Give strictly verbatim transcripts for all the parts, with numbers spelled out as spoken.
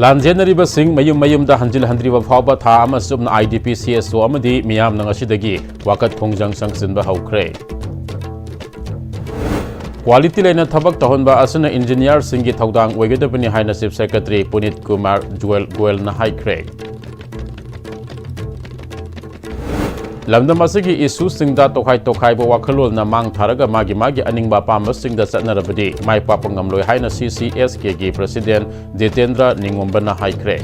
ꯂꯥꯟꯖꯦꯟꯅꯔꯤꯕꯁꯤꯡ ꯃꯌꯨꯝ ꯃꯌꯨꯝꯗ ꯍꯟꯖꯤꯜꯍꯟꯗ꯭ꯔꯤꯕ ꯐꯥꯎꯕ ꯊꯥ ꯑꯃ ꯆꯨꯞꯅ IDP CSO ꯑꯃꯗꯤ ꯃꯤꯌꯥꯝꯅ ꯉꯁꯤꯗꯒꯤ ꯋꯥꯀꯠ ꯈꯣꯡꯖꯪ ꯆꯪꯁꯤꯟꯕ ꯍꯧꯈ꯭ꯔꯦ꯫ Quality ꯂꯩꯅ ꯊꯕꯛ ꯇꯧꯍꯟꯕ ꯑꯁꯤꯅ engineerꯁꯤꯡꯒꯤ ꯊꯧꯗꯥꯡ ꯑꯣꯏꯒꯗꯕꯅꯤ ꯍꯥꯏꯅ Chief Secretary ꯄꯨꯅꯤꯠ ꯀꯨꯃꯥꯔ ꯖꯨꯋꯦꯜ ꯒꯣꯌꯜꯅ ꯍꯥꯏꯈ꯭ꯔꯦ꯫ ꯂꯝꯗꯝ ꯑꯁꯤꯒꯤ issueꯁꯤꯡꯗ ꯇꯣꯈꯥꯏ ꯇꯣꯈꯥꯏꯕ ꯋꯥꯈꯜꯂꯣꯟꯅ ꯃꯥꯡ ꯊꯥꯔꯒ ꯃꯥꯒꯤ ꯃꯥꯒꯤ ꯑꯅꯤꯡꯕ ꯑꯄꯥꯝꯕꯁꯤꯡꯗ ꯆꯠꯅꯔꯕꯗꯤ ꯃꯥꯏ ꯄꯥꯛꯄ ꯉꯝꯂꯣꯏ ꯍꯥꯏꯅ CCSKꯒꯤ President ꯖꯤꯇꯦꯟꯗ꯭ꯔ ꯅꯤꯡꯉꯣꯝꯕꯅ ꯍꯥꯏꯈ꯭ꯔꯦ꯫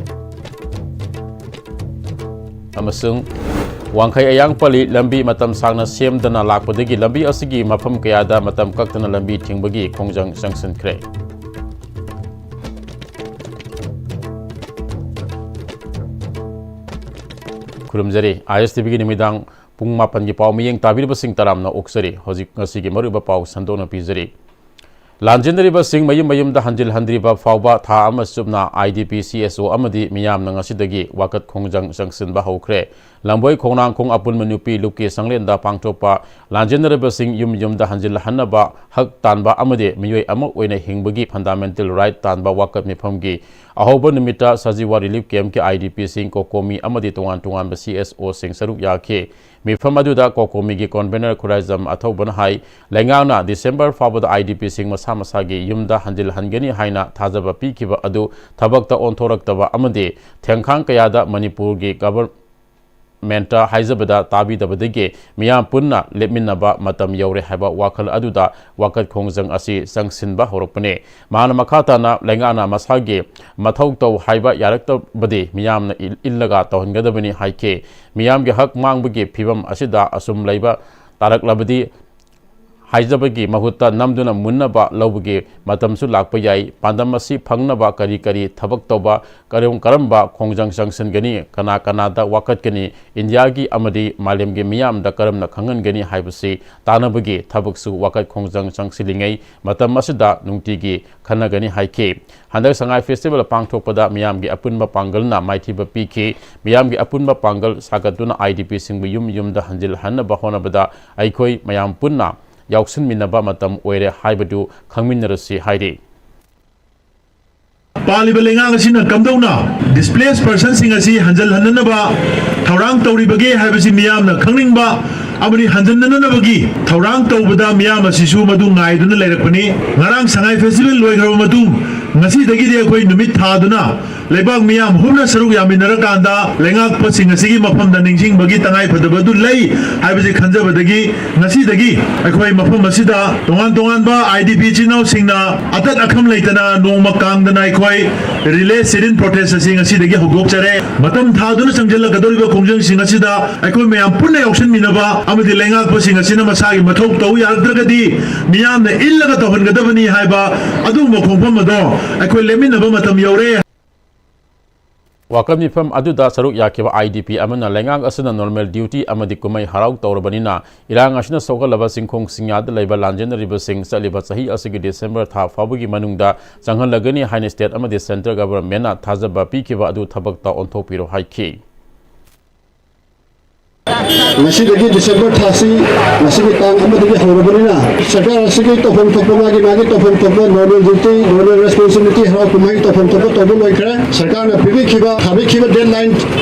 ꯑꯃꯁꯨꯡ ꯋꯥꯡꯈꯩ ꯑꯌꯥꯡꯄꯜꯂꯤ ꯂꯝꯕꯤ ꯃꯇꯝ ꯁꯥꯡꯅ ꯁꯦꯝꯗꯅ ꯂꯥꯛꯄꯗꯒꯤ ꯂꯝꯕꯤ ꯑꯁꯤꯒꯤ ꯃꯐꯝ ꯀꯌꯥꯗ ꯃꯇꯝ ꯀꯛꯇꯅ ꯂꯝꯕꯤ ꯊꯤꯡꯕꯒꯤ ꯈꯣꯡꯖꯪ ꯆꯪꯁꯤꯟꯈ꯭ꯔꯦ꯫ ꯈꯨꯔꯨꯝꯖꯔꯤ꯫ ISTVꯒꯤ ꯅꯨꯃꯤꯗꯥꯡ ꯄꯨꯡ ꯃꯥꯄꯟꯒꯤ ꯄꯥꯎ ꯃꯤꯠꯌꯦꯡ ꯇꯥꯕꯤꯔꯤꯕꯁꯤꯡ ꯇꯔꯥꯝꯅ ꯑꯣꯛꯆꯔꯤ꯫ ꯍꯧꯖꯤꯛ ꯉꯁꯤꯒꯤ ꯃꯔꯨꯑꯣꯏꯕ ꯄꯥꯎ ꯁꯟꯗꯣꯛꯅ ꯄꯤꯖꯔꯤ꯫ ꯂꯥꯟꯖꯦꯟꯅꯔꯤꯕꯁꯤꯡ ꯃꯌꯨꯝ ꯃꯌꯨꯝꯗ ꯍꯟꯖꯤꯜꯍꯟꯗ꯭ꯔꯤꯕ ꯐꯥꯎꯕ ꯊꯥ ꯑꯃ ꯆꯨꯞꯅ IDP CSO ꯑꯃꯗꯤ ꯃꯤꯌꯥꯝꯅ ꯉꯁꯤꯗꯒꯤ ꯋꯥꯀꯠ ꯈꯣꯡꯖꯪ ꯆꯪꯁꯤꯟꯕ ꯍꯧꯈ꯭ꯔꯦ꯫ ꯂꯝꯕꯣꯏ ꯈꯣꯡꯅꯥꯡꯈꯣꯡ ꯑꯄꯨꯟꯕ ꯅꯨꯄꯤ ꯂꯨꯞꯀꯤ ꯁꯪꯂꯦꯟꯗ ꯄꯥꯡꯊꯣꯛꯄ ꯂꯥꯟꯖꯦꯟꯅꯔꯤꯕꯁꯤꯡ ꯌꯨꯝ ꯌꯨꯝꯗ ꯍꯟꯖꯤꯜꯍꯟꯅꯕ ꯍꯛ ꯇꯥꯟꯕ ꯑꯃꯗꯤ ꯃꯤꯑꯣꯏ ꯑꯃ ꯑꯣꯏꯅ ꯍꯤꯡꯕꯒꯤ fundamental right ꯇꯥꯟꯕ ꯋꯥꯀꯠ ꯃꯤꯐꯝꯒꯤ ꯑꯍꯧꯕ ꯅꯨꯃꯤꯠꯇ ꯁꯖꯤꯋꯥ relief campꯀꯤ IDPꯁꯤꯡ, COCOMI ꯑꯃꯗꯤ ꯇꯣꯉꯥꯟ ꯇꯣꯉꯥꯟꯕ CSOꯁꯤꯡ ꯁꯔꯨꯛ ꯌꯥꯈꯤ꯫ ꯃꯤꯐꯝ ꯑꯗꯨꯗ COCOMIꯒꯤ convener ꯈꯨꯔꯥꯏꯖꯝ ꯑꯊꯧꯕꯅ ꯍꯥꯏ, ꯂꯩꯉꯥꯛꯅ December ꯐꯥꯎꯕꯗ IDPꯁꯤꯡ ꯃꯁꯥ ꯃꯁꯥꯒꯤ ꯌꯨꯝꯗ ꯍꯟꯖꯤꯜꯍꯟꯒꯅꯤ ꯍꯥꯏꯅ ꯊꯥꯖꯕ ꯄꯤꯈꯤꯕ ꯑꯗꯨ ꯊꯕꯛꯇ ꯑꯣꯟꯊꯣꯔꯛꯇꯕ ꯑꯃꯗꯤ ꯊꯦꯡꯈꯥꯡ ꯀꯌꯥꯗ ꯃꯅꯤꯄꯨꯔꯒꯤ governmentꯇ ꯍꯥꯏꯖꯕꯗ ꯇꯥꯕꯤꯗꯕꯗꯒꯤ ꯃꯤꯌꯥꯝ ꯄꯨꯟꯅ ꯂꯦꯞꯃꯤꯟꯅꯕ ꯃꯇꯝ ꯌꯧꯔꯦ ꯍꯥꯏꯕ ꯋꯥꯈꯜ ꯑꯗꯨꯗ ꯋꯥꯀꯠ ꯈꯣꯡꯖꯪ ꯑꯁꯤ ꯆꯪꯁꯤꯟꯕ ꯍꯧꯔꯛꯄꯅꯤ꯫ ꯃꯍꯥꯛꯅ ꯃꯈꯥ ꯇꯥꯅ ꯂꯩꯉꯥꯛꯅ ꯃꯁꯥꯒꯤ ꯃꯊꯧ ꯇꯧ ꯍꯥꯏꯕ ꯌꯥꯔꯛꯇꯕꯗꯤ ꯃꯤꯌꯥꯝꯅ ꯏꯜ-, ꯏꯜꯂꯒ ꯇꯧꯍꯟꯒꯗꯕꯅꯤ ꯍꯥꯏꯈꯤ꯫ ꯃꯤꯌꯥꯝꯒꯤ ꯍꯛ ꯃꯥꯡꯕꯒꯤ ꯐꯤꯕꯝ ꯑꯁꯤꯗ ꯑꯁꯨꯝ ꯂꯩꯕ ꯇꯥꯔꯛꯂꯕꯗꯤ ꯍꯥꯏꯖꯕꯒꯤ ꯃꯍꯨꯠꯇ ꯅꯝꯗꯨꯅ ꯃꯨꯟꯅꯕ ꯂꯧꯕꯒꯤ ꯃꯇꯝꯁꯨ ꯂꯥꯛꯄ ꯌꯥꯏ꯫ ꯄꯥꯟꯗꯝ ꯑꯁꯤ ꯐꯪꯅꯕ ꯀꯔꯤ ꯀꯔꯤ ꯊꯕꯛ ꯇꯧꯕ, ꯀꯔꯝ ꯀꯔꯝꯕ ꯈꯣꯡꯖꯪ ꯆꯪꯁꯤꯟꯒꯅꯤ, ꯀꯅꯥ ꯀꯅꯥꯗ ꯋꯥꯀꯠꯀꯅꯤ, ꯏꯟꯗꯤꯌꯥꯒꯤ ꯑꯃꯗꯤ ꯃꯥꯂꯦꯝꯒꯤ ꯃꯤꯌꯥꯝꯗ ꯀꯔꯝꯅ ꯈꯪꯍꯟꯒꯅꯤ ꯍꯥꯏꯕꯁꯤ ꯇꯥꯟꯅꯕꯒꯤ ꯊꯕꯛꯁꯨ ꯋꯥꯀꯠ ꯈꯣꯡꯖꯪ ꯆꯪꯁꯤꯜꯂꯤꯉꯩ ꯃꯇꯝ ꯑꯁꯤꯗ ꯅꯨꯡꯇꯤꯒꯤ ꯈꯟꯅꯒꯅꯤ ꯍꯥꯏꯈꯤ꯫ ꯍꯟꯗꯛ ꯁꯉꯥꯏ festival ꯄꯥꯡꯊꯣꯛꯄꯗ ꯃꯤꯌꯥꯝꯒꯤ ꯑꯄꯨꯟꯕ ꯄꯥꯡꯒꯜꯅ ꯃꯥꯏꯊꯤꯕ ꯄꯤꯈꯤ꯫ ꯃꯤꯌꯥꯝꯒꯤ ꯑꯄꯨꯟꯕ ꯄꯥꯡꯒꯜ ꯁꯥꯒꯠꯇꯨꯅ IDPꯁꯤꯡꯕꯨ ꯌꯨꯝ ꯌꯨꯝꯗ ꯍꯟꯖꯤꯜꯍꯟꯅꯕ ꯍꯣꯠꯅꯕꯗ ꯑꯩꯈꯣꯏ ꯃꯌꯥꯝ ꯄꯨꯟꯅ ꯌꯥꯎꯁꯤꯟꯃꯤꯟꯅꯕ ꯃꯇꯝ ꯑꯣꯏꯔꯦ ꯍꯥꯏꯕꯗꯨ ꯈꯪꯃꯤꯟꯅꯔꯁꯤ ꯍꯥꯏꯔꯤ꯫ ꯄꯥꯜꯂꯤꯕ ꯂꯩꯉꯥꯛ ꯑꯁꯤꯅ ꯀꯝꯗꯧꯅ displaced personꯁꯤꯡ ꯑꯁꯤ ꯍꯟꯖꯤꯜꯍꯟꯅꯅꯕ ꯊꯧꯔꯥꯡ ꯇꯧꯔꯤꯕꯒꯦ ꯍꯥꯏꯕꯁꯤ ꯃꯤꯌꯥꯝꯅ ꯈꯪꯅꯤꯡꯕ ꯑꯃꯗꯤ ꯍꯟꯖꯤꯟꯅꯅꯕꯒꯤ ꯊꯧꯔꯥꯡ ꯇꯧꯕꯗ ꯃꯤꯌꯥꯝ ꯑꯁꯤꯁꯨ ꯃꯗꯨ ꯉꯥꯏꯗꯨꯅ ꯂꯩꯔꯛꯄꯅꯤ꯫ ꯉꯔꯥꯡ ꯁꯉꯥꯏ festival ꯂꯣꯏꯈ꯭ꯔꯕ ꯃꯇꯨꯡ ꯉꯁꯤꯗꯒꯤꯗꯤ ꯑꯩꯈꯣꯏ ꯅꯨꯃꯤꯠ ꯊꯥꯗꯨꯅ ꯂꯩꯕꯥꯛ ꯃꯤꯌꯥꯝ ꯍꯨꯝꯅ ꯁꯔꯨꯛ ꯌꯥꯃꯤꯟꯅꯔꯀꯥꯟꯗ ꯂꯩꯉꯥꯛꯄꯁꯤꯡ ꯑꯁꯤꯒꯤ ꯃꯐꯝꯗ ꯅꯤꯡꯁꯤꯡꯕꯒꯤ ꯇꯉꯥꯏꯐꯗꯕ ꯑꯗꯨ ꯂꯩ ꯍꯥꯏꯕꯁꯤ ꯈꯟꯖꯕꯗꯒꯤ ꯉꯁꯤꯗꯒꯤ ꯑꯩꯈꯣꯏ ꯃꯐꯝ ꯑꯁꯤꯗ ꯇꯣꯉꯥꯟ ꯇꯣꯉꯥꯟꯕ IDP ꯏꯆꯤꯟ ꯏꯅꯥꯎꯁꯤꯡꯅ ꯑꯇꯠ ꯑꯈꯝ ꯂꯩꯇꯅ ꯅꯣꯡꯃ ꯀꯥꯡꯗꯅ ꯑꯩꯈꯣꯏ relay sit-in protest ꯑꯁꯤ ꯉꯁꯤꯗꯒꯤ ꯍꯧꯗꯣꯛꯆꯔꯦ꯫ ꯃꯇꯝ ꯊꯥꯗꯨꯅ ꯆꯪꯁꯤꯜꯂꯛꯀꯗꯧꯔꯤꯕ ꯈꯣꯡꯖꯪꯁꯤꯡ ꯑꯁꯤꯗ ꯑꯩꯈꯣꯏ ꯃꯌꯥꯝ ꯄꯨꯟꯅ ꯌꯥꯎꯁꯟꯃꯤꯟꯅꯕ ꯑꯃꯗꯤ ꯂꯩꯉꯥꯛꯄꯁꯤꯡ ꯑꯁꯤꯅ ꯃꯁꯥꯒꯤ ꯃꯊꯧ ꯇꯧ ꯌꯥꯔꯛꯇ꯭ꯔꯒꯗꯤ ꯃꯤꯌꯥꯝꯅ ꯏꯜꯂꯒ ꯇꯧꯍꯟꯒꯗꯕꯅꯤ ꯍꯥꯏꯕ ꯑꯗꯨꯒꯨꯝꯕ ꯈꯣꯡꯐꯝ ꯑꯗꯣ ꯑꯩꯈꯣꯏ ꯂꯦꯞꯃꯤꯟꯅꯕ ꯃꯇꯝ ꯌꯧꯔꯦ꯫ ꯋꯥꯀꯠ ꯃꯤꯐꯝ ꯑꯗꯨꯗ ꯁꯔꯨꯛ ꯌꯥꯈꯤꯕ IDP ꯑꯃꯅ ꯂꯩꯉꯥꯛ ꯑꯁꯤꯅ normal duty ꯑꯃꯗꯤ ꯀꯨꯝꯍꯩ ꯍꯔꯥꯎ ꯇꯧꯔꯕꯅꯤꯅ ꯏꯔꯥꯡ ꯑꯁꯤꯅ ꯁꯣꯛꯍꯜꯂꯕ ꯆꯤꯡꯈꯣꯡ ꯆꯤꯡꯌꯥꯗ ꯂꯩꯕ ꯂꯥꯟꯖꯦꯟꯅꯔꯤꯕꯁꯤꯡ ꯆꯠꯂꯤꯕ ꯆꯍꯤ ꯑꯁꯤꯒꯤ December ꯊꯥ ꯐꯥꯎꯕꯒꯤ ꯃꯅꯨꯡꯗ ꯆꯪꯍꯜꯂꯒꯅꯤ ꯍꯥꯏꯅ state ꯑꯃꯗꯤ central governmentꯅ ꯊꯥꯖꯕ ꯄꯤꯈꯤꯕ ꯑꯗꯨ ꯊꯕꯛꯇ ꯑꯣꯟꯊꯣꯛꯄꯤꯔꯣ ꯍꯥꯏꯈꯤ꯫ ꯉꯁꯤꯗꯒꯤ December ꯊꯥꯁꯤ ꯉꯁꯤꯒꯤ ꯇꯥꯡ ꯑꯃꯗꯒꯤ ꯍꯧꯔꯕꯅꯤꯅ ꯁꯔꯀꯥꯔ ꯑꯁꯤꯒꯤ ꯇꯧꯐꯝ ꯊꯣꯛꯄ, ꯃꯥꯒꯤ ꯃꯥꯒꯤ ꯇꯧꯐꯝ ꯊꯣꯛꯄ normal duty, normal responsibility, ꯍꯔꯥꯎ ꯀꯨꯝꯍꯩ ꯇꯧꯐꯝ ꯊꯣꯛꯄ ꯇꯧꯕ ꯂꯣꯏꯈ꯭ꯔꯦ꯫ ꯁꯔꯀꯥꯔꯅ ꯄꯤꯕꯤꯈꯤꯕ, ꯊꯥꯕꯤꯈꯤꯕ deadline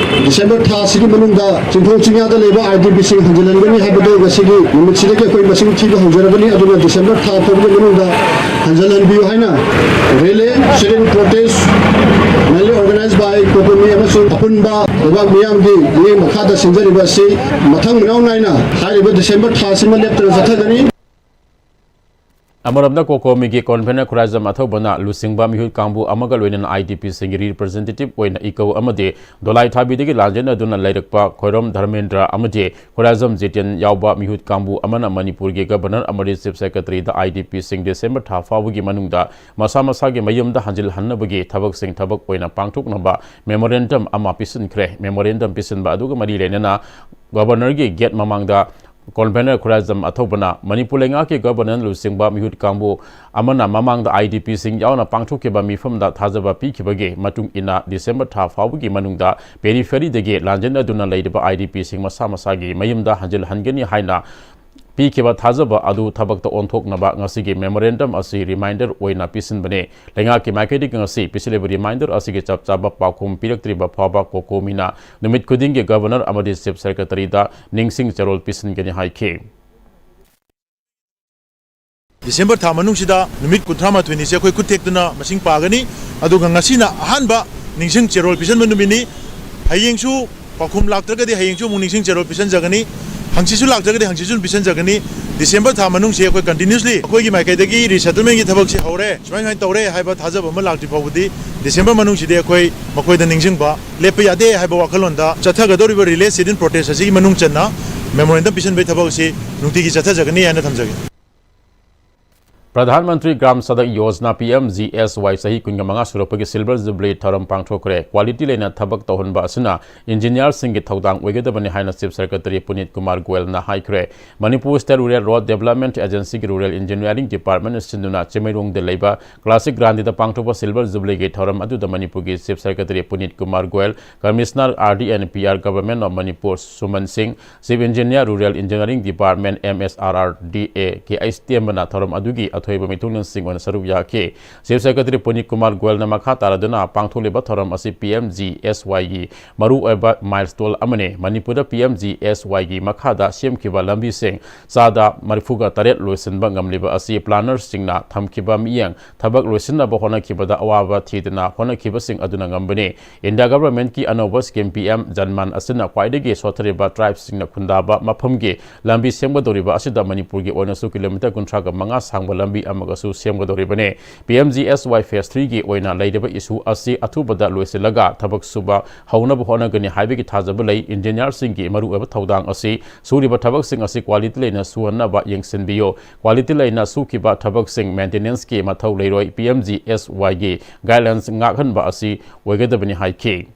December ꯊꯥ ꯑꯁꯤꯒꯤ ꯃꯅꯨꯡꯗ ꯆꯤꯡꯈꯣꯡ ꯆꯤꯡꯌꯥꯗ ꯂꯩꯕ IDPꯁꯤꯡ ꯍꯟꯖꯤꯜꯍꯟꯒꯅꯤ ꯍꯥꯏꯕꯗꯨ ꯉꯁꯤꯒꯤ ꯅꯨꯃꯤꯠꯁꯤꯗꯒꯤ ꯑꯩꯈꯣꯏ ꯃꯁꯤꯡ ꯊꯤꯕ ꯍꯧꯖꯔꯕꯅꯤ꯫ ꯑꯗꯨꯅ December ꯊꯥ ꯐꯥꯎꯕꯒꯤ ꯃꯅꯨꯡꯗ ꯍꯟꯖꯤꯜꯍꯟꯕꯤꯌꯨ ꯍꯥꯏꯅ relay sit-in protest, mainly organized by COCOMI ꯑꯃꯁꯨꯡ ꯑꯄꯨꯟꯕ ꯂꯩꯕꯥꯛ ꯃꯤꯌꯥꯝꯒꯤ ꯃꯤꯠꯌꯦꯡ ꯃꯈꯥꯗ ꯁꯤꯟꯖꯔꯤꯕ ꯑꯁꯤ ꯃꯊꯪ ꯃꯅꯥꯎ ꯅꯥꯏꯅ ꯍꯥꯏꯔꯤꯕ December ꯊꯥ ꯑꯁꯤꯃ ꯂꯦꯞꯇꯅ ꯆꯠꯊꯒꯅꯤ꯫ ꯑꯃꯔꯣꯝꯗ COCOMIꯒꯤ convener ꯈꯨꯔꯥꯏꯖꯝ ꯑꯊꯧꯕꯅ ꯂꯨꯆꯤꯡꯕ ꯃꯤꯍꯨꯠ ꯀꯥꯡꯕꯨ ꯑꯃꯒ ꯂꯣꯏꯅꯅ IDPꯁꯤꯡꯒꯤ representative ꯑꯣꯏꯅ ꯏꯀꯧ ꯑꯃꯗꯤ ꯗꯣꯂꯥꯏ ꯊꯥꯕꯤꯗꯒꯤ ꯂꯥꯟꯖꯦꯟꯅꯗꯨꯅ ꯂꯩꯔꯛꯄ ꯈꯣꯏꯔꯣꯝ ꯙꯔꯃꯦꯟꯗ꯭ꯔ ꯑꯃꯗꯤ ꯈꯨꯔꯥꯏꯖꯝ ꯖꯤꯇꯦꯟ ꯌꯥꯎꯕ ꯃꯤꯍꯨꯠ ꯀꯥꯡꯕꯨ ꯑꯃꯅ ꯃꯅꯤꯄꯨꯔꯒꯤ governor ꯑꯃꯗꯤ chief secretaryꯗ IDPꯁꯤꯡ December ꯊꯥ ꯐꯥꯎꯕꯒꯤ ꯃꯅꯨꯡꯗ ꯃꯁꯥ ꯃꯁꯥꯒꯤ ꯃꯌꯨꯝꯗ ꯍꯟꯖꯤꯜꯍꯟꯅꯕꯒꯤ ꯊꯕꯛꯁꯤꯡ ꯊꯕꯛ ꯑꯣꯏꯅ ꯄꯥꯡꯊꯣꯛꯅꯕ memorandum ꯑꯃ ꯄꯤꯁꯤꯟꯈ꯭ꯔꯦ꯫ Memorandum ꯄꯤꯁꯤꯟꯕ ꯑꯗꯨꯒ ꯃꯔꯤ ꯂꯩꯅꯅ governorꯒꯤ gate ꯃꯃꯥꯡꯗ convener ꯈꯨꯔꯥꯏꯖꯝ ꯑꯊꯧꯕꯅ ꯃꯅꯤꯄꯨꯔ ꯂꯩꯉꯥꯛꯀꯤ governor ꯂꯨꯆꯤꯡꯕ ꯃꯤꯍꯨꯠ ꯀꯥꯡꯕꯨ ꯑꯃꯅ ꯃꯃꯥꯡꯗ IDPꯁꯤꯡ ꯌꯥꯎꯅ ꯄꯥꯡꯊꯣꯛꯈꯤꯕ ꯃꯤꯐꯝꯗ ꯊꯥꯖꯕ ꯄꯤꯈꯤꯕꯒꯤ ꯃꯇꯨꯡ ꯏꯟꯅ December ꯊꯥ ꯐꯥꯎꯕꯒꯤ ꯃꯅꯨꯡꯗ peripheryꯗꯒꯤ ꯂꯥꯟꯖꯦꯟꯅꯗꯨꯅ ꯂꯩꯔꯤꯕ IDPꯁꯤꯡ ꯃꯁꯥ ꯃꯁꯥꯒꯤ ꯃꯌꯨꯝꯗ ꯍꯟꯖꯤꯜꯍꯟꯒꯅꯤ ꯍꯥꯏꯅ ꯄꯤꯈꯤꯕ ꯊꯥꯖꯕ ꯑꯗꯨ ꯊꯕꯛꯇ ꯑꯣꯟꯊꯣꯛꯅꯕ ꯉꯁꯤꯒꯤ memorandum ꯑꯁꯤ reminder ꯑꯣꯏꯅ ꯄꯤꯁꯤꯟꯕꯅꯤ꯫ ꯂꯩꯉꯥꯛꯀꯤ ꯃꯥꯏꯀꯩꯗꯒꯤ ꯉꯁꯤ ꯄꯤꯁꯤꯜꯂꯤꯕ reminder ꯑꯁꯤꯒꯤ ꯆꯞ ꯆꯥꯕ ꯄꯥꯎꯈꯨꯝ ꯄꯤꯔꯛꯇ꯭ꯔꯤꯕ ꯐꯥꯎꯕ COCOMIꯅ ꯅꯨꯃꯤꯠ ꯈꯨꯗꯤꯡꯒꯤ Governor ꯑꯃꯗꯤ Chief Secretaryꯗ ꯅꯤꯡꯁꯤꯡ ꯆꯦꯔꯣꯜ ꯄꯤꯁꯤꯟꯒꯅꯤ ꯍꯥꯏꯈꯤ꯫ December ꯊꯥ ꯃꯅꯨꯡꯁꯤꯗ ꯅꯨꯃꯤꯠ ꯀꯨꯟꯊ꯭ꯔꯥ ꯃꯥꯊꯣꯏꯅꯤꯁꯦ ꯑꯩꯈꯣꯏ ꯈꯨꯠ ꯊꯦꯛꯇꯨꯅ ꯃꯁꯤꯡ ꯄꯥꯒꯅꯤ꯫ ꯑꯗꯨꯒ ꯉꯁꯤꯅ ꯑꯍꯥꯟꯕ ꯅꯤꯡꯁꯤꯡ ꯆꯦꯔꯣꯜ ꯄꯤꯁꯤꯟꯕ ꯅꯨꯃꯤꯠꯅꯤ꯫ ꯍꯌꯦꯡꯁꯨ ꯄꯥꯎꯈꯨꯝ ꯂꯥꯛꯇ꯭ꯔꯒꯗꯤ ꯍꯌꯦꯡꯁꯨ ꯑꯃꯨꯛ ꯅꯤꯡꯁꯤꯡ ꯆꯦꯔꯣꯜ ꯄꯤꯁꯤꯟꯖꯒꯅꯤ꯫ ꯍꯪꯆꯤꯠꯁꯨ ꯂꯥꯛꯇ꯭ꯔꯒꯗꯤ ꯍꯪꯆꯤꯠꯁꯨ ꯑꯗꯨꯝ ꯄꯤꯁꯤꯟꯖꯒꯅꯤ꯫ December ꯊꯥ ꯃꯅꯨꯡꯁꯤ ꯑꯩꯈꯣꯏ continuously ꯑꯩꯈꯣꯏꯒꯤ ꯃꯥꯏꯀꯩꯗꯒꯤ resettlementꯀꯤ ꯊꯕꯛꯁꯤ ꯍꯧꯔꯦ, ꯁꯨꯃꯥꯏ ꯁꯨꯃꯥꯏꯅ ꯇꯧꯔꯦ ꯍꯥꯏꯕ ꯊꯥꯖꯕ ꯑꯃ ꯂꯥꯛꯇ꯭ꯔꯤ ꯐꯥꯎꯕꯗꯤ December ꯃꯅꯨꯡꯁꯤꯗꯤ ꯑꯩꯈꯣꯏ ꯃꯈꯣꯏꯗ ꯅꯤꯡꯁꯤꯡꯕ ꯂꯦꯞꯄ ꯌꯥꯗꯦ ꯍꯥꯏꯕ ꯋꯥꯈꯜꯂꯣꯟꯗ ꯆꯠꯊꯒꯗꯧꯔꯤꯕ relay sit-in protest ꯑꯁꯤꯒꯤ ꯃꯅꯨꯡ ꯆꯟꯅ memorandum ꯄꯤꯁꯤꯟꯕꯒꯤ ꯊꯕꯛ ꯑꯁꯤ ꯅꯨꯡꯇꯤꯒꯤ ꯆꯠꯊꯖꯒꯅꯤ ꯍꯥꯏꯅ ꯊꯝꯖꯒꯦ꯫ Pradhan Mantri Gram Sadak Yojana, P M G S Y, ꯆꯍꯤ ꯀꯨꯟꯃꯉꯥ ꯁꯨꯔꯛꯄꯒꯤ Silver Jubilee ꯊꯧꯔꯝ ꯄꯥꯡꯊꯣꯛꯈ꯭ꯔꯦ꯫ Quality ꯂꯩꯅ ꯊꯕꯛ ꯇꯧꯍꯟꯕ ꯑꯁꯤꯅ engineerꯁꯤꯡꯒꯤ ꯊꯧꯗꯥꯡ ꯑꯣꯏꯒꯗꯕꯅꯤ ꯍꯥꯏꯅ Chief Secretary ꯄꯨꯅꯤꯠ ꯀꯨꯃꯥꯔ ꯒꯣꯌꯜꯅ ꯍꯥꯏꯈ꯭ꯔꯦ꯫ Manipur State Rural Road Development Agencyꯒꯤ Rural Engineering Department ꯁꯤꯟꯗꯨꯅ ꯆꯤꯡꯃꯩꯔꯣꯡꯗ ꯂꯩꯕ Classic Grandiꯗ ꯄꯥꯡꯊꯣꯛꯄ Silver Jubileeꯒꯤ ꯊꯧꯔꯝ ꯑꯗꯨꯗ ꯃꯅꯤꯄꯨꯔꯒꯤ Chief Secretary ꯄꯨꯅꯤꯠ Kumar Goyal, Commissioner R D and P R, Government of Manipur, ꯁꯨꯃꯟ ꯁꯤꯡ, Chief Engineer, Rural Engineering Department, M S R R D A, K H ꯇꯦꯝꯕꯅ ꯊꯧꯔꯝ ꯑꯗꯨꯒꯤ ꯑꯊꯣꯏꯕ ꯃꯤꯊꯨꯡꯂꯦꯟꯁꯤꯡ ꯑꯣꯏꯅ ꯁꯔꯨꯛ ꯌꯥꯈꯤ꯫ Chief Secretary ꯄꯨꯅꯤꯠ ꯀꯨꯃꯥꯔ ꯒꯣꯌꯜꯅ ꯃꯈꯥ ꯇꯥꯔꯗꯨꯅ ꯄꯥꯡꯊꯣꯛꯂꯤꯕ ꯊꯧꯔꯝ ꯑꯁꯤ P M G S Yꯒꯤ ꯃꯔꯨꯑꯣꯏꯕ milestone ꯑꯃꯅꯤ꯫ ꯃꯅꯤꯄꯨꯔꯗ P M G S Yꯒꯤ ꯃꯈꯥꯗ ꯁꯦꯝꯈꯤꯕ ꯂꯝꯕꯤꯁꯤꯡ ꯆꯥꯗ ꯃꯔꯤꯐꯨꯒ ꯇꯔꯦꯠ ꯂꯣꯏꯁꯤꯟꯕ ꯉꯝꯂꯤꯕ ꯑꯁꯤ plannerꯁꯤꯡꯅ ꯊꯝꯈꯤꯕ ꯃꯤꯠꯌꯦꯡ ꯊꯕꯛ ꯂꯣꯏꯁꯤꯟꯅꯕ ꯍꯣꯠꯅꯈꯤꯕꯗ ꯑꯋꯥꯕ ꯊꯤꯗꯅ ꯍꯣꯠꯅꯈꯤꯕꯁꯤꯡ ꯑꯗꯨꯅ ꯉꯝꯕꯅꯤ꯫ India Governmentꯀꯤ ꯑꯅꯧꯕ scheme P M Janman ꯑꯁꯤꯅ ꯈ꯭ꯋꯥꯏꯗꯒꯤ ꯁꯣꯠꯊꯔꯤꯕ tribeꯁꯤꯡꯅ ꯈꯨꯟꯗꯥꯕ ꯃꯐꯝꯒꯤ ꯂꯝꯕꯤ ꯁꯦꯝꯒꯗꯧꯔꯤꯕ ꯑꯁꯤꯗ ꯃꯅꯤꯄꯨꯔꯒꯤ ꯑꯣꯏꯅꯁꯨ kilometre ꯀꯨꯟꯊ꯭ꯔꯥꯒ ꯃꯉꯥ ꯁꯥꯡꯕ ꯂꯝꯕꯤ ꯑꯃꯒꯁꯨ ꯁꯦꯝꯒꯗꯧꯔꯤꯕꯅꯤ꯫ P M G S Y Phase threeꯒꯤ ꯑꯣꯏꯅ ꯂꯩꯔꯤꯕ issue ꯑꯁꯤ ꯑꯊꯨꯕꯗ ꯂꯣꯏꯁꯤꯜꯂꯒ ꯊꯕꯛ ꯁꯨꯕ ꯍꯧꯅꯕ ꯍꯣꯠꯅꯒꯅꯤ ꯍꯥꯏꯕꯒꯤ ꯊꯥꯖꯕ ꯂꯩ꯫ Engineerꯁꯤꯡꯒꯤ ꯃꯔꯨꯑꯣꯏꯕ ꯊꯧꯗꯥꯡ ꯑꯁꯤ ꯁꯨꯔꯤꯕ ꯊꯕꯛꯁꯤꯡ ꯑꯁꯤ quality ꯂꯩꯅ ꯁꯨꯍꯟꯅꯕ ꯌꯦꯡꯁꯤꯟꯕꯤꯌꯨ꯫ Quality ꯂꯩꯅ ꯁꯨꯈꯤꯕ ꯊꯕꯛꯁꯤꯡ maintenanceꯀꯤ ꯃꯊꯧ ꯂꯩꯔꯣꯏ꯫ P M G S Yꯒꯤ guidelines ꯉꯥꯛꯍꯟꯕ ꯑꯁꯤ ꯑꯣꯏꯒꯗꯕꯅꯤ ꯍꯥꯏꯈꯤ꯫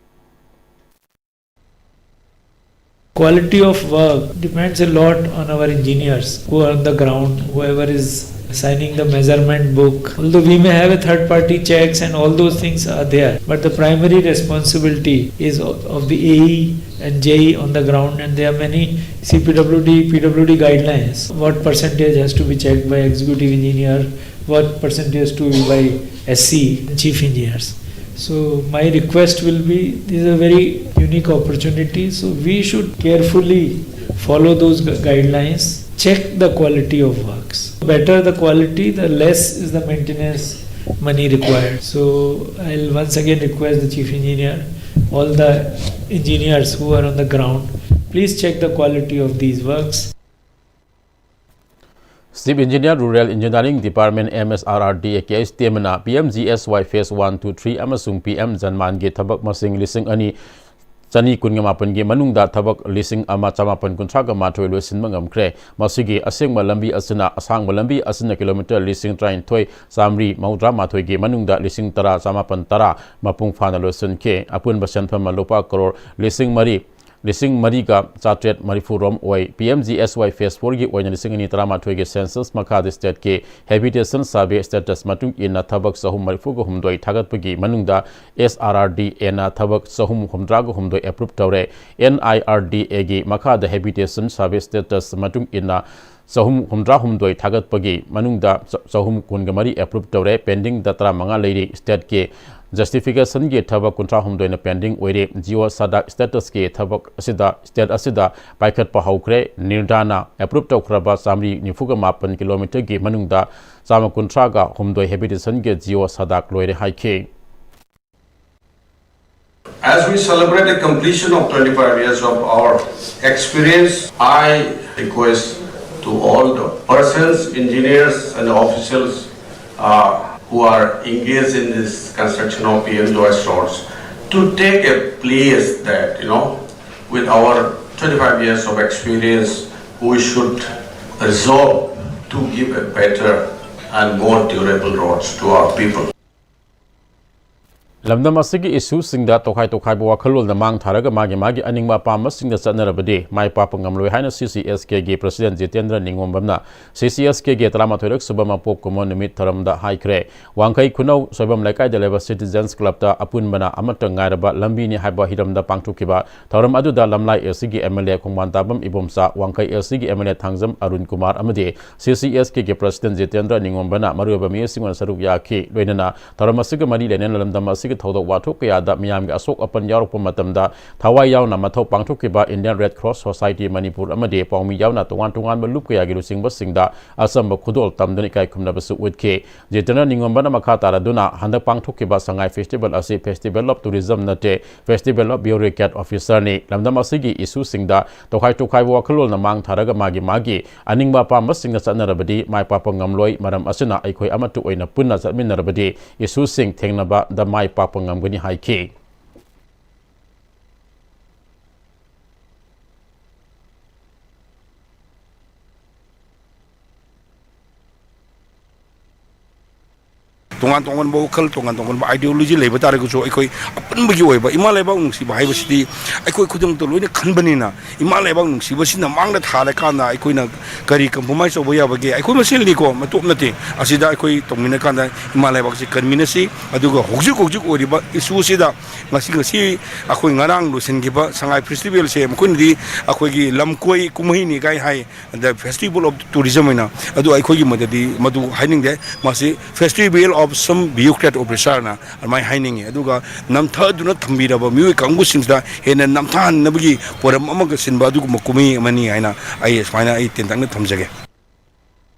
Quality of work depends a lot on our engineers who are on the ground, whoever is signing the measurement book. Although we may have a third party checks and all those things are there, but the primary responsibility is of of the A E and J E on the ground, and there are many C P W D, P W D guidelines. What percentage has to be checked by executive engineer, what percentage to be by S C, chief engineers. So my request will be, this is a very unique opportunity, so we should carefully follow those gu- guidelines, check the quality of works. Better the quality, the less is the maintenance money required. So I'll once again request the chief engineer, all the engineers who are on the ground, please check the quality of these works. Chief Engineer, Rural Engineering Department, M S R R D A, K H T M ꯅ P M G S Y Phase one, two, three ꯑꯃꯁꯨꯡ P M JANMANꯒꯤ ꯊꯕꯛ ꯃꯁꯤꯡ ꯂꯤꯁꯤꯡ ꯑꯅꯤ ꯆꯅꯤ ꯀꯨꯟꯒ ꯃꯥꯄꯟꯒꯤ ꯃꯅꯨꯡꯗ ꯊꯕꯛ ꯂꯤꯁꯤꯡ ꯑꯃ ꯆꯃꯥꯄꯟ ꯀꯨꯟꯊ꯭ꯔꯥꯒ ꯃꯥꯊꯣꯏ ꯂꯣꯏꯁꯤꯟꯕ ꯉꯝꯈ꯭ꯔꯦ꯫ ꯃꯁꯤꯒꯤ ꯑꯁꯦꯡꯕ ꯂꯝꯕꯤ ꯑꯁꯤꯅ, ꯑꯁꯥꯡꯕ ꯂꯝꯕꯤ ꯑꯁꯤꯅ ꯀꯤꯂꯣꯃꯤꯇꯔ ꯂꯤꯁꯤꯡ ꯇꯔꯥꯅꯤꯊꯣꯏ ꯆꯥꯃꯔꯤ ꯃꯧꯗ꯭ꯔꯥ ꯃꯥꯊꯣꯏꯒꯤ ꯃꯅꯨꯡꯗ ꯂꯤꯁꯤꯡ ꯇꯔꯥ ꯆꯃꯥꯄꯟ ꯇꯔꯥ ꯃꯄꯨꯡ ꯐꯥꯅ ꯂꯣꯏꯁꯤꯟꯈꯤ꯫ ꯑꯄꯨꯟꯕ ꯁꯦꯟꯐꯝ ꯂꯨꯄꯥ ꯀꯔꯣꯔ ꯂꯤꯁꯤꯡ ꯃꯔꯤ, ꯂꯤꯁꯤꯡ ꯃꯔꯤꯒ ꯆꯥꯇ꯭ꯔꯦꯠ ꯃꯔꯤꯐꯨ ꯔꯣꯝ ꯑꯣꯏ꯫ P M G S Y Phase four ꯒꯤ ꯑꯣꯏꯅ ꯂꯤꯁꯤꯡ ꯑꯅꯤ ꯇꯔꯥꯃꯥꯊꯣꯏꯒꯤ census ꯃꯈꯥꯗ state ꯀꯤ habitation survey status ꯃꯇꯨꯡ ꯏꯟꯅ ꯊꯕꯛ ꯆꯍꯨꯝ ꯃꯔꯤꯐꯨꯒ ꯍꯨꯝꯗꯣꯏ ꯊꯥꯒꯠꯄꯒꯤ ꯃꯅꯨꯡꯗ S R R D A ꯅ ꯊꯕꯛ ꯆꯍꯨꯝ ꯍꯨꯝꯗ꯭ꯔꯥꯒ ꯍꯨꯝꯗꯣꯏ approve ꯇꯧꯔꯦ꯫ N I R D A ꯒꯤ ꯃꯈꯥꯗ habitation survey status ꯃꯇꯨꯡ ꯏꯟꯅ ꯆꯍꯨꯝ ꯍꯨꯝꯗ꯭ꯔꯥ ꯍꯨꯝꯗꯣꯏ ꯊꯥꯒꯠꯄꯒꯤ ꯃꯅꯨꯡꯗ ꯆ-, ꯆꯍꯨꯝ ꯀꯨꯟꯒ ꯃꯔꯤ approve ꯇꯧꯔꯦ꯫ Pending ꯗ ꯇꯔꯥꯃꯉꯥ ꯂꯩꯔꯤ꯫ State ꯀꯤ justification ꯒꯤ ꯊꯕꯛ ꯀꯨꯟꯊ꯭ꯔꯥ ꯍꯨꯝꯗꯣꯏꯅ pending ꯑꯣꯏꯔꯤ꯫ Geo SADC status ꯀꯤ ꯊꯕꯛ ꯑꯁꯤꯗ, state ꯑꯁꯤꯗ ꯄꯥꯏꯈꯠꯄ ꯍꯧꯈ꯭ꯔꯦ꯫ NERDA ꯅ approve ꯇꯧꯈ꯭ꯔꯕ ꯆꯥꯃꯔꯤ ꯅꯤꯐꯨꯒ ꯃꯥꯄꯟ kilometre ꯒꯤ ꯃꯅꯨꯡꯗ ꯆꯥꯝꯃ ꯀꯨꯟꯊ꯭ꯔꯥꯒ ꯍꯨꯝꯗꯣꯏ habitation ꯒꯤ Geo SADC ꯂꯣꯏꯔꯦ ꯍꯥꯏꯈꯤ꯫ As we celebrate the completion of twenty-five years of our experience, I request to all the persons, engineers and officials, uh, who are engaged in this construction of P M G S Y roads to take a place that, you know, with our twenty-five years of experience, we should resolve to give a better and more durable roads to our people. ꯂꯝꯗꯝ ꯑꯁꯤꯒꯤ ꯏꯁꯨꯁꯤꯡꯗ ꯇꯣꯈꯥꯏ ꯇꯣꯈꯥꯏꯕ ꯋꯥꯈꯜꯂꯣꯟꯗ ꯃꯥꯡ ꯊꯥꯔꯒ ꯃꯥꯒꯤ ꯃꯥꯒꯤ ꯑꯅꯤꯡꯕ ꯑꯄꯥꯝꯕꯁꯤꯡꯗ ꯆꯠꯅꯔꯕꯗꯤ ꯃꯥꯏ ꯄꯥꯛꯄ ꯉꯝꯂꯣꯏ ꯍꯥꯏꯅ C C S K ꯒꯤ President Jitendra ꯅꯤꯉꯣꯝꯕꯝꯅ C C S K ꯒꯤ ꯇꯔꯥꯃꯥꯊꯣꯏꯔꯛ ꯁꯨꯕ ꯃꯄꯣꯛ ꯀꯨꯝꯑꯣꯟ ꯅꯨꯃꯤꯠ ꯊꯧꯔꯝꯗ ꯍꯥꯏꯈ꯭ꯔꯦ꯫ ꯋꯥꯡꯈꯩ ꯈꯨꯅꯧ ꯁꯣꯏꯕꯝ ꯂꯩꯀꯥꯏꯗ ꯂꯩꯕ Citizens Club ꯇ ꯑꯄꯨꯟꯕꯅ ꯑꯃꯠꯇ ꯉꯥꯏꯔꯕ ꯂꯝꯕꯤꯅꯤ ꯍꯥꯏꯕ ꯍꯤꯔꯝꯗ ꯄꯥꯡꯊꯣꯛꯈꯤꯕ ꯊꯧꯔꯝ ꯑꯗꯨꯗ ꯂꯝꯂꯥꯏ A C ꯒꯤ M L A ꯈꯣꯡꯕꯥꯟ ꯇꯥꯕꯝ ꯏꯕꯣꯝꯆꯥ, ꯋꯥꯡꯈꯩ A C ꯒꯤ M L A Thangjam Arun Kumar ꯑꯃꯗꯤ C C S K ꯒꯤ President ꯖꯤꯇꯦꯟꯗ꯭ꯔ ꯅꯤꯉꯣꯝꯕꯅ ꯃꯔꯨꯑꯣꯏꯕ ꯃꯤꯑꯣꯏꯁꯤꯡꯅ ꯁꯔꯨꯛ ꯌꯥꯈꯤ꯫ ꯂꯣꯏꯅꯅ ꯊꯧꯔꯝ ꯑꯁꯤꯒ ꯃꯔꯤ ꯂꯩꯅꯅ ꯂꯝꯗꯝ ꯑꯁꯤꯒꯤ ꯊꯧꯗꯣꯛ ꯋꯥꯊꯣꯛ ꯀꯌꯥꯗ ꯃꯤꯌꯥꯝꯒꯤ ꯑꯁꯣꯛ ꯑꯄꯟ ꯌꯥꯎꯔꯛꯄ ꯃꯇꯝꯗ ꯊꯋꯥꯏ ꯌꯥꯎꯅ ꯃꯊꯧ ꯄꯥꯡꯊꯣꯛꯈꯤꯕ Indian Red Cross Society Manipur ꯑꯃꯗꯤ ꯄꯥꯎꯃꯤ ꯌꯥꯎꯅ ꯇꯣꯉꯥꯟ ꯇꯣꯉꯥꯟꯕ ꯂꯨꯞ ꯀꯌꯥꯒꯤ ꯂꯨꯆꯤꯡꯕꯁꯤꯡꯗ ꯑꯆꯝꯕ ꯈꯨꯗꯣꯜ ꯇꯝꯗꯨꯅ ꯏꯀꯥꯏ ꯈꯨꯝꯅꯕꯁꯨ ꯎꯠꯈꯤ꯫ ꯖꯤꯇꯦꯟꯗ꯭ꯔ ꯅꯤꯉꯣꯝꯕꯅ ꯃꯈꯥ ꯇꯥꯔꯗꯨꯅ ꯍꯟꯗꯛ ꯄꯥꯡꯊꯣꯛꯈꯤꯕ ꯁꯉꯥꯏ Festival ꯑꯁꯤ Festival of Tourism ꯅꯠꯇꯦ, Festival of Bureaucrat Officer ꯅꯤ꯫ ꯂꯝꯗꯝ ꯑꯁꯤꯒꯤ ꯏꯁꯨꯁꯤꯡꯗ ꯇꯣꯈꯥꯏ ꯇꯣꯈꯥꯏꯕ ꯋꯥꯈꯜꯂꯣꯟꯅ ꯃꯥꯡ ꯊꯥꯔꯒ ꯃꯥꯒꯤ ꯃꯥꯒꯤ ꯑꯅꯤꯡꯕ ꯑꯄꯥꯝꯕꯁꯤꯡꯗ ꯆꯠꯅꯔꯕꯗꯤ ꯃꯥꯏ ꯄꯥꯛꯄ ꯉꯝꯂꯣꯏ꯫ ꯃꯔꯝ ꯑꯁꯤꯅ ꯑꯩꯈꯣꯏ ꯑꯃꯠꯇ ꯑꯣꯏꯅ ꯄꯨꯟꯅ ꯆꯠꯃꯤꯟꯅꯔꯕꯗꯤ ꯏꯁꯨꯁꯤꯡ ꯊꯦꯡꯅꯕꯗ ꯃꯥꯏ ꯄꯥꯛꯄ ꯉꯝꯒꯅꯤ ꯍꯥꯏꯈꯤ꯫ ꯇꯣꯉꯥꯟ ꯇꯣꯉꯥꯟꯕ ꯋꯥꯈꯜ, ꯇꯣꯉꯥꯟ ꯇꯣꯉꯥꯟꯕ ideology ꯂꯩꯕ ꯇꯥꯔꯒꯁꯨ, ꯑꯩꯈꯣꯏ ꯑꯄꯨꯟꯕꯒꯤ ꯑꯣꯏꯕ ꯏꯃꯥ ꯂꯩꯕꯥꯛ ꯅꯨꯡꯁꯤꯕ ꯍꯥꯏꯕꯁꯤꯗꯤ ꯑꯩꯈꯣꯏ ꯈꯨꯗꯤꯡꯃꯛꯇ ꯂꯣꯏꯅ ꯈꯟꯕꯅꯤꯅ, ꯏꯃꯥ ꯂꯩꯕꯥꯛ ꯅꯨꯡꯁꯤꯕꯁꯤꯅ ꯃꯥꯡꯗ ꯊꯥꯔꯀꯥꯟꯗ ꯑꯩꯈꯣꯏꯅ ꯀꯔꯤ compromise ꯇꯧꯕ ꯌꯥꯕꯒꯦ? ꯑꯩꯈꯣꯏ ꯃꯁꯦꯜꯅꯤꯀꯣ, ꯃꯇꯣꯞ ꯅꯠꯇꯦ꯫ ꯑꯁꯤꯗ ꯑꯩꯈꯣꯏ ꯇꯧꯃꯤꯟꯅꯀꯥꯟꯗ ꯏꯃꯥ ꯂꯩꯕꯥꯛꯁꯤ ꯀꯟꯃꯤꯟꯅꯁꯤ, ꯑꯗꯨꯒ ꯍꯧꯖꯤꯛ ꯍꯧꯖꯤꯛ ꯑꯣꯏꯔꯤꯕ issue ꯁꯤꯗ ꯉꯁꯤ, ꯉꯁꯤ ꯑꯩꯈꯣꯏ ꯉꯔꯥꯡ ꯂꯣꯏꯁꯤꯟꯈꯤꯕ ꯁꯉꯥꯏ Festival ꯁꯦ, ꯃꯈꯣꯏꯅꯗꯤ ꯑꯩꯈꯣꯏꯒꯤ ꯂꯝꯀꯣꯏ ꯀꯨꯝꯍꯩꯅꯤ ꯀꯥꯏ ꯍꯥꯏ, the Festival of Tourism ꯍꯥꯏꯅ꯫ ꯑꯗꯨ ꯑꯩꯈꯣꯏꯒꯤ ꯃꯗꯗꯤ ꯃꯗꯨ ꯍꯥꯏꯅꯤꯡꯗꯦ꯫ ꯃꯁꯤ Festival of some Bureaucrat Officer ꯅ ꯑꯗꯨꯃꯥꯏꯅ ꯍꯥꯏꯅꯤꯡꯉꯤ꯫ ꯑꯗꯨꯒ ꯅꯝꯊꯗꯨꯅ ꯊꯝꯕꯤꯔꯕ ꯃꯤꯑꯣꯏ ꯀꯥꯡꯕꯨꯁꯤꯡꯁꯤꯗ ꯍꯦꯟꯅ ꯅꯝꯊꯍꯟꯅꯕꯒꯤ ꯄꯣꯔꯝ ꯑꯃꯒ ꯁꯤꯟꯕ ꯑꯗꯨꯒꯨꯝꯕ ꯀꯨꯝꯍꯩ ꯑꯃꯅꯤ ꯍꯥꯏꯅ ꯑꯩ ꯁꯨꯃꯥꯏꯅ ꯑꯩ ꯇꯦꯟꯇꯛꯅ ꯊꯝꯖꯒꯦ꯫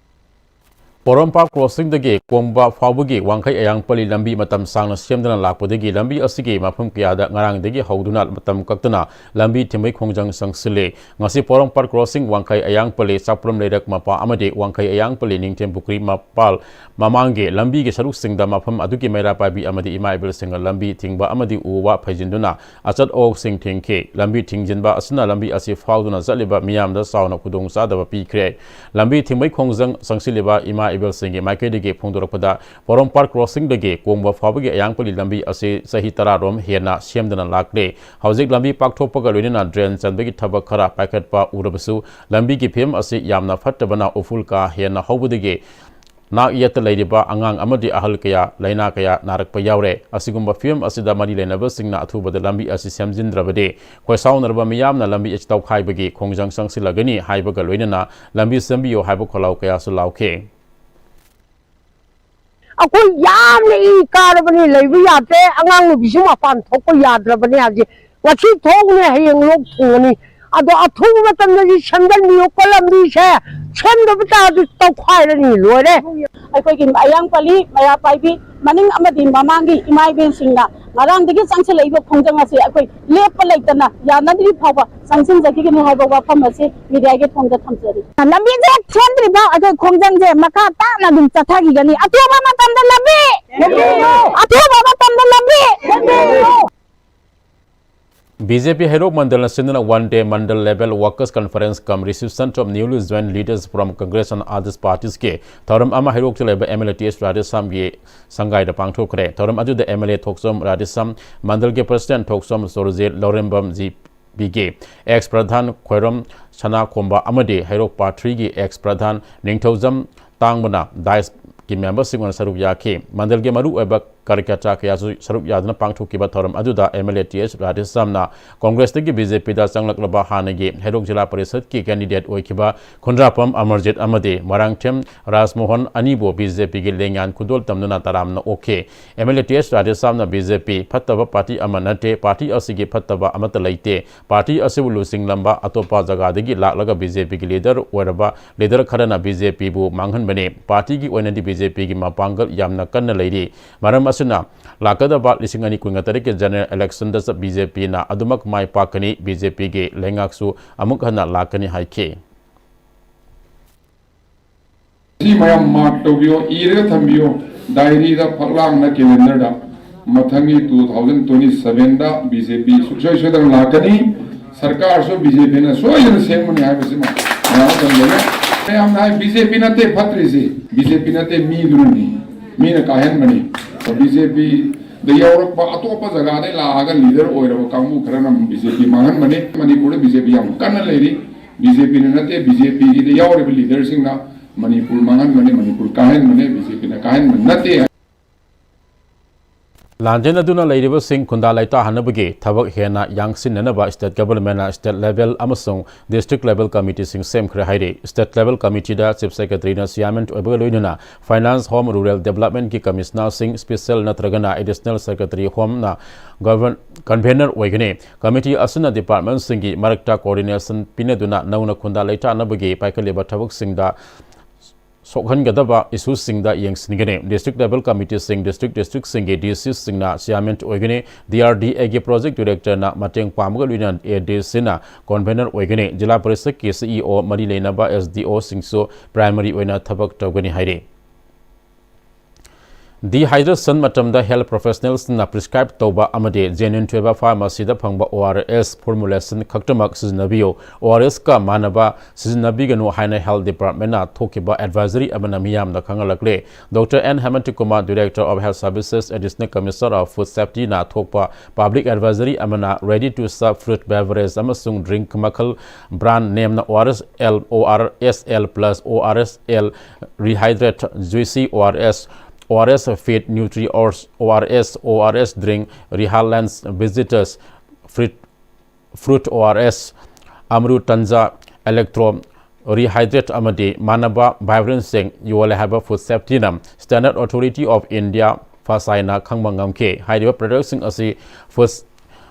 ꯄꯣꯔꯣꯝꯄꯥꯠ crossing ꯗꯒꯤ ꯀꯣꯡꯕ ꯐꯥꯎꯕꯒꯤ ꯋꯥꯡꯈꯩ ꯑꯌꯥꯡꯄꯜꯂꯤ ꯂꯝꯕꯤ ꯃꯇꯝ ꯁꯥꯡꯅ ꯁꯦꯝꯗꯅ ꯂꯥꯛꯄꯗꯒꯤ ꯂꯝꯕꯤ ꯑꯁꯤꯒꯤ ꯃꯐꯝ ꯀꯌꯥꯗ ꯉꯔꯥꯡꯗꯒꯤ ꯍꯧꯗꯨꯅ ꯃꯇꯝ ꯀꯛꯇꯅ ꯂꯝꯕꯤ ꯊꯤꯡꯕꯩ ꯈꯣꯡꯖꯪ ꯆꯪꯁꯤꯜꯂꯤ꯫ ꯉꯁꯤ ꯄꯣꯔꯣꯝꯄꯥꯠ crossing, ꯋꯥꯡꯈꯩ ꯑꯌꯥꯡꯄꯜꯂꯤ, ꯆꯥꯛꯄ꯭ꯔꯝ ꯂꯩꯔꯛ ꯃꯄꯥ ꯑꯃꯗꯤ ꯋꯥꯡꯈꯩ ꯑꯌꯥꯡꯄꯜꯂꯤ ꯅꯤꯡꯊꯦꯝ ꯄꯨꯈ꯭ꯔꯤ ꯃꯄꯥꯜ ꯃꯃꯥꯡꯒꯤ ꯂꯝꯕꯤꯒꯤ ꯁꯔꯨꯛꯁꯤꯡꯗ ꯃꯐꯝ ꯑꯗꯨꯒꯤ ꯃꯩꯔꯥ ꯄꯥꯏꯕꯤ ꯑꯃꯗꯤ ꯏꯃꯥ ꯏꯕꯦꯜꯁꯤꯡꯅ ꯂꯝꯕꯤ ꯊꯤꯡꯕ ꯑꯃꯗꯤ ꯎ ꯋꯥ ꯐꯩꯖꯤꯟꯗꯨꯅ ꯑꯆꯠ ꯑꯋꯣꯛꯁꯤꯡ ꯊꯤꯡꯈꯤ꯫ ꯂꯝꯕꯤ ꯊꯤꯡꯖꯤꯟꯕ ꯑꯁꯤꯅ ꯂꯝꯕꯤ ꯑꯁꯤ ꯐꯥꯎꯗꯨꯅ ꯆꯠꯂꯤꯕ ꯃꯤꯌꯥꯝꯗ ꯆꯥꯎꯅ ꯈꯨꯗꯣꯡꯆꯥꯗꯕ ꯄꯤꯈ꯭ꯔꯦ꯫ ꯂꯝꯕꯤ ꯊꯤꯡꯕꯩ ꯈꯣꯡꯖꯪ ꯆꯪꯁꯤꯜꯂꯤꯕ ꯏꯃꯥ ꯁꯤꯡꯒꯤ ꯃꯥꯏꯀꯩꯗꯒꯤ ꯐꯣꯡꯗꯣꯔꯛꯄꯗ, ꯄꯣꯔꯣꯝꯄꯥꯠ ꯀ꯭ꯔꯣꯁꯤꯡꯗꯒꯤ ꯀꯣꯡꯕ ꯐꯥꯎꯕꯒꯤ ꯑꯌꯥꯡꯄꯜꯂꯤ ꯂꯝꯕꯤ ꯑꯁꯤ ꯆꯍꯤ ꯇꯔꯥꯔꯣꯝ ꯍꯦꯟꯅ ꯁꯦꯝꯗꯅ ꯂꯥꯛꯂꯦ꯫ ꯍꯧꯖꯤꯛ ꯂꯝꯕꯤ ꯄꯥꯛꯊꯣꯛꯄꯒ ꯂꯣꯏꯅꯅ ꯗ꯭ꯔꯦꯟ ꯆꯟꯕꯒꯤ ꯊꯕꯛ ꯈꯔ ꯄꯥꯏꯈꯠꯄ ꯎꯔꯕꯁꯨ, ꯂꯝꯕꯤꯒꯤ ꯐꯤꯕꯝ ꯑꯁꯤ ꯌꯥꯝꯅ ꯐꯠꯇꯕꯅ ꯎꯐꯨꯜ ꯀꯥ ꯍꯦꯟꯅ ꯍꯧꯕꯗꯒꯤ ꯅꯥꯛ ꯌꯦꯠꯇ ꯂꯩꯔꯤꯕ ꯑꯉꯥꯡ ꯑꯃꯗꯤ ꯑꯍꯜ ꯀꯌꯥ ꯂꯥꯏꯅꯥ ꯀꯌꯥ ꯅꯥꯔꯛꯄ ꯌꯥꯎꯔꯦ꯫ ꯑꯁꯤꯒꯨꯝꯕ ꯐꯤꯕꯝ ꯑꯁꯤꯗ ꯃꯔꯤ ꯂꯩꯅꯕꯁꯤꯡꯅ ꯑꯊꯨꯕꯗ ꯂꯝꯕꯤ ꯑꯁꯤ ꯁꯦꯝꯖꯤꯟꯗ꯭ꯔꯕꯗꯤ, ꯈꯣꯏꯁꯥꯎꯅꯔꯕ ꯃꯤꯌꯥꯝꯅ ꯂꯝꯕꯤ ꯑꯁꯤ ꯇꯧꯈꯥꯏꯕꯒꯤ ꯈꯣꯡꯖꯪ ꯆꯪꯁꯤꯜꯂꯒꯅꯤ ꯍꯥꯏꯕꯒ ꯂꯣꯏꯅꯅ ꯂꯝꯕꯤ ꯁꯦꯝꯕꯤꯌꯨ ꯍꯥꯏꯕ ꯈꯣꯜꯂꯥꯎ ꯀꯌꯥꯁꯨ ꯂꯥꯎꯈꯤ꯫ ꯑꯩꯈꯣꯏ ꯌꯥꯝꯅ ꯏ ꯀꯥꯔꯕꯅꯤ, ꯂꯩꯕ ꯌꯥꯗ꯭ꯔꯦ꯫ ꯑꯉꯥꯡ ꯅꯨꯕꯤꯁꯨ ꯃꯄꯥꯟ ꯊꯣꯛꯄ ꯌꯥꯗ꯭ꯔꯕꯅꯤ꯫ ꯍꯧꯖꯤꯛ ꯉꯁꯤ ꯊꯣꯛꯎꯅꯤ, ꯍꯌꯦꯡ ꯂꯣꯛ ꯊꯨꯡꯉꯅꯤ꯫ ꯑꯗꯣ ꯑꯊꯨꯕ ꯃꯇꯝꯗꯗꯤ ꯁꯦꯝꯖꯟꯕꯤꯌꯨꯀꯣ, ꯂꯝꯕꯤꯁꯦ ꯁꯦꯝꯗꯕ ꯇꯥꯔꯗꯤ ꯇꯧꯈꯥꯏꯔꯅꯤ, ꯂꯣꯏꯔꯦ꯫ ꯑꯩꯈꯣꯏꯒꯤ ꯑꯌꯥꯡꯄꯜꯂꯤ, ꯃꯩꯔꯥ ꯄꯥꯏꯕꯤ ꯃꯅꯤꯡ ꯑꯃꯗꯤ ꯃꯃꯥꯡꯒꯤ ꯏꯃꯥ ꯏꯕꯦꯟꯁꯤꯡꯅ ꯉꯔꯥꯡꯗꯒꯤ ꯆꯪꯁꯤꯜꯂꯛꯏꯕ ꯈꯣꯡꯖꯪ ꯑꯁꯤ ꯑꯩꯈꯣꯏ ꯂꯦꯞꯄ ꯂꯩꯇꯅ ꯌꯥꯅꯗ꯭ꯔꯤ ꯐꯥꯎꯕ ꯆꯪꯁꯤꯟꯖꯈꯤꯒꯅꯤ ꯍꯥꯏꯕ ꯋꯥꯐꯝ ꯑꯁꯤ ꯃꯤꯗꯤꯌꯥꯒꯤ ꯊꯣꯡꯗ ꯊꯝꯖꯔꯤ꯫ ꯂꯝꯕꯤꯁꯦ ꯍꯦꯛ ꯁꯦꯝꯗ꯭ꯔꯤꯐꯥꯎ ꯑꯩꯈꯣꯏ ꯈꯣꯡꯖꯪꯁꯦ ꯃꯈꯥ ꯇꯥꯅ ꯑꯗꯨꯝ ꯆꯠꯊꯈꯤꯒꯅꯤ꯫ ꯑꯊꯨꯕ ꯃꯇꯝꯗ ꯂꯝꯕꯤ! ꯑꯊꯨꯕ ꯃꯇꯝꯗ ꯂꯝꯕꯤ! ꯕꯤ ꯖꯦ ꯄꯤ ꯍꯩꯔꯣꯛ ꯃꯟꯗꯜꯅ ꯁꯤꯟꯗꯨꯅ One Day Mandal Level Workers Conference cum Reception of Newly Joined Leaders from Congress and Others Parties ꯀꯤ ꯊꯧꯔꯝ ꯑꯃ ꯍꯩꯔꯣꯛꯇ ꯂꯩꯕ M L A T S ꯔꯥꯙꯦꯁ꯭ꯌꯥꯝꯒꯤ ꯁꯪꯒꯥꯏꯗ ꯄꯥꯡꯊꯣꯛꯈ꯭ꯔꯦ꯫ ꯊꯧꯔꯝ ꯑꯗꯨꯗ M L A Thokchom Radheshyam, ꯃꯟꯗꯜꯒꯤ ꯄ꯭ꯔꯁꯤꯗꯦꯟꯠ ꯊꯣꯛꯆꯣꯝ ꯁꯣꯔꯖꯤꯠ, ꯂꯧꯔꯦꯝꯕꯝ ꯖꯤ ꯄꯤꯒꯤ ꯑꯦꯛꯁ ꯄ꯭ꯔꯙꯥꯟ ꯈ꯭ꯋꯥꯏꯔꯣꯝ ꯁꯅꯥꯈꯣꯝꯕ ꯑꯃꯗꯤ ꯍꯩꯔꯣꯛ ꯄꯥꯔꯠ ꯊ꯭ꯔꯤꯒꯤ ꯑꯦꯛꯁ ꯄ꯭ꯔꯙꯥꯟ ꯅꯤꯡꯊꯧꯖꯝ ꯇꯥꯡꯕꯅ ꯗꯥꯏꯁꯀꯤ ꯃꯦꯝꯕꯔꯁꯤꯡ ꯑꯣꯏꯅ ꯁꯔꯨꯛ ꯌꯥꯈꯤ꯫ ꯃꯟꯗꯜꯒꯤ ꯃꯔꯨꯑꯣꯏꯕ ꯀꯥꯔꯌꯀꯔꯇꯥ ꯀꯌꯥꯁꯨ ꯁꯔꯨꯛ ꯌꯥꯗꯨꯅ ꯄꯥꯡꯊꯣꯛꯈꯤꯕ ꯊꯧꯔꯝ ꯑꯗꯨꯗ M L A T S ꯔꯥꯙꯦꯁ꯭ꯌꯥꯝꯅ ꯀꯣꯡꯒ꯭ꯔꯦꯁꯇꯒꯤ ꯕꯤ ꯖꯦ ꯄꯤꯗ ꯆꯪꯂꯛꯂꯕ ꯍꯥꯟꯅꯒꯤ ꯍꯩꯔꯣꯛ ꯖꯤꯂꯥ ꯄꯔꯤꯁꯠꯀꯤ ꯀꯦꯟꯗꯤꯗꯦꯠ ꯑꯣꯏꯈꯤꯕ ꯈꯨꯟꯗ꯭ꯔꯥꯄꯝ ꯑꯃꯔꯖꯤꯠ ꯑꯃꯗꯤ ꯃꯣꯏꯔꯥꯡꯊꯦꯝ ꯔꯥꯖꯃꯣꯍꯟ ꯑꯅꯤꯕꯨ ꯕꯤ ꯖꯦ ꯄꯤꯒꯤ ꯂꯦꯡꯌꯥꯟ ꯈꯨꯗꯣꯜ ꯇꯝꯗꯨꯅ ꯇꯔꯥꯝꯅ ꯑꯣꯛꯈꯤ꯫ M L A T S ꯔꯥꯙꯦꯁ꯭ꯌꯥꯝꯅ ꯕꯤ ꯖꯦ ꯄꯤ ꯐꯠꯇꯕ ꯄꯥꯔꯇꯤ ꯑꯃ ꯅꯠꯇꯦ, ꯄꯥꯔꯇꯤ ꯑꯁꯤꯒꯤ ꯐꯠꯇꯕ ꯑꯃꯠꯇ ꯂꯩꯇꯦ, ꯄꯥꯔꯇꯤ ꯑꯁꯤꯕꯨ ꯂꯨꯆꯤꯡꯂꯝꯕ ꯑꯇꯣꯞꯄ ꯖꯒꯥꯗꯒꯤ ꯂꯥꯛꯂꯒ ꯕꯤ ꯖꯦ ꯄꯤꯒꯤ ꯂꯤꯗꯔ ꯑꯣꯏꯔꯕ ꯂꯤꯗꯔ ꯈꯔꯅ ꯕꯤ ꯖꯦ ꯄꯤꯕꯨ ꯃꯥꯡꯍꯟꯕꯅꯤ꯫ ꯄꯥꯔꯇꯤꯒꯤ ꯑꯣꯏꯅꯗꯤ ꯕꯤ ꯖꯦ ꯄꯤꯒꯤ ꯃꯄꯥꯡꯒꯜ ꯌꯥꯝꯅ ꯀꯟꯅ ꯂꯩꯔꯤ꯫ ꯃꯔꯝ ꯑꯁꯤꯅ ꯂꯥꯛꯀꯗꯕ ꯂꯤꯁꯤꯡ ꯑꯅꯤ ꯀꯨꯟꯒ ꯇꯔꯦꯠꯀꯤ ꯖꯦꯅꯔꯦꯜ ꯏꯂꯦꯛꯁꯟꯗ ꯕꯤ ꯖꯦ ꯄꯤꯅ ꯑꯗꯨꯃꯛ ꯃꯥꯏ ꯄꯥꯛꯀꯅꯤ꯫ ꯕꯤ ꯖꯦ ꯄꯤꯒꯤ ꯂꯩꯉꯥꯛꯁꯨ ꯑꯃꯨꯛ ꯍꯟꯅ ꯂꯥꯛꯀꯅꯤ ꯍꯥꯏꯈꯤ꯫ ꯁꯤ ꯃꯌꯥꯝ ꯃꯥꯔꯛ ꯇꯧꯕꯤꯌꯣ, ꯏꯔꯒ ꯊꯝꯕꯤꯌꯣ, ꯗꯥꯏꯔꯤꯗ, ꯐꯛꯂꯥꯡꯗ, ꯀꯦꯂꯦꯟꯗꯔꯗ꯫ ꯃꯊꯪꯒꯤ two thousand twenty sevenꯗ ꯕꯤ ꯖꯦ ꯄꯤ ꯁꯨꯡꯁꯣꯏ ꯁꯣꯏꯗꯅ ꯂꯥꯛꯀꯅꯤ꯫ ꯁꯔꯀꯥꯔꯁꯨ ꯕꯤ ꯖꯦ ꯄꯤꯅ ꯁꯣꯏꯗꯅ ꯁꯦꯝꯒꯅꯤ ꯍꯥꯏꯕꯁꯤꯃ ꯃꯌꯥꯝ ꯊꯝꯖꯒꯦ꯫ ꯃꯌꯥꯝꯅ ꯍꯥꯏ ꯕꯤ ꯖꯦ ꯄꯤ ꯅꯠꯇꯦ ꯐꯠꯇ꯭ꯔꯤꯁꯤ, ꯕꯤ ꯖꯦ ꯄꯤ ꯅꯠꯇꯦ ꯃꯤꯗꯨꯅꯅꯤ, ꯃꯤꯅ ꯀꯥꯏꯍꯟꯕꯅꯤ꯫ ꯕꯤ ꯖꯦ ꯄꯤꯗ ꯌꯥꯎꯔꯛꯄ ꯑꯇꯣꯞꯄ ꯖꯒꯥꯗꯩ ꯂꯥꯛꯑꯒ ꯂꯤꯗꯔ ꯑꯣꯏꯔꯕ ꯀꯥꯡꯕꯨ ꯈꯔꯅ ꯑꯃꯨꯛ ꯕꯤ ꯖꯦ ꯄꯤ ꯃꯥꯡꯍꯟꯕꯅꯤ꯫ ꯃꯅꯤꯄꯨꯔꯗ ꯕꯤ ꯖꯦ ꯄꯤ ꯌꯥꯝ ꯀꯟꯅ ꯂꯩꯔꯤ꯫ ꯕꯤ ꯖꯦ ꯄꯤꯅ ꯅꯠꯇꯦ, ꯕꯤ ꯖꯦ ꯄꯤꯒꯤꯗ ꯌꯥꯎꯔꯤꯕ ꯂꯤꯗꯔꯁꯤꯡꯅ ꯃꯅꯤꯄꯨꯔ ꯃꯥꯡꯍꯟꯕꯅꯤ, ꯃꯅꯤꯄꯨꯔ ꯀꯥꯏꯍꯟꯕꯅꯦ, ꯕꯤ ꯖꯦ ꯄꯤꯅ ꯀꯥꯏꯍꯟꯕ ꯅꯠꯇꯦ꯫ ꯂꯥꯟꯖꯦꯟꯅꯗꯨꯅ ꯂꯩꯔꯤꯕꯁꯤꯡ ꯈꯨꯟꯗꯥ ꯂꯩꯇꯥꯍꯟꯅꯕꯒꯤ ꯊꯕꯛ ꯍꯦꯟꯅ ꯌꯥꯡꯁꯤꯟꯅꯅꯕ state governmentꯅ state level ꯑꯃꯁꯨꯡ district level committeeꯁꯤꯡ ꯁꯦꯝꯈ꯭ꯔꯦ ꯍꯥꯏꯔꯤ꯫ State level committeeꯗ Chief Secretaryꯅ chairman ꯑꯣꯏꯕꯒ ꯂꯣꯏꯅꯅ Finance, Home, Rural Developmentꯀꯤ commissionerꯁꯤꯡ, special ꯅꯠꯇ꯭ꯔꯒꯅ additional secretary homeꯅ govern-, convener ꯑꯣꯏꯒꯅꯤ꯫ Committee ꯑꯁꯤꯅ departmentꯁꯤꯡꯒꯤ ꯃꯔꯛꯇ coordination ꯄꯤꯅꯗꯨꯅ ꯅꯧꯅ ꯈꯨꯟꯗꯥ ꯂꯩꯇꯥꯅꯕꯒꯤ ꯄꯥꯏꯈꯠꯂꯤꯕ ꯊꯕꯛꯁꯤꯡꯗ ꯁꯣꯛꯍꯟꯒꯗꯕ issueꯁꯤꯡꯗ ꯌꯦꯡꯁꯤꯟꯒꯅꯤ꯫ District level committeeꯁꯤꯡ district districtꯁꯤꯡꯒꯤ D Cꯁꯤꯡꯅ chairman ꯑꯣꯏꯒꯅꯤ꯫ D R D Aꯒꯤ project directorꯅ ꯃꯇꯦꯡ ꯄꯥꯡꯕꯒ ꯂꯣꯏꯅꯅ A D Cꯅ convener ꯑꯣꯏꯒꯅꯤ꯫ ꯖꯤꯂꯥ ꯄꯔꯤꯁꯠꯀꯤ C E O ꯃꯔꯤ ꯂꯩꯅꯕ S D Oꯁꯤꯡꯁꯨ primary ꯑꯣꯏꯅ ꯊꯕꯛ ꯇꯧꯒꯅꯤ ꯍꯥꯏꯔꯤ꯫ Dehydration ꯃꯇꯝꯗ health professionalꯁꯤꯡꯅ prescribe ꯇꯧꯕ ꯑꯃꯗꯤ genuine ꯑꯣꯏꯕ pharmacyꯗ ꯐꯪꯕ O R S formulation ꯈꯛꯇꯃꯛ ꯁꯤꯖꯤꯟꯅꯕꯤꯌꯨ꯫ O R Sꯀ ꯃꯥꯟꯅꯕ ꯁꯤꯖꯤꯟꯅꯕꯤꯒꯅꯨ ꯍꯥꯏꯅ health departmentꯅ ꯊꯣꯛꯈꯤꯕ advisory ꯑꯃꯅ ꯃꯤꯌꯥꯝꯗ ꯈꯪꯍꯜꯂꯛꯂꯦ꯫ Doctor N Hemant Kumar, Director of Health Services, Additional Commissioner of Food Safetyꯅ ꯊꯣꯛꯄ public advisory ꯑꯃꯅ ready to serve fruit beverage ꯑꯃꯁꯨꯡ drink ꯃꯈꯜ brand nameꯅ O R S L, O R S L plus, O R S L Rehydrate, Juicy O R S, O R S Fit Nutri, O R S, O R S Drink, Rehydrate Visitors, Fruit Fruit O R S, Amrut Tanja, Electro, Rehydrate ꯑꯃꯗꯤ ꯃꯥꯟꯅꯕ ꯕꯦꯚꯔꯦꯖꯁꯤꯡ ꯌꯣꯜꯂꯦ ꯍꯥꯏꯕ Food Safetyꯅ Standard Authority of India, FSSAIꯅ ꯈꯪꯕ ꯉꯝꯈꯤ꯫ ꯍꯥꯏꯔꯤꯕ productꯁꯤꯡ ꯑꯁꯤ food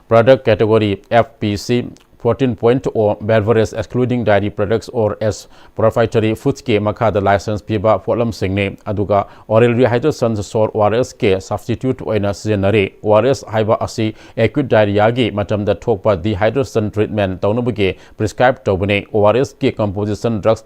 product category F P C fourteen point O beverage excluding dairy products or as proprietary foodsꯀꯤ ꯃꯈꯥꯗ license ꯄꯤꯕ ꯄꯣꯠꯂꯝꯁꯤꯡꯅꯤ꯫ ꯑꯗꯨꯒ oral rehydration source O R Sꯀꯤ substitute ꯑꯣꯏꯅ ꯁꯤꯖꯤꯟꯅꯔꯤ꯫ O R S ꯍꯥꯏꯕ ꯑꯁꯤ acute diarrheaꯒꯤ ꯃꯇꯝꯗ ꯊꯣꯛꯄ dehydration treatment ꯇꯧꯅꯕꯒꯤ prescribe ꯇꯧꯕꯅꯤ꯫ O R Sꯀꯤ composition drugs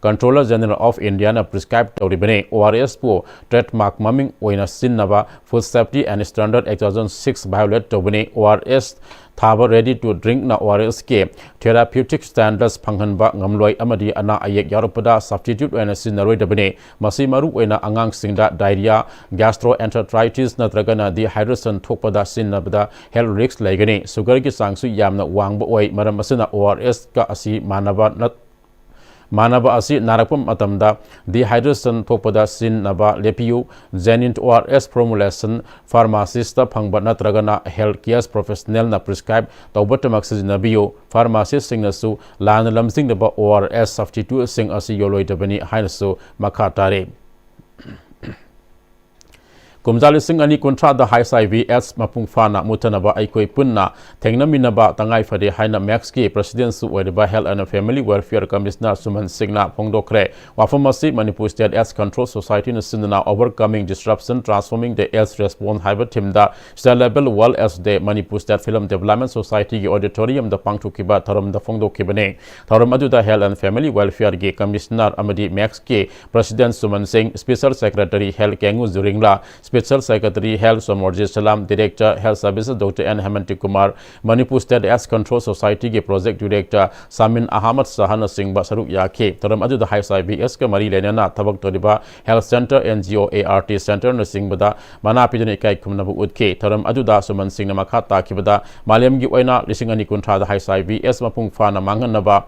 Controller General of Indiaꯅ prescribe ꯇꯧꯔꯤꯕꯅꯤ꯫ ꯑꯣ ꯑꯥꯔ ꯑꯦꯁꯄꯨ trademark ꯃꯃꯤꯡ ꯑꯣꯏꯅ ꯁꯤꯖꯤꯟꯅꯕ Food Safety and Standard Act two thousand six violate ꯇꯧꯕꯅꯤ꯫ ꯑꯣ ꯑꯥꯔ ꯑꯦꯁ ꯊꯥꯕ ready to drinkꯅ ꯑꯣ ꯑꯥꯔ ꯑꯦꯁꯀꯤ therapeutic standards ꯐꯪꯍꯟꯕ ꯉꯝꯂꯣꯏ ꯑꯃꯗꯤ ꯑꯅꯥ ꯑꯌꯦꯛ ꯌꯥꯎꯔꯛꯄꯗ substitute ꯑꯣꯏꯅ ꯁꯤꯖꯤꯟꯅꯔꯣꯏꯗꯕꯅꯤ꯫ ꯃꯁꯤ ꯃꯔꯨꯑꯣꯏꯅ ꯑꯉꯥꯡꯁꯤꯡꯗ diarrhea, gastroenteritis ꯅꯠꯇ꯭ꯔꯒꯅ dehydration ꯊꯣꯛꯄꯗ ꯁꯤꯖꯤꯟꯅꯕꯗ health risk ꯂꯩꯒꯅꯤ꯫ Sugarꯒꯤ ꯆꯥꯡꯁꯨ ꯌꯥꯝꯅ ꯋꯥꯡꯕ ꯑꯣꯏ, ꯃꯔꯝ ꯑꯁꯤꯅ ꯑꯣ ꯑꯥꯔ ꯑꯦꯁꯀ ꯑꯁꯤ ꯃꯥꯟꯅꯕ ꯅꯠ-, ꯃꯥꯟꯅꯕ ꯑꯁꯤ ꯅꯥꯔꯛꯄ ꯃꯇꯝꯗ dehydration ꯊꯣꯛꯄꯗ ꯁꯤꯖꯤꯟꯅꯕ ꯂꯦꯞꯄꯤꯌꯨ꯫ Genuine ꯑꯣ ꯑꯥꯔ ꯑꯦꯁ formulation pharmacistꯇ ꯐꯪꯕ ꯅꯠꯇ꯭ꯔꯒꯅ health care professionalꯅ prescribe ꯇꯧꯕꯇꯃꯛ ꯁꯤꯖꯤꯟꯅꯕꯤꯌꯨ꯫ Pharmacistꯁꯤꯡꯅꯁꯨ ꯂꯥꯟꯅ ꯂꯝꯖꯤꯡꯅꯕ ꯑꯣ ꯑꯥꯔ ꯑꯦꯁ substituteꯁꯤꯡ ꯑꯁꯤ ꯌꯣꯜꯂꯣꯏꯗꯕꯅꯤ ꯍꯥꯏꯅꯁꯨ ꯃꯈꯥ ꯇꯥꯔꯤ꯫ ꯀꯨꯝꯖꯥ ꯂꯤꯁꯤꯡ ꯑꯅꯤ ꯀꯨꯟꯊ꯭ꯔꯥꯗ ꯍꯩꯆ ꯑꯥꯏ ꯚꯤ ꯑꯦꯗꯁ ꯃꯄꯨꯡ ꯐꯥꯅ ꯃꯨꯠꯊꯅꯕ ꯑꯩꯈꯣꯏ ꯄꯨꯟꯅ ꯊꯦꯡꯅꯃꯤꯟꯅꯕ ꯇꯉꯥꯏ ꯐꯗꯦ ꯍꯥꯏꯅ ꯃꯦꯛꯁꯀꯤ presidentꯁꯨ ꯑꯣꯏꯔꯤꯕ Health and Family Welfare Commissioner ꯁꯨꯃꯟ ꯁꯤꯡꯅ ꯐꯣꯡꯗꯣꯛꯈ꯭ꯔꯦ꯫ ꯋꯥꯐꯝ ꯑꯁꯤ Manipur State AIDS Control Societyꯅ ꯁꯤꯟꯗꯨꯅ Overcoming Disruption, Transforming the AIDS Response ꯍꯥꯏꯕ themeꯗ State Level World AIDS Day Manipur State Film Development Societyꯒꯤ auditoriumꯗ ꯄꯥꯡꯊꯣꯛꯈꯤꯕ ꯊꯧꯔꯝꯗ ꯐꯣꯡꯗꯣꯛꯈꯤꯕꯅꯤ꯫ ꯊꯧꯔꯝ ꯑꯗꯨꯗ Health and Family Welfareꯒꯤ Commissioner ꯑꯃꯗꯤ ꯃꯦꯛꯁꯀꯤ President ꯁꯨꯃꯟ ꯁꯤꯡ, Special Secretary Health ꯀꯦꯡꯉꯨ ꯖꯨꯔꯤꯡꯂꯥ, Special Secretary Health Somorjit Salam, Director Health Services Doctor N Hemanta Kumar, Manipur State AIDS Control Societyꯒꯤ Project Director ꯁꯥꯃꯤꯟ ꯑꯍꯃꯗ ꯁꯍꯥꯅꯆꯤꯡꯕ ꯁꯔꯨꯛ ꯌꯥꯈꯤ꯫ ꯊꯧꯔꯝ ꯑꯗꯨꯗ ꯍꯩꯆ ꯑꯥꯏ ꯚꯤ ꯑꯦꯗꯁꯀ ꯃꯔꯤ ꯂꯩꯅꯅ ꯊꯕꯛ ꯇꯧꯔꯤꯕ health center, and G O, A R T centerꯅꯆꯤꯡꯕꯗ ꯃꯅꯥ ꯄꯤꯗꯨꯅ ꯏꯀꯥꯏ ꯈꯨꯝꯅꯕ ꯎꯠꯈꯤ꯫ ꯊꯧꯔꯝ ꯑꯗꯨꯗ ꯁꯨꯃꯟ ꯁꯤꯡꯅ ꯃꯈꯥ ꯇꯥꯈꯤꯕꯗ, ꯃꯥꯂꯦꯝꯒꯤ ꯑꯣꯏꯅ ꯂꯤꯁꯤꯡ ꯑꯅꯤ ꯀꯨꯟꯊ꯭ꯔꯥꯗ ꯍꯩꯆ ꯑꯥꯏ ꯚꯤ ꯑꯦꯗꯁ ꯃꯄꯨꯡ ꯐꯥꯅ ꯃꯥꯡꯍꯟꯅꯕ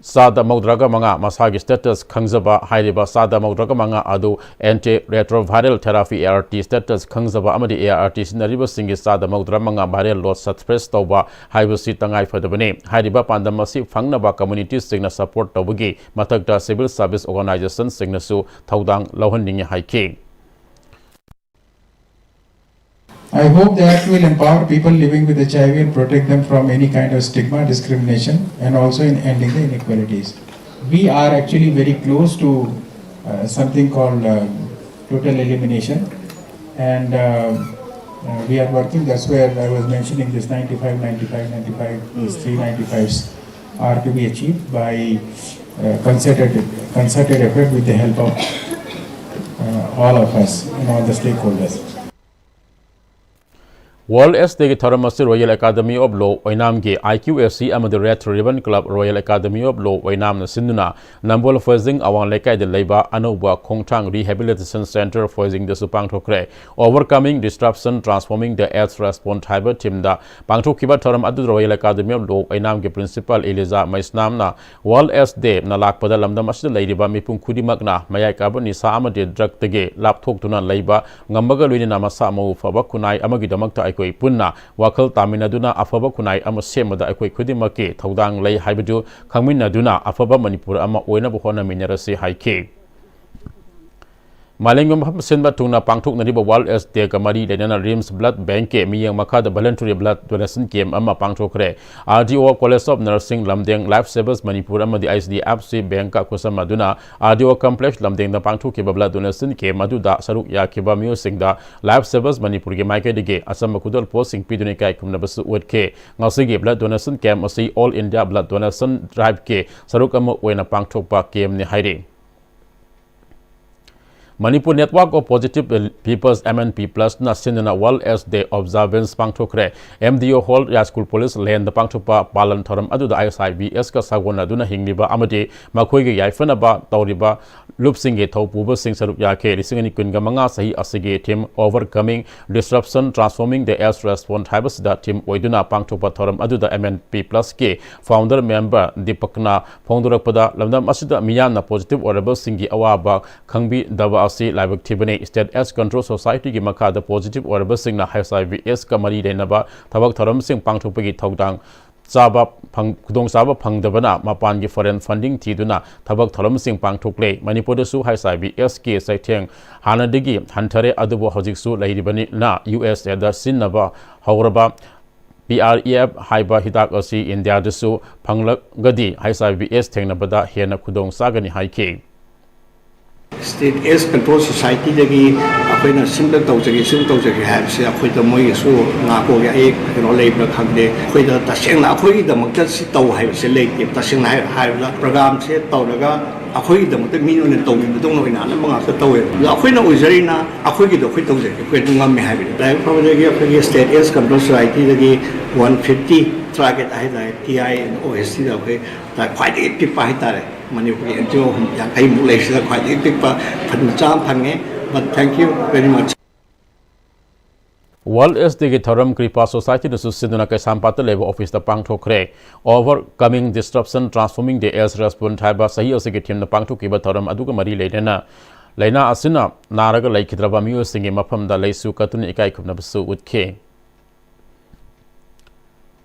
ꯆꯥꯗ ꯃꯧꯗ꯭ꯔꯥꯒ ꯃꯉꯥ ꯃꯁꯥꯒꯤ status ꯈꯪꯖꯕ ꯍꯥꯏꯔꯤꯕ ꯆꯥꯗ ꯃꯧꯗ꯭ꯔꯥꯒ ꯃꯉꯥ ꯑꯗꯨ antiretroviral therapy, A R T status ꯈꯪꯖꯕ ꯑꯃꯗꯤ ꯑꯦ ꯑꯥꯔ ꯇꯤ ꯁꯤꯖꯤꯟꯅꯔꯤꯕꯁꯤꯡꯒꯤ ꯆꯥꯗ ꯃꯧꯗ꯭ꯔꯥ ꯃꯉꯥ viral load suppress ꯇꯧꯕ ꯍꯥꯏꯕꯁꯤ ꯇꯉꯥꯏ ꯐꯗꯕꯅꯤ꯫ ꯍꯥꯏꯔꯤꯕ ꯄꯥꯟꯗꯝ ꯑꯁꯤ ꯐꯪꯅꯕ communityꯁꯤꯡꯅ support ꯇꯧꯕꯒꯤ ꯃꯊꯛꯇ civil service organizationꯁꯤꯡꯅꯁꯨ ꯊꯧꯗꯥꯡ ꯂꯧꯍꯟꯅꯤꯡꯏ ꯍꯥꯏꯈꯤ꯫ I hope the act will empower people living with H I V and protect them from any kind of stigma, discrimination, and also in ending the inequalities. We are actually very close to uh, something called uh, total elimination, and uh, uh, we are working. That's where I was mentioning this ninety-five, ninety-five, ninety-five, these three ninety-fives are to be achieved by uh, concerted, concerted effort with the help of uh, all of us and all the stakeholders. World AIDS Day ꯒꯤ ꯊꯧꯔꯝ ꯑꯁꯤ Royal Academy of Law ꯑꯣꯏꯅꯥꯝꯒꯤ I Q A C ꯑꯃꯗꯤ Red Ribbon Club Royal Academy of Law ꯑꯣꯏꯅꯥꯝꯅ ꯁꯤꯟꯗꯨꯅ ꯅꯝꯕꯣꯜ ꯐꯣꯏꯖꯤꯡ ꯑꯋꯥꯡ ꯂꯩꯀꯥꯏꯗ ꯂꯩꯕ ꯑꯅꯧꯕ ꯈꯣꯡꯊꯥꯡ Rehabilitation Center ꯐꯣꯏꯖꯤꯡꯗꯁꯨ ꯄꯥꯡꯊꯣꯛꯈ꯭ꯔꯦ꯫ Overcoming Disruption, Transforming the AIDS Response ꯍꯥꯏꯕ theme ꯗ ꯄꯥꯡꯊꯣꯛꯈꯤꯕ ꯊꯧꯔꯝ ꯑꯗꯨꯗ Royal Academy of Law ꯑꯣꯏꯅꯥꯝꯒꯤ Principal Eliza ꯃꯩꯁꯅꯥꯝꯅ World AIDS Day ꯅ ꯂꯥꯛꯄꯗ ꯂꯝꯗꯝ ꯑꯁꯤꯗ ꯂꯩꯔꯤꯕ ꯃꯤꯄꯨꯝ ꯈꯨꯗꯤꯡꯃꯛꯅ ꯃꯌꯥꯏ ꯀꯥꯕ ꯅꯤꯁꯥ ꯑꯃꯗꯤ drug ꯇꯒꯤ ꯂꯥꯞꯊꯣꯛꯇꯨꯅ ꯂꯩꯕ ꯉꯝꯕꯒ ꯂꯣꯏꯅꯅ ꯃꯁꯥ ꯃꯎ ꯐꯕ ꯈꯨꯟꯅꯥꯏ ꯑꯃꯒꯤꯗꯃꯛꯇ ꯑꯩꯈꯣꯏ ꯄꯨꯟꯅ ꯋꯥꯈꯜ ꯇꯥꯃꯤꯟꯅꯗꯨꯅ ꯑꯐꯕ ꯈꯨꯟꯅꯥꯏ ꯑꯃ ꯁꯦꯝꯕꯗ ꯑꯩꯈꯣꯏ ꯈꯨꯗꯤꯡꯃꯛꯀꯤ ꯊꯧꯗꯥꯡ ꯂꯩ ꯍꯥꯏꯕꯗꯨ ꯈꯪꯃꯤꯟꯅꯗꯨꯅ ꯑꯐꯕ ꯃꯅꯤꯄꯨꯔ ꯑꯃ ꯑꯣꯏꯅꯕ ꯍꯣꯠꯅꯃꯤꯟꯅꯔꯁꯤ ꯍꯥꯏꯈꯤ꯫ ꯃꯥꯂꯦꯝꯒꯤ ꯃꯐꯝ ꯁꯤꯟꯕ ꯊꯨꯡꯅ ꯄꯥꯡꯊꯣꯛꯅꯔꯤꯕ World AIDS Day ꯒ ꯃꯔꯤ ꯂꯩꯅꯅ RIMS Blood Bank ꯀꯤ ꯃꯤꯠꯌꯦꯡ ꯃꯈꯥꯗ Voluntary Blood Donation Camp ꯑꯃ ꯄꯥꯡꯊꯣꯛꯈ꯭ꯔꯦ꯫ R D O College of Nursing ꯂꯝꯗꯦꯡ, Life Savers Manipur ꯑꯃꯗꯤ H D F C Bank ꯀ ꯈꯨꯠꯁꯝꯅꯗꯨꯅ R D O Complex ꯂꯝꯗꯦꯡꯗ ꯄꯥꯡꯊꯣꯛꯈꯤꯕ Blood Donation Camp ꯑꯗꯨꯗ ꯁꯔꯨꯛ ꯌꯥꯈꯤꯕ ꯃꯤꯑꯣꯏꯁꯤꯡꯗ Life Savers ꯃꯅꯤꯄꯨꯔꯒꯤ ꯃꯥꯏꯀꯩꯗꯒꯤ ꯑꯆꯝꯕ ꯈꯨꯗꯣꯜꯄꯣꯠꯁꯤꯡ ꯄꯤꯗꯨꯅ ꯏꯀꯥꯏ ꯈꯨꯝꯅꯕꯁꯨ ꯎꯠꯈꯤ꯫ ꯉꯁꯤꯒꯤ Blood Donation Camp ꯑꯁꯤ All India Blood Donation Drive ꯀꯤ ꯁꯔꯨꯛ ꯑꯃ ꯑꯣꯏꯅ ꯄꯥꯡꯊꯣꯛꯄ camp ꯅꯤ ꯍꯥꯏꯔꯤ꯫ Manipur Network of Positive Peoples, M N P Plus ꯅ ꯁꯤꯟꯗꯨꯅ World AIDS Day Observance ꯄꯥꯡꯊꯣꯛꯈ꯭ꯔꯦ꯫ M D O Hall, Yaiskul police ꯂꯦꯟꯗ ꯄꯥꯡꯊꯣꯛꯄ ꯄꯥꯂꯟ ꯊꯧꯔꯝ ꯑꯗꯨꯗ H I V S ꯀ ꯁꯥꯒꯣꯟꯅꯗꯨꯅ ꯍꯤꯡꯂꯤꯕ ꯑꯃꯗꯤ ꯃꯈꯣꯏꯒꯤ ꯌꯥꯏꯐꯅꯕ ꯇꯧꯔꯤꯕ ꯂꯨꯞꯁꯤꯡꯒꯤ ꯊꯧꯄꯨꯕꯁꯤꯡ ꯁꯔꯨꯛ ꯌꯥꯈꯤ꯫ ꯂꯤꯁꯤꯡ ꯑꯅꯤ ꯀꯨꯟꯒ ꯃꯉꯥ ꯆꯍꯤ ꯑꯁꯤꯒꯤ theme Overcoming Disruption, Transforming the AIDS Response ꯍꯥꯏꯕꯁꯤꯗ theme ꯑꯣꯏꯗꯨꯅ ꯄꯥꯡꯊꯣꯛꯄ ꯊꯧꯔꯝ ꯑꯗꯨꯗ M N P Plus ꯀꯤ founder member ꯗꯤꯄꯛꯅ ꯐꯣꯡꯗꯣꯔꯛꯄꯗ, ꯂꯝꯗꯝ ꯑꯁꯤꯗ ꯃꯤꯌꯥꯝꯅ positive ꯑꯣꯏꯔꯕꯁꯤꯡꯒꯤ ꯑꯋꯥꯕ ꯈꯪꯕꯤꯗꯕ ꯑꯁꯤ ꯂꯥꯏꯕꯛ ꯊꯤꯕꯅꯤ꯫ State AIDS Control Society ꯒꯤ ꯃꯈꯥꯗ positive ꯑꯣꯏꯔꯕꯁꯤꯡꯅ H I V S ꯀ ꯃꯔꯤ ꯂꯩꯅꯕ ꯊꯕꯛ ꯊꯧꯔꯝꯁꯤꯡ ꯄꯥꯡꯊꯣꯛꯄꯒꯤ ꯊꯧꯗꯥꯡ ꯆꯥꯕ ꯐꯪ-, ꯈꯨꯗꯣꯡꯆꯥꯕ ꯐꯪꯗꯕꯅ ꯃꯄꯥꯟꯒꯤ foreign funding ꯊꯤꯗꯨꯅ ꯊꯕꯛ ꯊꯧꯔꯝꯁꯤꯡ ꯄꯥꯡꯊꯣꯛꯂꯦ꯫ ꯃꯅꯤꯄꯨꯔꯗꯁꯨ H I V S ꯀꯤ ꯆꯩꯊꯦꯡ ꯍꯥꯟꯅꯗꯒꯤ ꯍꯟꯊꯔꯦ, ꯑꯗꯨꯕꯨ ꯍꯧꯖꯤꯛꯁꯨ ꯂꯩꯔꯤꯕꯅꯤꯅ U S A ꯗ ꯁꯤꯖꯤꯟꯅꯕ ꯍꯧꯔꯕ P R E F ꯍꯥꯏꯕ ꯍꯤꯗꯥꯛ ꯑꯁꯤ ꯏꯟꯗꯤꯌꯥꯗꯁꯨ ꯐꯪꯂꯒꯗꯤ H I V S ꯊꯦꯡꯅꯕꯗ ꯍꯦꯟꯅ ꯈꯨꯗꯣꯡ ꯆꯥꯒꯅꯤ ꯍꯥꯏꯈꯤ꯫ State AIDS Control Society ꯗꯒꯤ ꯑꯩꯈꯣꯏꯅ ꯁꯤꯝꯇ ꯇꯧꯖꯒꯦ, ꯁꯤꯝ ꯇꯧꯖꯒꯦ ꯍꯥꯏꯕꯁꯦ ꯑꯩꯈꯣꯏꯗ ꯃꯣꯏꯒꯤꯁꯨ ꯉꯥꯛꯄꯒꯤ ꯑꯌꯦꯛ ꯀꯩꯅꯣ ꯂꯩꯕ꯭ꯔꯥ ꯈꯪꯗꯦ꯫ ꯑꯩꯈꯣꯏꯗ ꯇꯁꯦꯡꯅ ꯑꯩꯈꯣꯏꯒꯤꯗꯃꯛꯇ ꯁꯤ ꯇꯧ ꯍꯥꯏꯕꯁꯦ ꯂꯩꯇꯦ꯫ ꯇꯁꯦꯡꯅ ꯍꯥꯏ-, ꯍꯥꯏꯔꯕꯗ program ꯁꯦ ꯇꯧꯔꯒ ꯑꯩꯈꯣꯏꯒꯤꯗꯃꯛꯇ ꯃꯤ ꯑꯣꯏꯅ ꯇꯧꯕꯤꯕꯗꯧꯅ ꯑꯣꯏꯅ ꯑꯅꯝꯕ ꯉꯥꯛꯇ ꯇꯧꯋꯦꯕ꯫ ꯑꯗꯣ ꯑꯩꯈꯣꯏꯅ ꯑꯣꯏꯖꯔꯤꯅ ꯑꯩꯈꯣꯏꯒꯤꯗꯣ ꯑꯩꯈꯣꯏ ꯇꯧꯖꯒꯦ, ꯑꯩꯈꯣꯏ ꯑꯗꯨꯝ ꯉꯝꯃꯦ ꯍꯥꯏꯕꯅꯤ꯫ ꯂꯥꯏꯕꯛ ꯐꯕꯗꯒꯤ ꯑꯩꯈꯣꯏꯒꯤ State AIDS Control Society ꯗꯒꯤ one fifty target ꯍꯥꯏ ꯇꯥꯔꯦ, T I and O S T ꯗ ꯑꯩꯈꯣꯏ ꯈ꯭ꯋꯥꯏꯗꯒꯤ ꯄꯤꯛꯄ ꯍꯥꯏ ꯇꯥꯔꯦ, ꯃꯅꯤꯄꯨꯔꯒꯤ N G O ꯍꯨꯝ-, ꯌꯥꯡꯈꯩꯃꯨꯛ ꯂꯩꯔꯤꯁꯤꯗ ꯈ꯭ꯋꯥꯏꯗꯒꯤ ꯄꯤꯛꯄ fund ꯃꯆꯥ ꯑꯃ ꯐꯪꯉꯦ꯫ But thank you very much. World AIDS Day ꯒꯤ ꯊꯧꯔꯝ ꯀ꯭ꯔꯤꯄꯥ ꯁꯣꯁꯥꯏꯇꯤꯅꯁꯨ ꯁꯤꯟꯗꯨꯅ ꯀꯩꯁꯥꯝꯄꯥꯠꯇ ꯂꯩꯕ ꯑꯣꯐꯤꯁꯇ ꯄꯥꯡꯊꯣꯛꯈ꯭ꯔꯦ꯫ Overcoming Disruption, Transforming the AIDS Response ꯍꯥꯏꯕ ꯆꯍꯤ ꯑꯁꯤꯒꯤ ꯊꯤꯝꯗ ꯄꯥꯡꯊꯣꯛꯈꯤꯕ ꯊꯧꯔꯝ ꯑꯗꯨꯒ ꯃꯔꯤ ꯂꯩꯅꯅ ꯂꯥꯏꯅꯥ ꯑꯁꯤꯅ ꯅꯥꯔꯒ ꯂꯩꯈꯤꯗ꯭ꯔꯕ ꯃꯤꯑꯣꯏꯁꯤꯡꯒꯤ ꯃꯐꯝꯗ ꯂꯩꯁꯨ ꯀꯠꯇꯨꯅ ꯏꯀꯥꯏ ꯈꯨꯝꯅꯕꯁꯨ ꯎꯠꯈꯤ꯫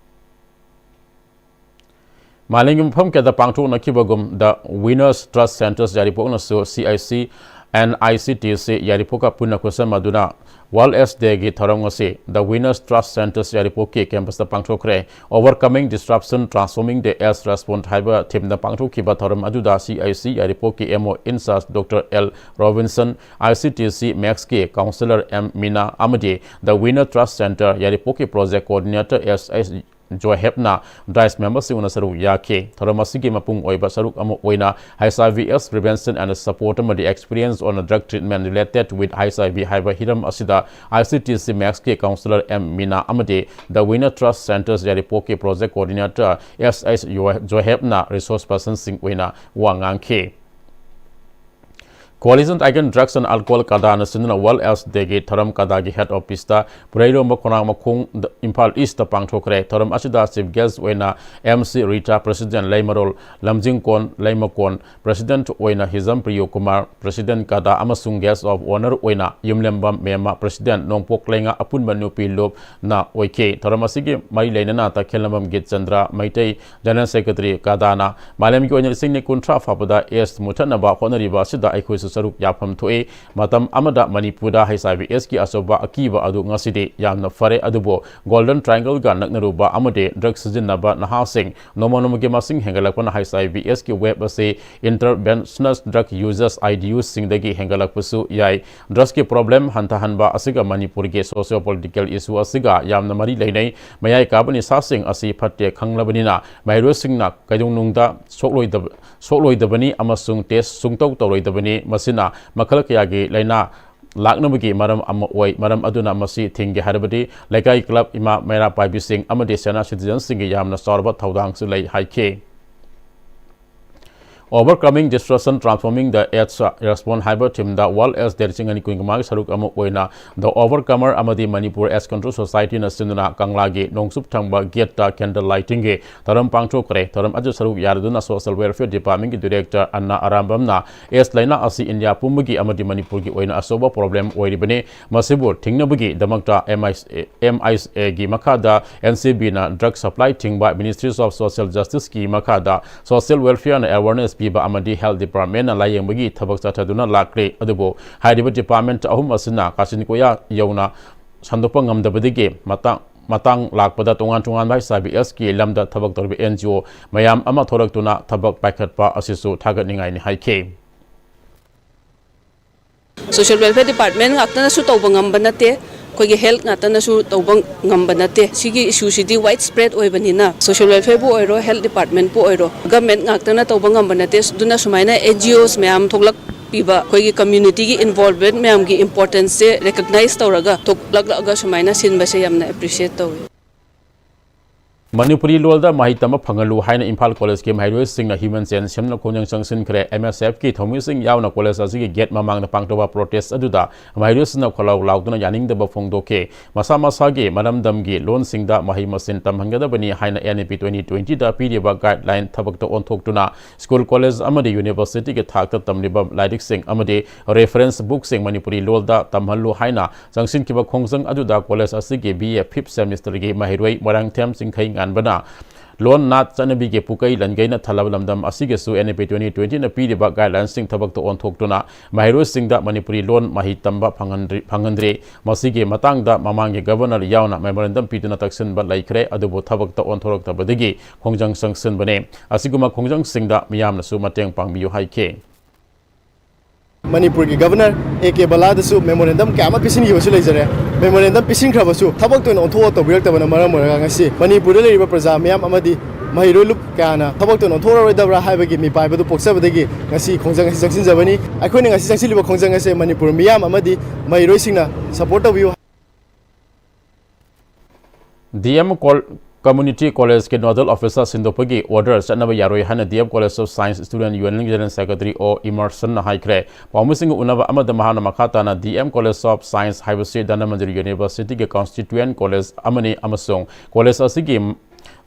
ꯃꯥꯂꯦꯝꯒꯤ ꯃꯐꯝ ꯀꯌꯥꯗ ꯄꯥꯡꯊꯣꯛꯅꯈꯤꯕꯒꯨꯝ, The Winners Trust Centres ꯌꯥꯏꯔꯤꯄꯣꯛꯅꯁꯨ C I C and I C T C ꯌꯥꯏꯔꯤꯄꯣꯛꯀ ꯄꯨꯟꯅ ꯈꯨꯠꯁꯝꯅꯗꯨꯅ World AIDS Day ꯒꯤ ꯊꯧꯔꯝ ꯑꯁꯤ The Winners Trust Centres ꯌꯥꯏꯔꯤꯄꯣꯛꯀꯤ campus ꯇ ꯄꯥꯡꯊꯣꯛꯈ꯭ꯔꯦ꯫ Overcoming Disruption, Transforming the AIDS Response ꯍꯥꯏꯕ theme ꯗ ꯄꯥꯡꯊꯣꯛꯈꯤꯕ ꯊꯧꯔꯝ ꯑꯗꯨꯗ C I C ꯌꯥꯏꯔꯤꯄꯣꯛꯀꯤ M O in charge Doctor L Robinson, I C T C max ꯀꯤ counsellor M ꯃꯤꯅꯥ ꯑꯃꯗꯤ The Winner Trust Centre ꯌꯥꯏꯔꯤꯄꯣꯛꯀꯤ project coordinator S H ꯖꯣꯍꯦꯕꯅ dais member ꯁꯤꯡꯅ ꯁꯔꯨꯛ ꯌꯥꯈꯤ꯫ ꯊꯧꯔꯝ ꯑꯁꯤꯒꯤ ꯃꯄꯨꯡ ꯑꯣꯏꯕ ꯁꯔꯨꯛ ꯑꯃ ꯑꯣꯏꯅ H I V AIDS prevention and support ꯑꯃꯗꯤ experience on drug treatment related with H I V ꯍꯥꯏꯕ ꯍꯤꯔꯝ ꯑꯁꯤꯗ I C T C max ꯀꯤ counsellor M ꯃꯤꯅꯥ ꯑꯃꯗꯤ The Winner Trust Centres ꯌꯥꯏꯔꯤꯄꯣꯛꯀꯤ project coordinator S H ꯖꯣꯍꯦꯕꯅ resource person ꯁꯤꯡ ꯑꯣꯏꯅ ꯋꯥ ꯉꯥꯡꯈꯤ꯫ Coalition Against Drugs and Alcohol ꯀꯗꯥꯅ ꯁꯤꯟꯗꯨꯅ World AIDS Day ꯒꯤ ꯊꯧꯔꯝ ꯀꯗꯥꯒꯤ head office ꯇ ꯄꯨꯔꯩꯔꯣꯝꯕ ꯈꯣꯡꯅꯥꯡ ꯃꯈꯣꯡ ꯏꯝꯐꯥꯜ East ꯇ ꯄꯥꯡꯊꯣꯛꯈ꯭ꯔꯦ꯫ ꯊꯧꯔꯝ ꯑꯁꯤꯗ chief guest ꯑꯣꯏꯅ M C Rita, president ꯂꯩꯃꯔꯣꯜ ꯂꯝꯖꯤꯡꯀꯣꯟ ꯂꯩꯃꯀꯣꯟ, president ꯑꯣꯏꯅ ꯍꯤꯖꯝ ꯄ꯭ꯔꯤꯌꯣ ꯀꯨꯃꯥꯔ, president ꯀꯗꯥ ꯑꯃꯁꯨꯡ guest of honour ꯑꯣꯏꯅ ꯌꯨꯝꯂꯦꯝꯕꯝ ꯃꯦꯝꯃ, president ꯅꯣꯡꯄꯣꯛ ꯂꯩꯉꯥꯛ ꯑꯄꯨꯟꯕ ꯅꯨꯄꯤ ꯂꯨꯞꯅ ꯑꯣꯏꯈꯤ꯫ ꯊꯧꯔꯝ ꯑꯁꯤꯒꯤ ꯃꯔꯤ ꯂꯩꯅꯅ ꯇꯈꯦꯜꯂꯝꯕꯝ ꯒꯤꯠꯆꯟꯗ꯭ꯔ ꯃꯩꯇꯩ, General Secretary ꯀꯗꯥꯅ ꯃꯥꯂꯦꯝꯒꯤ ꯑꯣꯏꯅ ꯂꯤꯁꯤꯡ ꯅꯤ ꯀꯨꯟꯊ꯭ꯔꯥ ꯐꯥꯕꯗ AIDS ꯃꯨꯊꯠꯅꯕ ꯍꯣꯠꯅꯔꯤꯕ ꯑꯁꯤꯗ ꯑꯩꯈꯣꯏꯁꯨ ꯁꯔꯨꯛ ꯌꯥꯐꯝ ꯊꯣꯛꯏ꯫ ꯃꯇꯝ ꯑꯃꯗ ꯃꯅꯤꯄꯨꯔꯗ H I V AIDS ꯀꯤ ꯑꯆꯧꯕ ꯑꯀꯤꯕ ꯑꯗꯨ ꯉꯁꯤꯗꯤ ꯌꯥꯝꯅ ꯐꯔꯦ꯫ ꯑꯗꯨꯕꯨ Golden Triangle ꯒ ꯅꯛꯅꯔꯨꯕ ꯑꯃꯗꯤ drug ꯁꯤꯖꯤꯟꯅꯕ ꯅꯍꯥꯁꯤꯡ ꯅꯣꯡꯃ ꯅꯣꯡꯃꯒꯤ ꯃꯁꯤꯡ ꯍꯦꯟꯒꯠꯂꯛꯄꯅ H I V AIDS ꯀꯤ wave ꯑꯁꯤ intravenous drug users, I D U ꯁꯤꯡꯗꯒꯤ ꯍꯦꯟꯒꯠꯂꯛꯄꯁꯨ ꯌꯥꯏ꯫ Drugs ꯀꯤ problem ꯍꯟꯊꯍꯟꯕ ꯑꯁꯤꯒ ꯃꯅꯤꯄꯨꯔꯒꯤ socio-political issue ꯑꯁꯤꯒ ꯌꯥꯝꯅ ꯃꯔꯤ ꯂꯩꯅꯩ꯫ ꯃꯌꯥꯏ ꯀꯥꯕ ꯅꯤꯁꯥꯁꯤꯡ ꯑꯁꯤ ꯐꯠꯇꯦ ꯈꯪꯂꯕꯅꯤꯅ ꯃꯍꯩꯔꯣꯏꯁꯤꯡꯅ ꯀꯩꯗꯧꯅꯨꯡꯗ ꯁꯣꯛꯂꯣꯏꯗꯕ, ꯁꯣꯛꯂꯣꯏꯗꯕꯅꯤ ꯑꯃꯁꯨꯡ test ꯁꯨꯡꯇꯧ ꯇꯧꯔꯣꯏꯗꯕꯅꯤ꯫ ꯃꯁꯤꯅ ꯃꯈꯜ ꯀꯌꯥꯒꯤ ꯂꯥꯏꯅꯥ ꯂꯥꯛꯅꯕꯒꯤ ꯃꯔꯝ ꯑꯃ ꯑꯣꯏ꯫ ꯃꯔꯝ ꯑꯗꯨꯅ ꯃꯁꯤ ꯊꯤꯡꯒꯦ ꯍꯥꯏꯔꯕꯗꯤ ꯂꯩꯀꯥꯏ club, ꯏꯃꯥ ꯃꯩꯔꯥ ꯄꯥꯏꯕꯤꯁꯤꯡ ꯑꯃꯗꯤ senior citizen ꯁꯤꯡꯒꯤ ꯌꯥꯝꯅ ꯆꯥꯎꯔꯕ ꯊꯧꯗꯥꯡꯁꯨ ꯂꯩ ꯍꯥꯏꯈꯤ꯫ Overcoming Disruption, Transforming the AIDS Response ꯍꯥꯏꯕ theme ꯗ World AIDS Day ꯂꯤꯁꯤꯡ ꯑꯅꯤ ꯀꯨꯟꯃꯉꯥꯒꯤ ꯁꯔꯨꯛ ꯑꯃ ꯑꯣꯏꯅ The Overcomer ꯑꯃꯗꯤ Manipur AIDS Control Society ꯅ ꯁꯤꯟꯗꯨꯅ ꯀꯪꯂꯥꯒꯤ ꯅꯣꯡꯆꯨꯞ ꯊꯪꯕ gate ꯇ candle lighting ꯒꯤ ꯊꯧꯔꯝ ꯄꯥꯡꯊꯣꯛꯈ꯭ꯔꯦ꯫ ꯊꯧꯔꯝ ꯑꯗꯨ ꯁꯔꯨꯛ ꯌꯥꯔꯗꯨꯅ Social Welfare Department ꯀꯤ Director ꯑꯟꯅꯥ ꯑꯔꯥꯝꯕꯝꯅ AIDS ꯂꯥꯏꯅꯥ ꯑꯁꯤ ꯏꯟꯗꯤꯌꯥ ꯄꯨꯝꯕꯒꯤ ꯑꯃꯗꯤ ꯃꯅꯤꯄꯨꯔꯒꯤ ꯑꯣꯏꯅ ꯑꯆꯧꯕ problem ꯑꯣꯏꯔꯤꯕꯅꯤ꯫ ꯃꯁꯤꯕꯨ ꯊꯤꯡꯅꯕꯒꯤ ꯗꯃꯛꯇ M I S, M I S A ꯒꯤ ꯃꯈꯥꯗ N C B ꯅ drug supply ꯊꯤꯡꯕ, Ministries of Social Justice ꯀꯤ ꯃꯈꯥꯗ Social Welfare ꯅ awareness ꯄꯤꯕ ꯑꯃꯗꯤ Health Department ꯅ ꯂꯥꯌꯦꯡꯕꯒꯤ ꯊꯕꯛ ꯆꯠꯊꯗꯨꯅ ꯂꯥꯛꯂꯤ꯫ ꯑꯗꯨꯕꯨ ꯍꯥꯏꯔꯤꯕ department ꯑꯍꯨꯝ ꯑꯁꯤꯅ ꯀꯥꯆꯤꯟ ꯀꯣꯌꯥ ꯌꯧꯅ ꯁꯟꯗꯣꯛꯄ ꯉꯝꯗꯕꯗꯒꯤ ꯃꯇꯥꯡ, ꯃꯇꯥꯡ ꯂꯥꯛꯄꯗ ꯇꯣꯉꯥꯟ ꯇꯣꯉꯥꯟꯕ H I V AIDS ꯀꯤ ꯂꯝꯗ ꯊꯕꯛ ꯇꯧꯔꯤꯕ N G O ꯃꯌꯥꯝ ꯑꯃ ꯊꯣꯔꯛꯇꯨꯅ ꯊꯕꯛ ꯄꯥꯏꯈꯠꯄ ꯑꯁꯤꯁꯨ ꯊꯥꯒꯠꯅꯤꯡꯉꯥꯏꯅꯤ ꯍꯥꯏꯈꯤ꯫ Social Welfare Department ꯉꯥꯛꯇꯅꯁꯨ ꯇꯧꯕ ꯉꯝꯕ ꯅꯠꯇꯦ, ꯑꯩꯈꯣꯏꯒꯤ health ꯉꯥꯛꯇꯅꯁꯨ ꯇꯧꯕ ꯉꯝꯕ ꯅꯠꯇꯦ꯫ ꯁꯤꯒꯤ issue ꯁꯤꯗꯤ wide spread ꯑꯣꯏꯕꯅꯤꯅ Social Welfare ꯕꯨ ꯑꯣꯏꯔꯣ, Health Department ꯄꯨ ꯑꯣꯏꯔꯣ, government ꯉꯥꯛꯇꯅ ꯇꯧꯕ ꯉꯝꯕ ꯅꯠꯇꯦ꯫ ꯑꯗꯨꯅ ꯁꯨꯃꯥꯏꯅ N G Os ꯃꯌꯥꯝ ꯊꯣꯛꯂꯛꯄꯤꯕ, ꯑꯩꯈꯣꯏꯒꯤ community ꯒꯤ involvement ꯃꯌꯥꯝꯒꯤ importance ꯁꯦ recognize ꯇꯧꯔꯒ ꯊꯣꯛꯂꯛꯂꯒ ꯁꯨꯃꯥꯏꯅ ꯁꯤꯟꯕꯁꯦ ꯌꯥꯝꯅ appreciate ꯇꯧꯏ꯫ ꯃꯅꯤꯄꯨꯔꯤ ꯂꯣꯜꯗ ꯃꯍꯩ ꯇꯝꯕ ꯐꯪꯍꯜꯂꯨ ꯍꯥꯏꯅ ꯏꯝꯐꯥꯜ college ꯀꯤ ꯃꯍꯩꯔꯣꯏꯁꯤꯡꯅ human chain ꯁꯦꯝꯅ ꯈꯣꯡꯖꯪ ꯆꯪꯁꯤꯟꯈ꯭ꯔꯦ꯫ M S F ꯀꯤ ꯊꯧꯃꯤꯁꯤꯡ ꯌꯥꯎꯅ college ꯑꯁꯤꯒꯤ gate ꯃꯃꯥꯡꯗ ꯄꯥꯡꯊꯣꯛꯄ protest ꯑꯗꯨꯗ ꯃꯍꯩꯔꯣꯏꯁꯤꯡꯅ ꯈꯣꯜꯂꯥꯎ ꯂꯥꯎꯗꯨꯅ ꯌꯥꯅꯤꯡꯗꯕ ꯐꯣꯡꯗꯣꯛꯈꯤ꯫ ꯃꯁꯥ ꯃꯁꯥꯒꯤ ꯃꯔꯝꯗꯝꯒꯤ ꯂꯣꯟꯁꯤꯡꯗ ꯃꯍꯩ ꯃꯁꯤꯡ ꯇꯝꯍꯟꯒꯗꯕꯅꯤ ꯍꯥꯏꯅ N E P twenty twenty ꯗ ꯄꯤꯔꯤꯕ guideline ꯊꯕꯛꯇ ꯑꯣꯟꯊꯣꯛꯇꯨꯅ school, college ꯑꯃꯗꯤ university ꯒꯤ ꯊꯥꯛꯇ ꯇꯝꯂꯤꯕ ꯂꯥꯏꯔꯤꯛꯁꯤꯡ ꯑꯃꯗꯤ reference book ꯁꯤꯡ ꯃꯅꯤꯄꯨꯔꯤ ꯂꯣꯜꯗ ꯇꯝꯍꯜꯂꯨ ꯍꯥꯏꯅ ꯆꯪꯁꯤꯟꯈꯤꯕ ꯈꯣꯡꯖꯪ ꯑꯗꯨꯗ college ꯑꯁꯤꯒꯤ B A fifth semester ꯒꯤ ꯃꯍꯩꯔꯣꯏ ꯃꯣꯏꯔꯥꯡꯊꯦꯝ ꯆꯤꯡꯈꯩ ꯉꯥꯟꯕꯅ ꯂꯣꯟ ꯅꯥꯠ ꯆꯠꯅꯕꯤꯒꯤ ꯄꯨꯀꯩ ꯂꯟꯒꯩꯅ ꯊꯜꯂꯕ ꯂꯝꯗꯝ ꯑꯁꯤꯒꯤꯁꯨ N E P twenty twenty-ꯅ ꯄꯤꯔꯤꯕ guideline-ꯁꯤꯡ ꯊꯕꯛꯇ ꯑꯣꯟꯊꯣꯛꯇꯨꯅ ꯃꯍꯩꯔꯣꯏꯁꯤꯡꯗ ꯃꯅꯤꯄꯨꯔꯤ ꯂꯣꯟ ꯃꯍꯩ ꯇꯝꯕ ꯐꯪꯍꯟꯗ꯭ꯔꯤ-, ꯐꯪꯍꯟꯗ꯭ꯔꯤ꯫ ꯃꯁꯤꯒꯤ ꯃꯇꯥꯡꯗ ꯃꯃꯥꯡꯒꯤ Governor ꯌꯥꯎꯅ memorandum ꯄꯤꯗꯨꯅ ꯇꯛꯁꯤꯟꯕ ꯂꯩꯈ꯭ꯔꯦ, ꯑꯗꯨꯕꯨ ꯊꯕꯛꯇ ꯑꯣꯟꯊꯣꯔꯛꯇꯕꯗꯒꯤ ꯈꯣꯡꯖꯪ ꯆꯪꯁꯤꯟꯕꯅꯤ꯫ ꯑꯁꯤꯒꯨꯝꯕ ꯈꯣꯡꯖꯪꯁꯤꯡꯗ ꯃꯤꯌꯥꯝꯅꯁꯨ ꯃꯇꯦꯡ ꯄꯥꯡꯕꯤꯌꯨ ꯍꯥꯏꯈꯤ꯫ ꯃꯅꯤꯄꯨꯔꯒꯤ Governor A K ꯕꯂꯥꯗꯁꯨ memorandum ꯀꯌꯥ ꯑꯃ ꯄꯤꯁꯤꯟꯈꯤꯕꯁꯨ ꯂꯩꯖꯔꯦ꯫ Memorandum ꯄꯤꯁꯤꯟꯈ꯭ꯔꯕꯁꯨ ꯊꯕꯛꯇ ꯑꯣꯏꯅ ꯑꯣꯟꯊꯣꯛꯑ ꯇꯧꯕꯤꯔꯛꯇꯕꯅ ꯃꯔꯝ ꯑꯣꯏꯔꯒ ꯉꯁꯤ ꯃꯅꯤꯄꯨꯔꯗ ꯂꯩꯔꯤꯕ ꯄ꯭ꯔꯖꯥ ꯃꯤꯌꯥꯝ ꯑꯃꯗꯤ ꯃꯍꯩꯔꯣꯏ ꯂꯨꯞ ꯀꯌꯥꯅ ꯊꯕꯛꯇ ꯑꯣꯏꯅ ꯑꯣꯟꯊꯣꯛꯑꯔꯣꯏꯗꯕ꯭ꯔꯥ ꯍꯥꯏꯕꯒꯤ ꯃꯤꯄꯥꯏꯕꯗꯨ ꯄꯣꯛꯆꯕꯗꯒꯤ ꯉꯁꯤ ꯈꯣꯡꯖꯪ ꯑꯁꯤ ꯆꯪꯁꯤꯟꯖꯕꯅꯤ꯫ ꯑꯩꯈꯣꯏꯅ ꯉꯁꯤ ꯆꯪꯁꯤꯜꯂꯤꯕ ꯈꯣꯡꯖꯪ ꯑꯁꯦ ꯃꯅꯤꯄꯨꯔ ꯃꯤꯌꯥꯝ ꯑꯃꯗꯤ ꯃꯍꯩꯔꯣꯏꯁꯤꯡꯅ support ꯇꯧꯕꯤꯌꯨ꯫ D M Col-, Community College-ꯀꯤ nodal officer ꯁꯤꯟꯗꯣꯛꯄꯒꯤ order ꯆꯠꯅꯕ ꯌꯥꯔꯣꯏ ꯍꯥꯏꯅ D M College of Science Student Union General Secretary O Emerson-ꯅ ꯍꯥꯏꯈ꯭ꯔꯦ꯫ ꯄꯥꯎꯃꯤꯁꯤꯡꯒ ꯎꯅꯕ ꯑꯃꯗ ꯃꯍꯥꯛꯅ ꯃꯈꯥ ꯇꯥꯅ D M College of Science ꯍꯥꯏꯕꯁꯤ ꯙꯅꯃꯟꯖꯨꯔꯤ University-ꯒꯤ constituent college ꯑꯃꯅꯤ ꯑꯃꯁꯨꯡ college ꯑꯁꯤꯒꯤ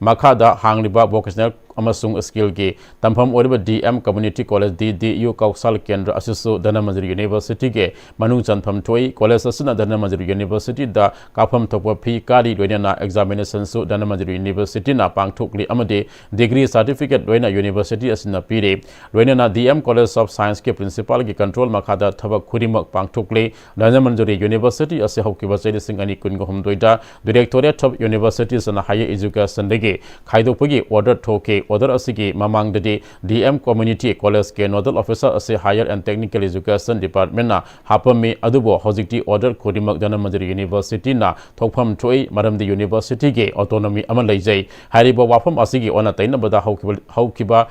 ꯃꯈꯥꯗ ꯍꯥꯡꯂꯤꯕ vocational ꯑꯃꯁꯨꯡ skill-ꯒꯤ ꯇꯝꯐꯝ ꯑꯣꯏꯔꯤꯕ D M Community College, D D U ꯀꯧꯁꯥꯜ ꯀꯦꯟꯗ꯭ꯔ ꯑꯁꯤꯁꯨ ꯙꯅꯃꯟꯖꯨꯔꯤ University-ꯒꯤ ꯃꯅꯨꯡ ꯆꯟꯐꯝ ꯊꯣꯛꯏ꯫ College ꯑꯁꯤꯅ ꯙꯅꯃꯟꯖꯨꯔꯤ University-ꯗ ꯀꯥꯞꯐꯝ ꯊꯣꯛꯄ ꯐꯤ ꯀꯥꯔꯤ, ꯂꯣꯏꯅꯅ examination-ꯁꯨ ꯙꯅꯃꯟꯖꯨꯔꯤ University-ꯅ ꯄꯥꯡꯊꯣꯛꯂꯤ ꯑꯃꯗꯤ degree certificate ꯂꯣꯏꯅ University ꯑꯁꯤꯅ ꯄꯤꯔꯤ꯫ ꯂꯣꯏꯅꯅ D M College of Science-ꯀꯤ principal-ꯒꯤ control ꯃꯈꯥꯗ ꯊꯕꯛ ꯈꯨꯗꯤꯡꯃꯛ ꯄꯥꯡꯊꯣꯛꯂꯤ꯫ ꯙꯅꯃꯟꯖꯨꯔꯤ University ꯑꯁꯤ ꯍꯧꯈꯤꯕ ꯆꯍꯤ ꯂꯤꯁꯤꯡ ꯑꯅꯤ ꯀꯨꯟꯒ ꯍꯨꯝꯗꯣꯏꯗ Directorate of Universities and Higher Education-ꯗꯒꯤ ꯈꯥꯏꯗꯣꯛꯄꯒꯤ order ꯊꯣꯛꯈꯤ꯫ Order ꯑꯁꯤꯒꯤ ꯃꯃꯥꯡꯗꯗꯤ D M Community College-ꯀꯤ nodal officer ꯑꯁꯤ Higher and Technical Education Department-ꯅ ꯍꯥꯞꯄꯝꯃꯤ, ꯑꯗꯨꯕꯨ ꯍꯧꯖꯤꯛꯇꯤ order ꯈꯨꯗꯤꯡꯃꯛ ꯙꯅꯃꯟꯖꯨꯔꯤ University-ꯅ ꯊꯣꯛꯐꯝ ꯊꯣꯛꯏ, ꯃꯔꯝꯗꯤ University-ꯒꯤ autonomy ꯑꯃ ꯂꯩꯖꯩ꯫ ꯍꯥꯏꯔꯤꯕ ꯋꯥꯐꯝ ꯑꯁꯤꯒꯤ ꯑꯣꯟꯅ ꯇꯩꯅꯕꯗ ꯍꯧꯈꯤꯕ, ꯍꯧꯈꯤꯕ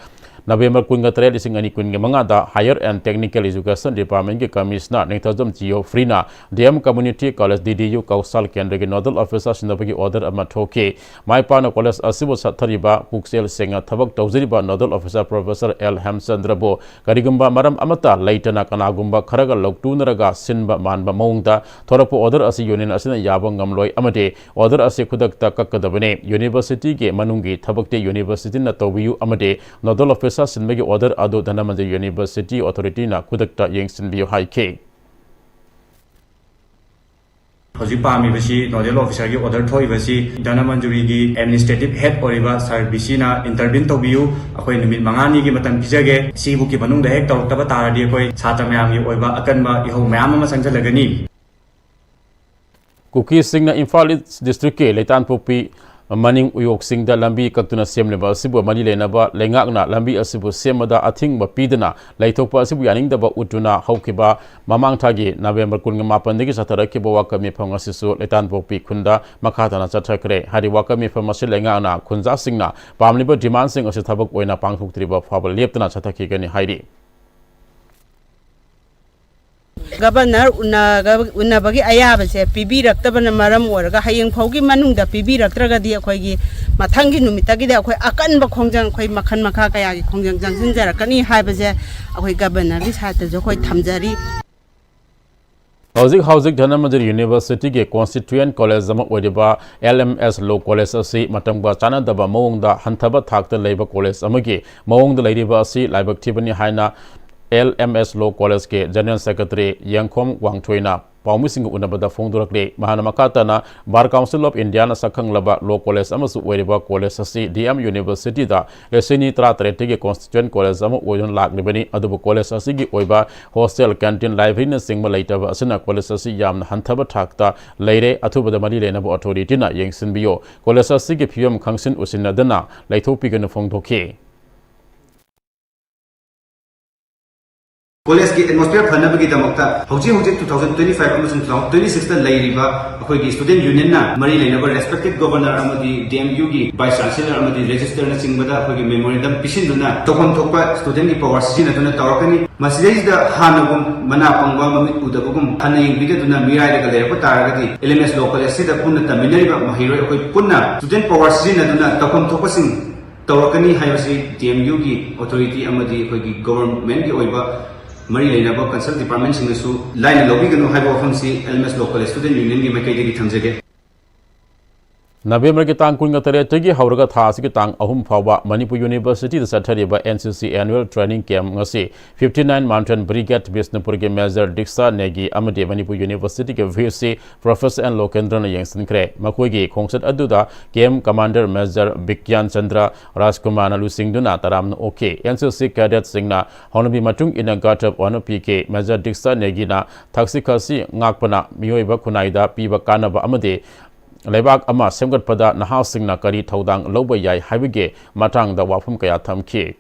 November ꯀꯨꯟꯒ ꯇꯔꯦꯠ, ꯂꯤꯁꯤꯡ ꯑꯅꯤ ꯀꯨꯟꯒ ꯃꯉꯥꯗ Higher and Technical Education Department-ꯀꯤ Commissioner Ningthoujam ꯖꯤꯑꯣꯐ꯭ꯔꯤꯅ D M Community College, D D U ꯀꯧꯁꯥꯜ ꯀꯦꯟꯗ꯭ꯔꯒꯤ nodal officer ꯁꯤꯟꯗꯣꯛꯄꯒꯤ order ꯑꯃ ꯊꯣꯛꯈꯤ꯫ ꯃꯥꯏ ꯄꯥꯛꯅ college ꯑꯁꯤꯕꯨ ꯁꯠꯊꯔꯤꯕ, ꯄꯨꯛꯆꯦꯜ ꯁꯦꯡꯅ ꯊꯕꯛ ꯇꯧꯖꯔꯤꯕ nodal officer Professor L ꯍꯦꯝꯆꯟꯗ꯭ꯔꯕꯨ ꯀꯔꯤꯒꯨꯝꯕ ꯃꯔꯝ ꯑꯃꯠꯇ ꯂꯩꯇꯅ ꯀꯅꯥꯒꯨꯝꯕ ꯈꯔꯒ ꯂꯧꯇꯨꯅꯔꯒ ꯁꯤꯟꯕ ꯃꯥꯟꯕ ꯃꯑꯣꯡꯗ ꯊꯣꯔꯛꯄ order ꯑꯁꯤ union ꯑꯁꯤꯅ ꯌꯥꯕ ꯉꯝꯂꯣꯏ ꯑꯃꯗꯤ order ꯑꯁꯤ ꯈꯨꯗꯛꯇ ꯀꯛꯀꯗꯕꯅꯤ꯫ University-ꯒꯤ ꯃꯅꯨꯡꯒꯤ ꯊꯕꯛꯇꯤ University-ꯅ ꯇꯧꯕꯤꯌꯨ ꯑꯃꯗꯤ nodal officer ꯁꯤꯟꯕꯒꯤ order ꯑꯗꯨ ꯙꯅꯃꯟꯖꯨꯔꯤ University authority-ꯅ ꯈꯨꯗꯛꯇ ꯌꯦꯡꯁꯤꯟꯕꯤꯌꯨ ꯍꯥꯏꯈꯤ꯫ ꯍꯧꯖꯤꯛ ꯄꯥꯝꯃꯤꯕꯁꯤ ꯅꯣꯗꯦꯜ ꯑꯣꯐꯤꯁꯔꯒꯤ ꯑꯣꯔꯗꯔ ꯊꯣꯛꯏꯕꯁꯤ ꯙꯅꯃꯟꯖꯨꯔꯤꯒꯤ ꯑꯦꯗꯃꯤꯅꯤꯁꯇ꯭ꯔꯦꯇꯤꯚ ꯍꯦꯗ ꯑꯣꯏꯔꯤꯕ ꯁꯥꯔ ꯕꯤ ꯁꯤꯅ ꯏꯟꯇꯔꯚꯤꯟ ꯇꯧꯕꯤꯌꯨ꯫ ꯑꯩꯈꯣꯏ ꯅꯨꯃꯤꯠ ꯃꯉꯥꯅꯤꯒꯤ ꯃꯇꯝ ꯄꯤꯖꯒꯦ꯫ ꯁꯤꯕꯨꯛꯀꯤ ꯃꯅꯨꯡꯗ ꯍꯦꯛ ꯇꯧꯔꯛꯇꯕ ꯇꯥꯔꯗꯤ ꯑꯩꯈꯣꯏ ꯁꯥꯇ꯭ꯔ ꯃꯌꯥꯝꯒꯤ ꯑꯣꯏꯕ ꯑꯀꯟꯕ ꯏꯍꯧ ꯃꯌꯥꯝ ꯑꯃ ꯆꯪꯁꯤꯜꯂꯒꯅꯤ꯫ ꯀꯨꯀꯤꯁꯤꯡꯅ ꯏꯝꯐꯥꯜ ꯏꯁ ꯗꯤꯁꯇ꯭ꯔꯤꯛꯀꯤ ꯂꯩꯇꯥꯟꯄꯣꯛꯄꯤ ꯃꯅꯤꯡ ꯎꯌꯣꯛꯁꯤꯡꯗ ꯂꯝꯕꯤ ꯀꯛꯇꯨꯅ ꯁꯦꯝꯂꯤꯕ ꯑꯁꯤꯕꯨ ꯃꯔꯤ ꯂꯩꯅꯕ ꯂꯩꯉꯥꯛꯅ ꯂꯝꯕꯤ ꯑꯁꯤꯕꯨ ꯁꯦꯝꯕꯗ ꯑꯊꯤꯡꯕ ꯄꯤꯗꯨꯅ ꯂꯩꯊꯣꯛꯄ ꯑꯁꯤꯕꯨ ꯌꯥꯅꯤꯡꯗꯕ ꯎꯠꯇꯨꯅ ꯍꯧꯈꯤꯕ ꯃꯃꯥꯡ ꯊꯥꯒꯤ ꯅꯕꯦꯝꯕꯔ ꯀꯨꯟꯒ ꯃꯥꯄꯟꯗꯒꯤ ꯆꯠꯊꯔꯛꯈꯤꯕ ꯋꯥꯀꯠ ꯃꯤꯐꯝ ꯑꯁꯤꯁꯨ ꯂꯩꯇꯥꯟꯄꯣꯛꯄꯤ ꯈꯨꯟꯗ ꯃꯈꯥ ꯇꯥꯅ ꯆꯠꯊꯈ꯭ꯔꯦ꯫ ꯍꯥꯏꯔꯤꯕ ꯋꯥꯀꯠ ꯃꯤꯐꯝ ꯑꯁꯤ ꯂꯩꯉꯥꯛꯅ ꯈꯨꯟꯖꯥꯁꯤꯡꯅ ꯄꯥꯝꯂꯤꯕ ꯗꯤꯃꯥꯟꯁꯤꯡ ꯑꯁꯤ ꯊꯕꯛ ꯑꯣꯏꯅ ꯄꯥꯡꯊꯣꯛꯇ꯭ꯔꯤꯕ ꯐꯥꯎꯕ ꯂꯦꯞꯇꯅ ꯆꯠꯊꯈꯤꯒꯅꯤ ꯍꯥꯏꯔꯤ꯫ ꯒꯕꯔꯅꯔ ꯎꯅꯒ-, ꯎꯅꯕꯒꯤ ꯑꯌꯥꯕꯁꯦ ꯄꯤꯕꯤꯔꯛꯇꯕꯅ ꯃꯔꯝ ꯑꯣꯏꯔꯒ ꯍꯌꯦꯡ ꯐꯥꯎꯒꯤ ꯃꯅꯨꯡꯗ ꯄꯤꯕꯤꯔꯛꯇ꯭ꯔꯒꯗꯤ ꯑꯩꯈꯣꯏꯒꯤ ꯃꯊꯪꯒꯤ ꯅꯨꯃꯤꯠꯇꯒꯤꯗꯤ ꯑꯩꯈꯣꯏ ꯑꯀꯟꯕ ꯈꯣꯡꯖꯪ, ꯑꯩꯈꯣꯏ ꯃꯈꯜ ꯃꯈꯥ ꯀꯌꯥꯒꯤ ꯈꯣꯡꯖꯪ ꯆꯪꯁꯤꯟꯖꯔꯛꯀꯅꯤ ꯍꯥꯏꯕꯁꯦ ꯑꯩꯈꯣꯏ ꯒꯕꯔꯅꯔꯒꯤ ꯁꯥꯏꯠꯇꯁꯨ ꯑꯩꯈꯣꯏ ꯊꯝꯖꯔꯤ꯫ ꯍꯧꯖꯤꯛ ꯍꯧꯖꯤꯛ ꯙꯅꯃꯟꯖꯨꯔꯤ ꯌꯨꯅꯤꯚꯔꯁꯤꯇꯤꯒꯤ ꯀꯣꯟꯁꯇꯤꯇ꯭ꯌꯨꯌꯦꯟ ꯀꯣꯂꯦꯖ ꯑꯃ ꯑꯣꯏꯔꯤꯕ ꯑꯦꯜ ꯑꯦꯝ ꯑꯦꯁ ꯂꯣ ꯀꯣꯂꯦꯖ ꯑꯁꯤ ꯃꯇꯝꯒ ꯆꯥꯟꯅꯗꯕ ꯃꯑꯣꯡꯗ ꯍꯟꯊꯕ ꯊꯥꯛꯇ ꯂꯩꯕ ꯀꯣꯂꯦꯖ ꯑꯃꯒꯤ ꯃꯑꯣꯡꯗ ꯂꯩꯔꯤꯕ ꯑꯁꯤ ꯂꯥꯏꯕꯛ ꯊꯤꯕꯅꯤ ꯍꯥꯏꯅ ꯑꯦꯜ ꯑꯦꯝ ꯑꯦꯁ ꯂꯣ ꯀꯣꯂꯦꯖꯀꯤ ꯖꯦꯅꯔꯦꯜ ꯁꯦꯀ꯭ꯔꯦꯇꯔꯤ ꯌꯦꯡꯈꯣꯝ ꯋꯥꯡꯊꯣꯏꯅ ꯄꯥꯎꯃꯤꯁꯤꯡꯒ ꯎꯅꯕꯗ ꯐꯣꯡꯗꯣꯔꯛꯂꯤ꯫ ꯃꯍꯥꯛꯅ ꯃꯈꯥ ꯇꯥꯅ ꯕꯥꯔ ꯀꯥꯎꯟꯁꯤꯜ ꯑꯣꯐ ꯏꯟꯗꯤꯌꯥꯅ ꯁꯛꯈꯪꯂꯕ ꯂꯣ ꯀꯣꯂꯦꯖ ꯑꯃꯁꯨ ꯑꯣꯏꯔꯤꯕ ꯀꯣꯂꯦꯖ ꯑꯁꯤ ꯗꯤ ꯑꯦꯝ ꯌꯨꯅꯤꯚꯔꯁꯤꯇꯤꯗ ꯂꯤꯁꯤꯡ ꯑꯅꯤ ꯇꯔꯥꯇꯔꯦꯠꯇꯒꯤ ꯀꯣꯟꯁꯇꯤꯇ꯭ꯌꯨꯌꯦꯟ ꯀꯣꯂꯦꯖ ꯑꯃ ꯑꯣꯏꯗꯨꯅ ꯂꯥꯛꯂꯤꯕꯅꯤ꯫ ꯑꯗꯨꯕꯨ ꯀꯣꯂꯦꯖ ꯑꯁꯤꯒꯤ ꯑꯣꯏꯕ ꯍꯣꯁꯇꯦꯜ, ꯀꯦꯟꯇꯤꯟ, ꯂꯥꯏꯕ꯭ꯔꯦꯔꯤꯅꯆꯤꯡꯕ ꯂꯩꯇꯕ ꯑꯁꯤꯅ ꯀꯣꯂꯦꯖ ꯑꯁꯤ ꯌꯥꯝꯅ ꯍꯟꯊꯕ ꯊꯥꯛꯇ ꯂꯩꯔꯦ꯫ ꯑꯊꯨꯕꯗ ꯃꯔꯤ ꯂꯩꯅꯕ ꯑꯣꯊꯣꯔꯤꯇꯤꯅ ꯌꯦꯡꯁꯤꯟꯕꯤꯌꯨ꯫ ꯀꯣꯂꯦꯖ ꯑꯁꯤꯒꯤ ꯐꯤꯕꯝ ꯈꯪꯁꯤꯟ ꯎꯁꯤꯟꯅꯗꯅ ꯂꯩꯊꯣꯛꯄꯤꯒꯅꯨ ꯐꯣꯡꯗꯣꯛꯈꯤ꯫ ꯀꯣꯂꯦꯖꯀꯤ ꯑꯦꯠꯃꯣꯁꯐꯤꯌꯔ ꯐꯅꯕꯒꯤꯗꯃꯛꯇ ꯍꯧꯖꯤꯛ ꯍꯧꯖꯤꯛ two thousand twenty five ꯑꯃꯁꯨꯡ two thousand twenty sixꯇ ꯂꯩꯔꯤꯕ ꯑꯩꯈꯣꯏꯒꯤ ꯁ꯭ꯇꯨꯗꯦꯟ ꯌꯨꯅꯤꯌꯟꯅ ꯃꯔꯤ ꯂꯩꯅꯕ ꯔꯦꯁꯄꯦꯛꯇꯦꯗ ꯒꯣꯕꯔꯅꯔ ꯑꯃꯗꯤ ꯗꯤ ꯑꯦꯝ ꯌꯨꯒꯤ ꯚꯥꯏꯁ ꯆꯥꯟꯁꯦꯂꯔ ꯑꯃꯗꯤ ꯔꯦꯖꯤꯁꯇꯔꯅꯆꯤꯡꯕꯗ ꯑꯩꯈꯣꯏꯒꯤ ꯃꯦꯃꯣꯔꯦꯟꯗꯝ ꯄꯤꯁꯤꯟꯗꯨꯅ ꯇꯧꯐꯝ ꯊꯣꯛꯄ ꯁ꯭ꯇꯨꯗꯦꯟꯒꯤ ꯄꯥꯋꯔ ꯁꯤꯖꯤꯟꯅꯗꯨꯅ ꯇꯧꯔꯛꯀꯅꯤ꯫ ꯃꯁꯤꯗꯩꯁꯤꯗ ꯍꯥꯟꯅꯒꯨꯝ ꯃꯅꯥ ꯄꯪꯕ, ꯃꯃꯤꯠ ꯎꯗꯕꯒꯨꯝ ꯍꯟꯅ ꯌꯦꯡꯕꯤꯗꯗꯨꯅ ꯃꯤꯔꯥꯏꯔꯒ ꯂꯩꯔꯛꯄ ꯇꯥꯔꯒꯗꯤ ꯑꯦꯜ ꯑꯦꯝ ꯑꯦꯁ ꯂꯣ ꯀꯣꯂꯦꯖꯁꯤꯗ ꯄꯨꯟꯅ ꯇꯝꯃꯤꯟꯅꯔꯤꯕ ꯃꯍꯩꯔꯣꯏ ꯑꯩꯈꯣꯏ ꯄꯨꯟꯅ ꯁ꯭ꯇꯨꯗꯦꯟ ꯄꯥꯋꯔ ꯁꯤꯖꯤꯟꯅꯗꯨꯅ ꯇꯧꯐꯝ ꯊꯣꯛꯄꯁꯤꯡ ꯇꯧꯔꯛꯀꯅꯤ ꯍꯥꯏꯕꯁꯤ ꯗꯤ ꯑꯦꯝ ꯌꯨꯒꯤ ꯑꯣꯊꯣꯔꯤꯇꯤ ꯑꯃꯗꯤ ꯑꯩꯈꯣꯏꯒꯤ ꯒꯣꯕꯔꯟꯃꯦꯟꯠꯀꯤ ꯑꯣꯏꯕ ꯃꯔꯤ ꯂꯩꯅꯕ ꯀꯟꯁꯔꯟ ꯗꯤꯄꯥꯔꯠꯃꯦꯟꯠꯁꯤꯡꯅꯁꯨ ꯂꯥꯏꯅ ꯂꯧꯕꯤꯒꯅꯨ ꯍꯥꯏꯕ ꯋꯥꯐꯝꯁꯤ ꯑꯦꯜ ꯑꯦꯝ ꯑꯦꯁ ꯂꯣ ꯀꯣꯂꯦꯖ ꯁ꯭ꯇꯨꯗꯦꯟꯠ ꯌꯨꯅꯤꯌꯟꯒꯤ ꯃꯥꯏꯀꯩꯗꯒꯤ ꯊꯝꯖꯒꯦ꯫ ꯅꯕꯦꯝꯕꯔꯒꯤ ꯇꯥꯡ ꯀꯨꯟꯒ ꯇꯔꯦꯠꯇꯒꯤ ꯍꯧꯔꯒ ꯊꯥ ꯑꯁꯤꯒꯤ ꯇꯥꯡ ꯑꯍꯨꯝ ꯐꯥꯎꯕ ꯃꯅꯤꯄꯨꯔ ꯌꯨꯅꯤꯚꯔꯁꯤꯇꯤꯗ ꯆꯠꯊꯔꯤꯕ N C C Annual Training Camp ꯑꯁꯤ fifty nine Mountain Brigade ꯕꯤꯁꯅꯨꯄꯨꯔꯒꯤ Major ꯗꯤꯛꯁꯥ ꯅꯦꯒꯤ ꯑꯃꯗꯤ ꯃꯅꯤꯄꯨꯔ ꯌꯨꯅꯤꯚꯔꯁꯤꯇꯤꯒꯤ V C Professor N ꯂꯣꯀꯦꯟꯗ꯭ꯔꯅ ꯌꯦꯡꯁꯤꯟꯈ꯭ꯔꯦ꯫ ꯃꯈꯣꯏꯒꯤ ꯈꯣꯡꯆꯠ ꯑꯗꯨꯗ camp commander Major ꯕꯤꯒ꯭ꯌꯥꯟ ꯆꯟꯗ꯭ꯔ ꯔꯥꯖꯀꯨꯃꯥꯔꯅ ꯂꯨꯆꯤꯡꯗꯨꯅ ꯇꯔꯥꯝꯅ ꯑꯣꯛꯈꯤ꯫ N C C cadetꯁꯤꯡꯅ ꯍꯧꯅꯕꯤ ꯃꯇꯨꯡ ꯏꯟꯅ ꯒꯥꯔꯇꯞ ꯑꯣꯏꯅ ꯄꯤꯈꯤ꯫ Major ꯗꯤꯛꯁꯥ ꯅꯦꯒꯤꯅ ꯊꯛꯁꯤ ꯈꯥꯁꯤ ꯉꯥꯛꯄꯅ ꯃꯤꯑꯣꯏꯕ ꯈꯨꯟꯅꯥꯏꯗ ꯄꯤꯕ ꯀꯥꯟꯅꯕ ꯑꯃꯗꯤ ꯂꯩꯕꯥꯛ ꯑꯃ ꯁꯦꯝꯒꯠꯄꯗ ꯅꯍꯥꯁꯤꯡꯅ ꯀꯔꯤ ꯊꯧꯗꯥꯡ ꯂꯧꯕ ꯌꯥꯏ ꯍꯥꯏꯕꯒꯤ ꯃꯇꯥꯡꯗ ꯋꯥꯐꯝ ꯀꯌꯥ ꯊꯝꯈꯤ꯫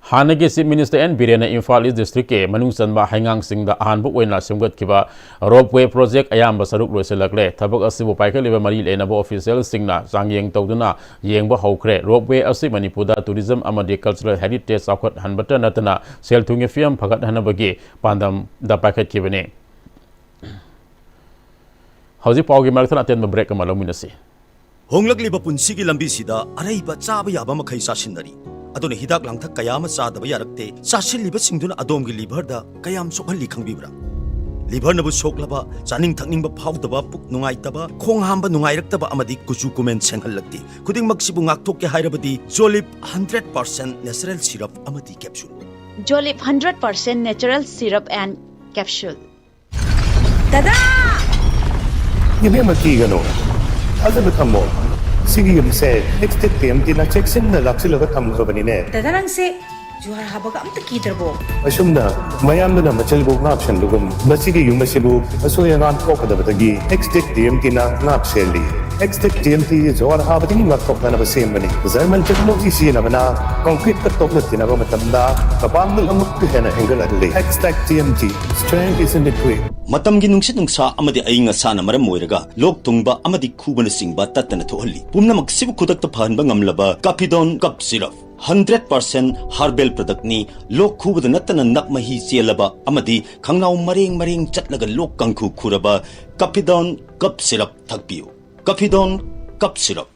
ꯍꯥꯟꯅꯒꯤ Chief Minister N ꯕꯤꯔꯦꯟꯅ Imphal East Districtꯀꯤ ꯃꯅꯨꯡ ꯆꯟꯕ ꯍꯩꯉꯥꯡꯁꯤꯡꯗ ꯑꯍꯥꯟꯕ ꯑꯣꯏꯅ ꯁꯦꯝꯒꯠꯈꯤꯕ ropeway project ꯑꯌꯥꯝꯕ ꯁꯔꯨꯛ ꯂꯣꯏꯁꯤꯜꯂꯛꯂꯦ꯫ ꯊꯕꯛ ꯑꯁꯤꯕꯨ ꯄꯥꯏꯈꯠꯂꯤꯕ ꯃꯔꯤ ꯂꯩꯅꯕ officialꯁꯤꯡꯅ ꯆꯥꯡꯌꯦꯡ ꯇꯧꯗꯨꯅ ꯌꯦꯡꯕ ꯍꯧꯈ꯭ꯔꯦ꯫ Ropeway ꯑꯁꯤ ꯃꯅꯤꯄꯨꯔꯗ tourism ꯑꯃꯗꯤ cultural heritage ꯆꯥꯎꯈꯠꯍꯟꯕꯇ ꯅꯠꯇꯅ ꯁꯦꯜ ꯊꯨꯝꯒꯤ ꯐꯤꯕꯝ ꯐꯒꯠꯍꯟꯅꯕꯒꯤ ꯄꯥꯟꯗꯝꯗ ꯄꯥꯏꯈꯠꯈꯤꯕꯅꯤ꯫ ꯍꯧꯖꯤꯛ ꯄꯥꯎꯒꯤ ꯃꯔꯛꯇ ꯑꯇꯦꯟꯕ break ꯑꯃ ꯂꯧꯃꯤꯟꯅꯁꯤ꯫ ꯍꯣꯡꯂꯛꯂꯤꯕ ꯄꯨꯟꯁꯤꯒꯤ ꯂꯝꯕꯤꯁꯤꯗ ꯑꯔꯩꯕ ꯆꯥꯕ ꯌꯥꯕ ꯃꯈꯩ ꯆꯥꯁꯤꯟꯅꯔꯤ꯫ ꯑꯗꯨꯅ ꯍꯤꯗꯥꯛ ꯂꯥꯡꯊꯛ ꯀꯌꯥ ꯑꯃ ꯆꯥꯗꯕ ꯌꯥꯔꯛꯇꯦ꯫ ꯆꯥꯁꯤꯜꯂꯤꯕꯁꯤꯡꯗꯨꯅ ꯑꯗꯣꯝꯒꯤ liverꯗ ꯀꯌꯥꯝ ꯁꯣꯛꯍꯜꯂꯤ ꯈꯪꯕꯤꯕ꯭ꯔꯥ? Liverꯅꯕꯨ ꯁꯣꯛꯂꯕ, ꯆꯥꯅꯤꯡ ꯊꯛꯅꯤꯡꯕ ꯐꯥꯎꯗꯕ, ꯄꯨꯛ ꯅꯨꯡꯉꯥꯏꯇꯕ, ꯈꯣꯡ ꯍꯥꯝꯕ ꯅꯨꯡꯉꯥꯏꯔꯛꯇꯕ ꯑꯃꯗꯤ ꯀꯨꯆꯨ ꯀꯨꯃꯦꯟ ꯁꯦꯡꯍꯜꯂꯛꯇꯦ꯫ ꯈꯨꯗꯤꯡꯃꯛꯁꯤꯕꯨ ꯉꯥꯛꯊꯣꯛꯀꯦ ꯍꯥꯏꯔꯕꯗꯤ Jolib hundred percent natural syrup ꯑꯃꯗꯤ capsule꯫ Jolib hundred percent natural syrup and capsule꯫ ꯗꯗꯥ! ꯏꯕꯦꯝꯃ, ꯀꯤꯒꯅꯨ꯫ ꯊꯥꯖꯕ ꯊꯝꯃꯣ꯫ ꯁꯤꯒꯤ ꯌꯨꯝꯁꯦ Extech TMTꯅ ꯆꯦꯛꯁꯤꯟꯅ ꯂꯥꯛꯁꯤꯜꯂꯒ ꯊꯝꯈ꯭ꯔꯕꯅꯤꯅꯦ꯫ ꯗꯗꯥ, ꯅꯪꯁꯦ ꯖꯨꯍꯥꯔ ꯍꯥꯕꯒ ꯑꯝꯇ ꯀꯤꯗ꯭ꯔꯕꯣ? ꯑꯁꯨꯝꯅ ꯃꯌꯥꯝꯗꯨꯅ ꯃꯆꯜꯕꯨ ꯉꯥꯛ ꯁꯦꯟꯕꯒꯨꯝ, ꯃꯁꯤꯒꯤ ꯌꯨꯝ ꯑꯁꯤꯕꯨ ꯑꯁꯣꯏ ꯑꯉꯥꯝ ꯊꯣꯛꯀꯗꯕꯗꯒꯤ Extech TMTꯅ ꯉꯥꯛ ꯁꯦꯜꯂꯤ꯫ Extech TMT ꯖꯨꯍꯥꯔ ꯍꯥꯕꯗꯒꯤ ꯉꯥꯛꯊꯣꯛꯅꯅꯕ ꯁꯦꯝꯕꯅꯤ꯫ German technology ꯁꯤꯖꯤꯟꯅꯕꯅ concreteꯀ ꯇꯣꯛꯅ ꯇꯤꯟꯅꯕ ꯃꯇꯝꯗ ꯃꯄꯥꯡꯒꯜ ꯑꯃꯨꯛꯀ ꯍꯦꯟꯅ ꯍꯦꯟꯒꯠꯍꯜꯂꯤ꯫ Extech TMT, strength is in the grit. ꯃꯇꯝꯒꯤ ꯅꯨꯡꯁꯤꯠ ꯅꯨꯡꯁꯥ ꯑꯃꯗꯤ ꯑꯏꯪ ꯑꯁꯥꯅ ꯃꯔꯝ ꯑꯣꯏꯔꯒ ꯂꯣꯛ ꯊꯨꯡꯕ ꯑꯃꯗꯤ ꯈꯨꯕꯅꯆꯤꯡꯕ ꯇꯠꯇꯅ ꯊꯣꯛꯍꯜꯂꯤ꯫ ꯄꯨꯝꯅꯃꯛꯁꯤꯕꯨ ꯈꯨꯗꯛꯇ ꯐꯍꯟꯕ ꯉꯝꯂꯕ Capidon Cough Syrup, hundred percent herbal productꯅꯤ꯫ ꯂꯣꯛ ꯈꯨꯕꯗ ꯅꯠꯇꯅ ꯅꯞ ꯃꯍꯤ ꯆꯦꯜꯂꯕ ꯑꯃꯗꯤ ꯈꯪꯅꯥꯎ ꯃꯔꯦꯡ ꯃꯔꯦꯡ ꯆꯠꯂꯒ ꯂꯣꯛ ꯀꯥꯡꯈꯨ ꯈꯨꯔꯕ Capidon Cough Syrup ꯊꯛꯄꯤꯌꯨ꯫ Capidon Cough Syrup꯫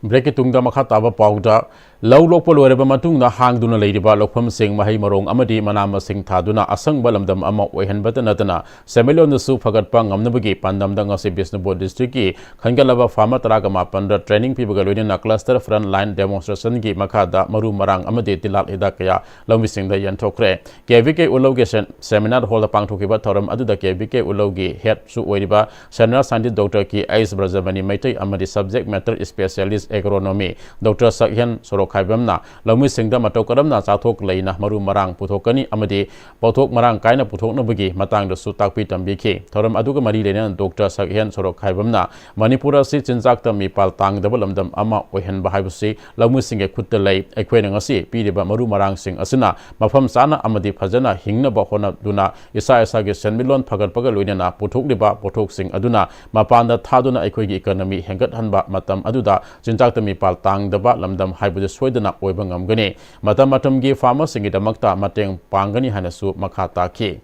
Breakꯀꯤ ꯇꯨꯡꯗ ꯃꯈꯥ ꯇꯥꯕ ꯄꯥꯎꯗ ꯂꯧ ꯂꯣꯛꯄ ꯂꯣꯏꯔꯕ ꯃꯇꯨꯡꯗ ꯍꯥꯡꯗꯨꯅ ꯂꯩꯔꯤꯕ ꯂꯧꯐꯝꯁꯤꯡ ꯃꯍꯩ ꯃꯔꯣꯡ ꯑꯃꯗꯤ ꯃꯅꯥ ꯃꯁꯤꯡ ꯊꯥꯗꯨꯅ ꯑꯁꯪꯕ ꯂꯝꯗꯝ ꯑꯃ ꯑꯣꯏꯍꯟꯕꯇ ꯅꯠꯇꯅ ꯁꯦꯟꯃꯤꯠꯂꯣꯟꯗꯁꯨ ꯐꯒꯠꯄ ꯉꯝꯅꯕꯒꯤ ꯄꯥꯟꯗꯝꯗ ꯉꯁꯤ ꯕꯤꯁꯅꯨꯄꯨꯔ district ꯀꯤ ꯈꯟꯒꯠꯂꯕ farmer ꯇꯔꯥꯒ ꯃꯥꯄꯟꯗ training ꯄꯤꯕꯒ ꯂꯣꯏꯅꯅ cluster front line demonstration ꯒꯤ ꯃꯈꯥꯗ ꯃꯔꯨ ꯃꯔꯥꯡ ꯑꯃꯗꯤ ꯇꯤꯜꯍꯥꯠ ꯍꯤꯗꯥꯛ ꯀꯌꯥ ꯂꯧꯃꯤꯁꯤꯡꯗ ꯌꯦꯟꯊꯣꯛꯈ꯭ꯔꯦ꯫ ꯀꯦ ꯚꯤ ꯀꯦ ꯎꯂꯧꯒꯤ ꯁꯦ-, seminar hall ꯗ ꯄꯥꯡꯊꯣꯛꯈꯤꯕ ꯊꯧꯔꯝ ꯑꯗꯨꯗ ꯀꯦ ꯚꯤ ꯀꯦ ꯎꯂꯧꯒꯤ head ꯁꯨ ꯑꯣꯏꯔꯤꯕ senior scientist Doctor ꯀꯦ ꯑꯩꯆ ꯕ꯭ꯔꯖꯃꯅꯤ ꯃꯩꯇꯩ ꯑꯃꯗꯤ subject matter specialist agronomy Doctor ꯁꯛꯍꯦꯟ ꯁꯣꯔꯣꯛꯈꯥꯏꯕꯝꯅ ꯂꯧꯃꯤꯁꯤꯡꯗ ꯃꯇꯧ ꯀꯔꯝꯅ ꯆꯥꯊꯣꯛ ꯂꯩꯅ ꯃꯔꯨ ꯃꯔꯥꯡ ꯄꯨꯊꯣꯛꯀꯅꯤ ꯑꯃꯗꯤ ꯄꯣꯠꯊꯣꯛ ꯃꯔꯥꯡ ꯀꯥꯏꯅ ꯄꯨꯊꯣꯛꯅꯕꯒꯤ ꯃꯇꯥꯡꯗꯁꯨ ꯇꯥꯛꯄꯤ ꯇꯝꯕꯤꯈꯤ꯫ ꯊꯧꯔꯝ ꯑꯗꯨꯒ ꯃꯔꯤ ꯂꯩꯅꯅ Doctor ꯁꯛꯍꯦꯟ ꯁꯣꯔꯣꯛꯈꯥꯏꯕꯝꯅ ꯃꯅꯤꯄꯨꯔ ꯑꯁꯤ ꯆꯤꯟꯖꯥꯛꯇ ꯃꯤꯄꯥꯜ ꯇꯥꯡꯗꯕ ꯂꯝꯗꯝ ꯑꯃ ꯑꯣꯏꯍꯟꯕ ꯍꯥꯏꯕꯁꯤ ꯂꯧꯃꯤꯁꯤꯡꯒꯤ ꯈꯨꯠꯇ ꯂꯩ꯫ ꯑꯩꯈꯣꯏꯅ ꯉꯁꯤ ꯄꯤꯔꯤꯕ ꯃꯔꯨ ꯃꯔꯥꯡꯁꯤꯡ ꯑꯁꯤꯅ ꯃꯐꯝ ꯆꯥꯅ ꯑꯃꯗꯤ ꯐꯖꯅ ꯍꯤꯡꯅꯕ ꯍꯣꯠꯅꯗꯨꯅ ꯏꯁꯥ ꯏꯁꯥꯒꯤ ꯁꯦꯟꯃꯤꯠꯂꯣꯟ ꯐꯒꯠꯄꯒ ꯂꯣꯏꯅꯅ ꯄꯨꯊꯣꯛꯂꯤꯕ ꯄꯣꯠꯊꯣꯛꯁꯤꯡ ꯑꯗꯨꯅ ꯃꯄꯥꯟꯗ ꯊꯥꯗꯨꯅ ꯑꯩꯈꯣꯏꯒꯤ economy ꯍꯦꯟꯒꯠꯍꯟꯕ ꯃꯇꯝ ꯑꯗꯨꯗ ꯆꯤꯟꯖꯥꯛꯇ ꯃꯤꯄꯥꯜ ꯇꯥꯡꯗꯕ ꯂꯝꯗꯝ ꯍꯥꯏꯕꯗꯨ ꯁꯣꯏꯗꯅ ꯑꯣꯏꯕ ꯉꯝꯒꯅꯤ꯫ ꯃꯇꯝ ꯃꯇꯝꯒꯤ farmer ꯁꯤꯡꯒꯤꯗꯃꯛꯇ ꯃꯇꯦꯡ ꯄꯥꯡꯒꯅꯤ ꯍꯥꯏꯅꯁꯨ ꯃꯈꯥ ꯇꯥꯈꯤ꯫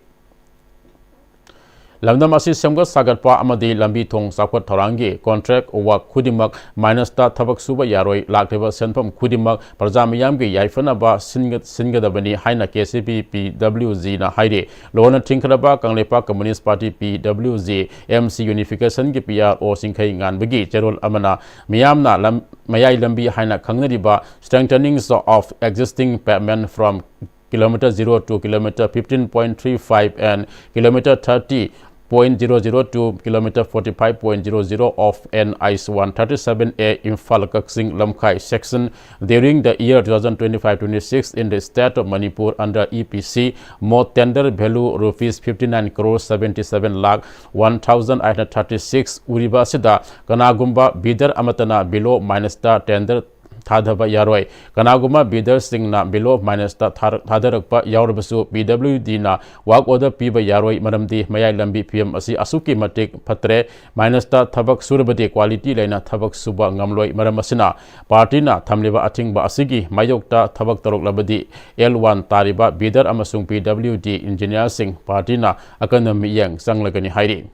ꯂꯝꯗꯝ ꯑꯁꯤ ꯁꯦꯝꯒꯠ ꯁꯥꯒꯠꯄ ꯑꯃꯗꯤ ꯂꯝꯕꯤ ꯊꯣꯡ ꯆꯥꯎꯈꯠ ꯊꯧꯔꯥꯡꯒꯤ contract work ꯈꯨꯗꯤꯡꯃꯛ minus ꯇ ꯊꯕꯛ ꯁꯨꯕ ꯌꯥꯔꯣꯏ꯫ ꯂꯥꯛꯂꯤꯕ ꯁꯦꯟꯐꯝ ꯈꯨꯗꯤꯡꯃꯛ ꯄ꯭ꯔꯖꯥ ꯃꯤꯌꯥꯝꯒꯤ ꯌꯥꯏꯐꯅꯕ ꯁꯤꯟꯒ-, ꯁꯤꯟꯒꯗꯕꯅꯤ ꯍꯥꯏꯅ K C B P W ꯖꯤꯅ ꯍꯥꯏꯔꯤ꯫ ꯂꯣꯟꯅ ꯊꯤꯡꯈ꯭ꯔꯕ Kangleipak Communist Party, P W G, M C unification ꯒꯤ ꯄꯤ ꯑꯥꯔ ꯑꯣ ꯆꯤꯡꯈꯩ ꯉꯥꯟꯕꯒꯤ ꯆꯦꯔꯣꯜ ꯑꯃꯅ ꯃꯤꯌꯥꯝꯅ ꯂꯝ-, ꯃꯌꯥꯏ ꯂꯝꯕꯤ ꯍꯥꯏꯅ ꯈꯪꯅꯔꯤꯕ strengthening of existing pavement from kilometer zero to kilometer fifteen point three five and kilometer thirty point zero zero to kilometer forty-five point zero zero of N H one thirty-seven A Imphal Kakching Lamkhai section during the year two thousand twenty-five twenty-six in the state of Manipur under E P C, MoT tender value rupees fifty-nine crore seventy-seven lakh one thousand eight hundred thirty-six ꯎꯔꯤꯕ ꯑꯁꯤꯗ ꯀꯅꯥꯒꯨꯝꯕ bidder ꯑꯃꯠꯇꯅ below minus ꯇ tender ꯊꯥꯗꯕ ꯌꯥꯔꯣꯏ꯫ ꯀꯅꯥꯒꯨꯝꯕ bidder ꯁꯤꯡꯅ below minus ꯇ ꯊꯥꯔ-, ꯊꯥꯗꯔꯛꯄ ꯌꯥꯎꯔꯕꯁꯨ, ꯄꯤ ꯗꯕ꯭ꯂꯤꯎ ꯗꯤꯅ work order ꯄꯤꯕ ꯌꯥꯔꯣꯏ, ꯃꯔꯝꯗꯤ ꯃꯌꯥꯏ ꯂꯝꯕꯤ ꯐꯤꯕꯝ ꯑꯁꯤ ꯑꯁꯨꯛꯀꯤ ꯃꯇꯤꯛ ꯐꯠꯇ꯭ꯔꯦ꯫ Minus ꯇ ꯊꯕꯛ ꯁꯨꯔꯕꯗꯤ quality ꯂꯩꯅ ꯊꯕꯛ ꯁꯨꯕ ꯉꯝꯂꯣꯏ꯫ ꯃꯔꯝ ꯑꯁꯤꯅ, party ꯅ ꯊꯝꯂꯤꯕ ꯑꯊꯤꯡꯕ ꯑꯁꯤꯒꯤ ꯃꯥꯌꯣꯛꯇ ꯊꯕꯛ ꯇꯧꯔꯛꯂꯕꯗꯤ, ꯑꯦꯜ ꯋꯥꯟ ꯇꯥꯔꯤꯕ bidder ꯑꯃꯁꯨꯡ ꯄꯤ ꯗꯕ꯭ꯂꯤꯎ ꯗꯤ engineer ꯁꯤꯡ party ꯅ ꯑꯀꯟꯕ ꯃꯤꯠꯌꯦꯡ ꯆꯪꯂꯒꯅꯤ ꯍꯥꯏꯔꯤ꯫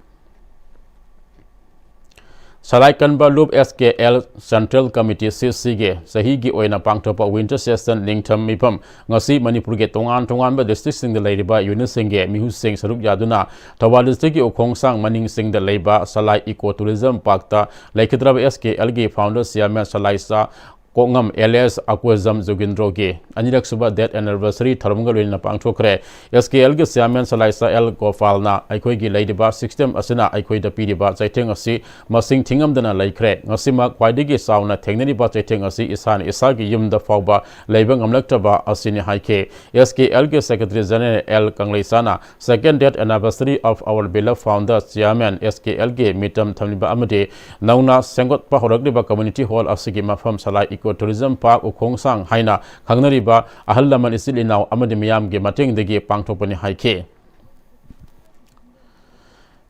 ꯁꯂꯥꯏ ꯀꯟꯕ ꯂꯨꯞ S K L Central Committee, C C ꯒꯤ ꯆꯍꯤꯒꯤ ꯑꯣꯏꯅ ꯄꯥꯡꯊꯣꯛꯄ Winter Session ꯅꯤꯡꯊꯝ ꯃꯤꯐꯝ ꯉꯁꯤ ꯃꯅꯤꯄꯨꯔꯒꯤ ꯇꯣꯉꯥꯟ ꯇꯣꯉꯥꯟꯕ district ꯁꯤꯡꯗ ꯂꯩꯔꯤꯕ unit ꯁꯤꯡꯒꯤ ꯃꯤꯍꯨꯠꯁꯤꯡ ꯁꯔꯨꯛ ꯌꯥꯗꯨꯅ ꯊꯧꯕꯥꯜ district ꯀꯤ ꯎꯈꯣꯡꯁꯥꯡ ꯃꯅꯤꯡ ꯆꯤꯡꯗ ꯂꯩꯕ ꯁꯂꯥꯏ Eco Tourism Park ꯇ ꯂꯩꯈꯤꯗ꯭ꯔꯕ S K L ꯒꯤ founder chairman ꯁꯂꯥꯏ ꯁꯥ ꯀꯣꯛꯉꯝ alias ꯑꯀꯣꯏꯖꯝ ꯖꯣꯒꯤꯟꯗ꯭ꯔꯣꯒꯤ ꯑꯅꯤꯔꯛ ꯁꯨꯕ death anniversary ꯊꯧꯔꯝꯒ ꯂꯣꯏꯅꯅ ꯄꯥꯡꯊꯣꯛꯈ꯭ꯔꯦ꯫ S K L ꯒꯤ chairman ꯁꯂꯥꯏ ꯁꯥ L ꯒꯣꯄꯥꯜꯅ ꯑꯩꯈꯣꯏꯒꯤ ꯂꯩꯔꯤꯕ system ꯑꯁꯤꯅ ꯑꯩꯈꯣꯏꯗ ꯄꯤꯔꯤꯕ ꯆꯩꯊꯦꯡ ꯑꯁꯤ ꯃꯁꯤꯡ ꯊꯤꯉꯝꯗꯅ ꯂꯩꯈ꯭ꯔꯦ꯫ ꯉꯁꯤꯃꯛ ꯈ꯭ꯋꯥꯏꯗꯒꯤ ꯆꯥꯎꯅ ꯊꯦꯡꯅꯔꯤꯕ ꯆꯩꯊꯦꯡ ꯑꯁꯤ ꯏꯁꯥꯅ ꯏꯁꯥꯒꯤ ꯌꯨꯝꯗ ꯐꯥꯎꯕ ꯂꯩꯕ ꯉꯝꯂꯛꯇ꯭ꯔꯕ ꯑꯁꯤꯅꯤ ꯍꯥꯏꯈꯤ꯫ S K L ꯒꯤ Secretary General L ꯀꯪꯂꯩꯆꯥꯅ Second Death Anniversary of our beloved founder chairman S K L ꯒꯤ ꯃꯤꯇꯝ ꯊꯝꯂꯤꯕ ꯑꯃꯗꯤ ꯅꯧꯅ ꯁꯦꯝꯒꯠꯄ ꯍꯧꯔꯛꯂꯤꯕ community hall ꯑꯁꯤꯒꯤ ꯃꯐꯝ ꯁꯂꯥꯏ Eco Tourism Park ꯎꯈꯣꯡꯁꯥꯡ ꯍꯥꯏꯅ ꯈꯪꯅꯔꯤꯕ ꯑꯍꯜ ꯂꯃꯟ, ꯏꯆꯤꯜ ꯏꯅꯥꯎ ꯑꯃꯗꯤ ꯃꯤꯌꯥꯝꯒꯤ ꯃꯇꯦꯡꯗꯒꯤ ꯄꯥꯡꯊꯣꯛꯄꯅꯤ ꯍꯥꯏꯈꯤ꯫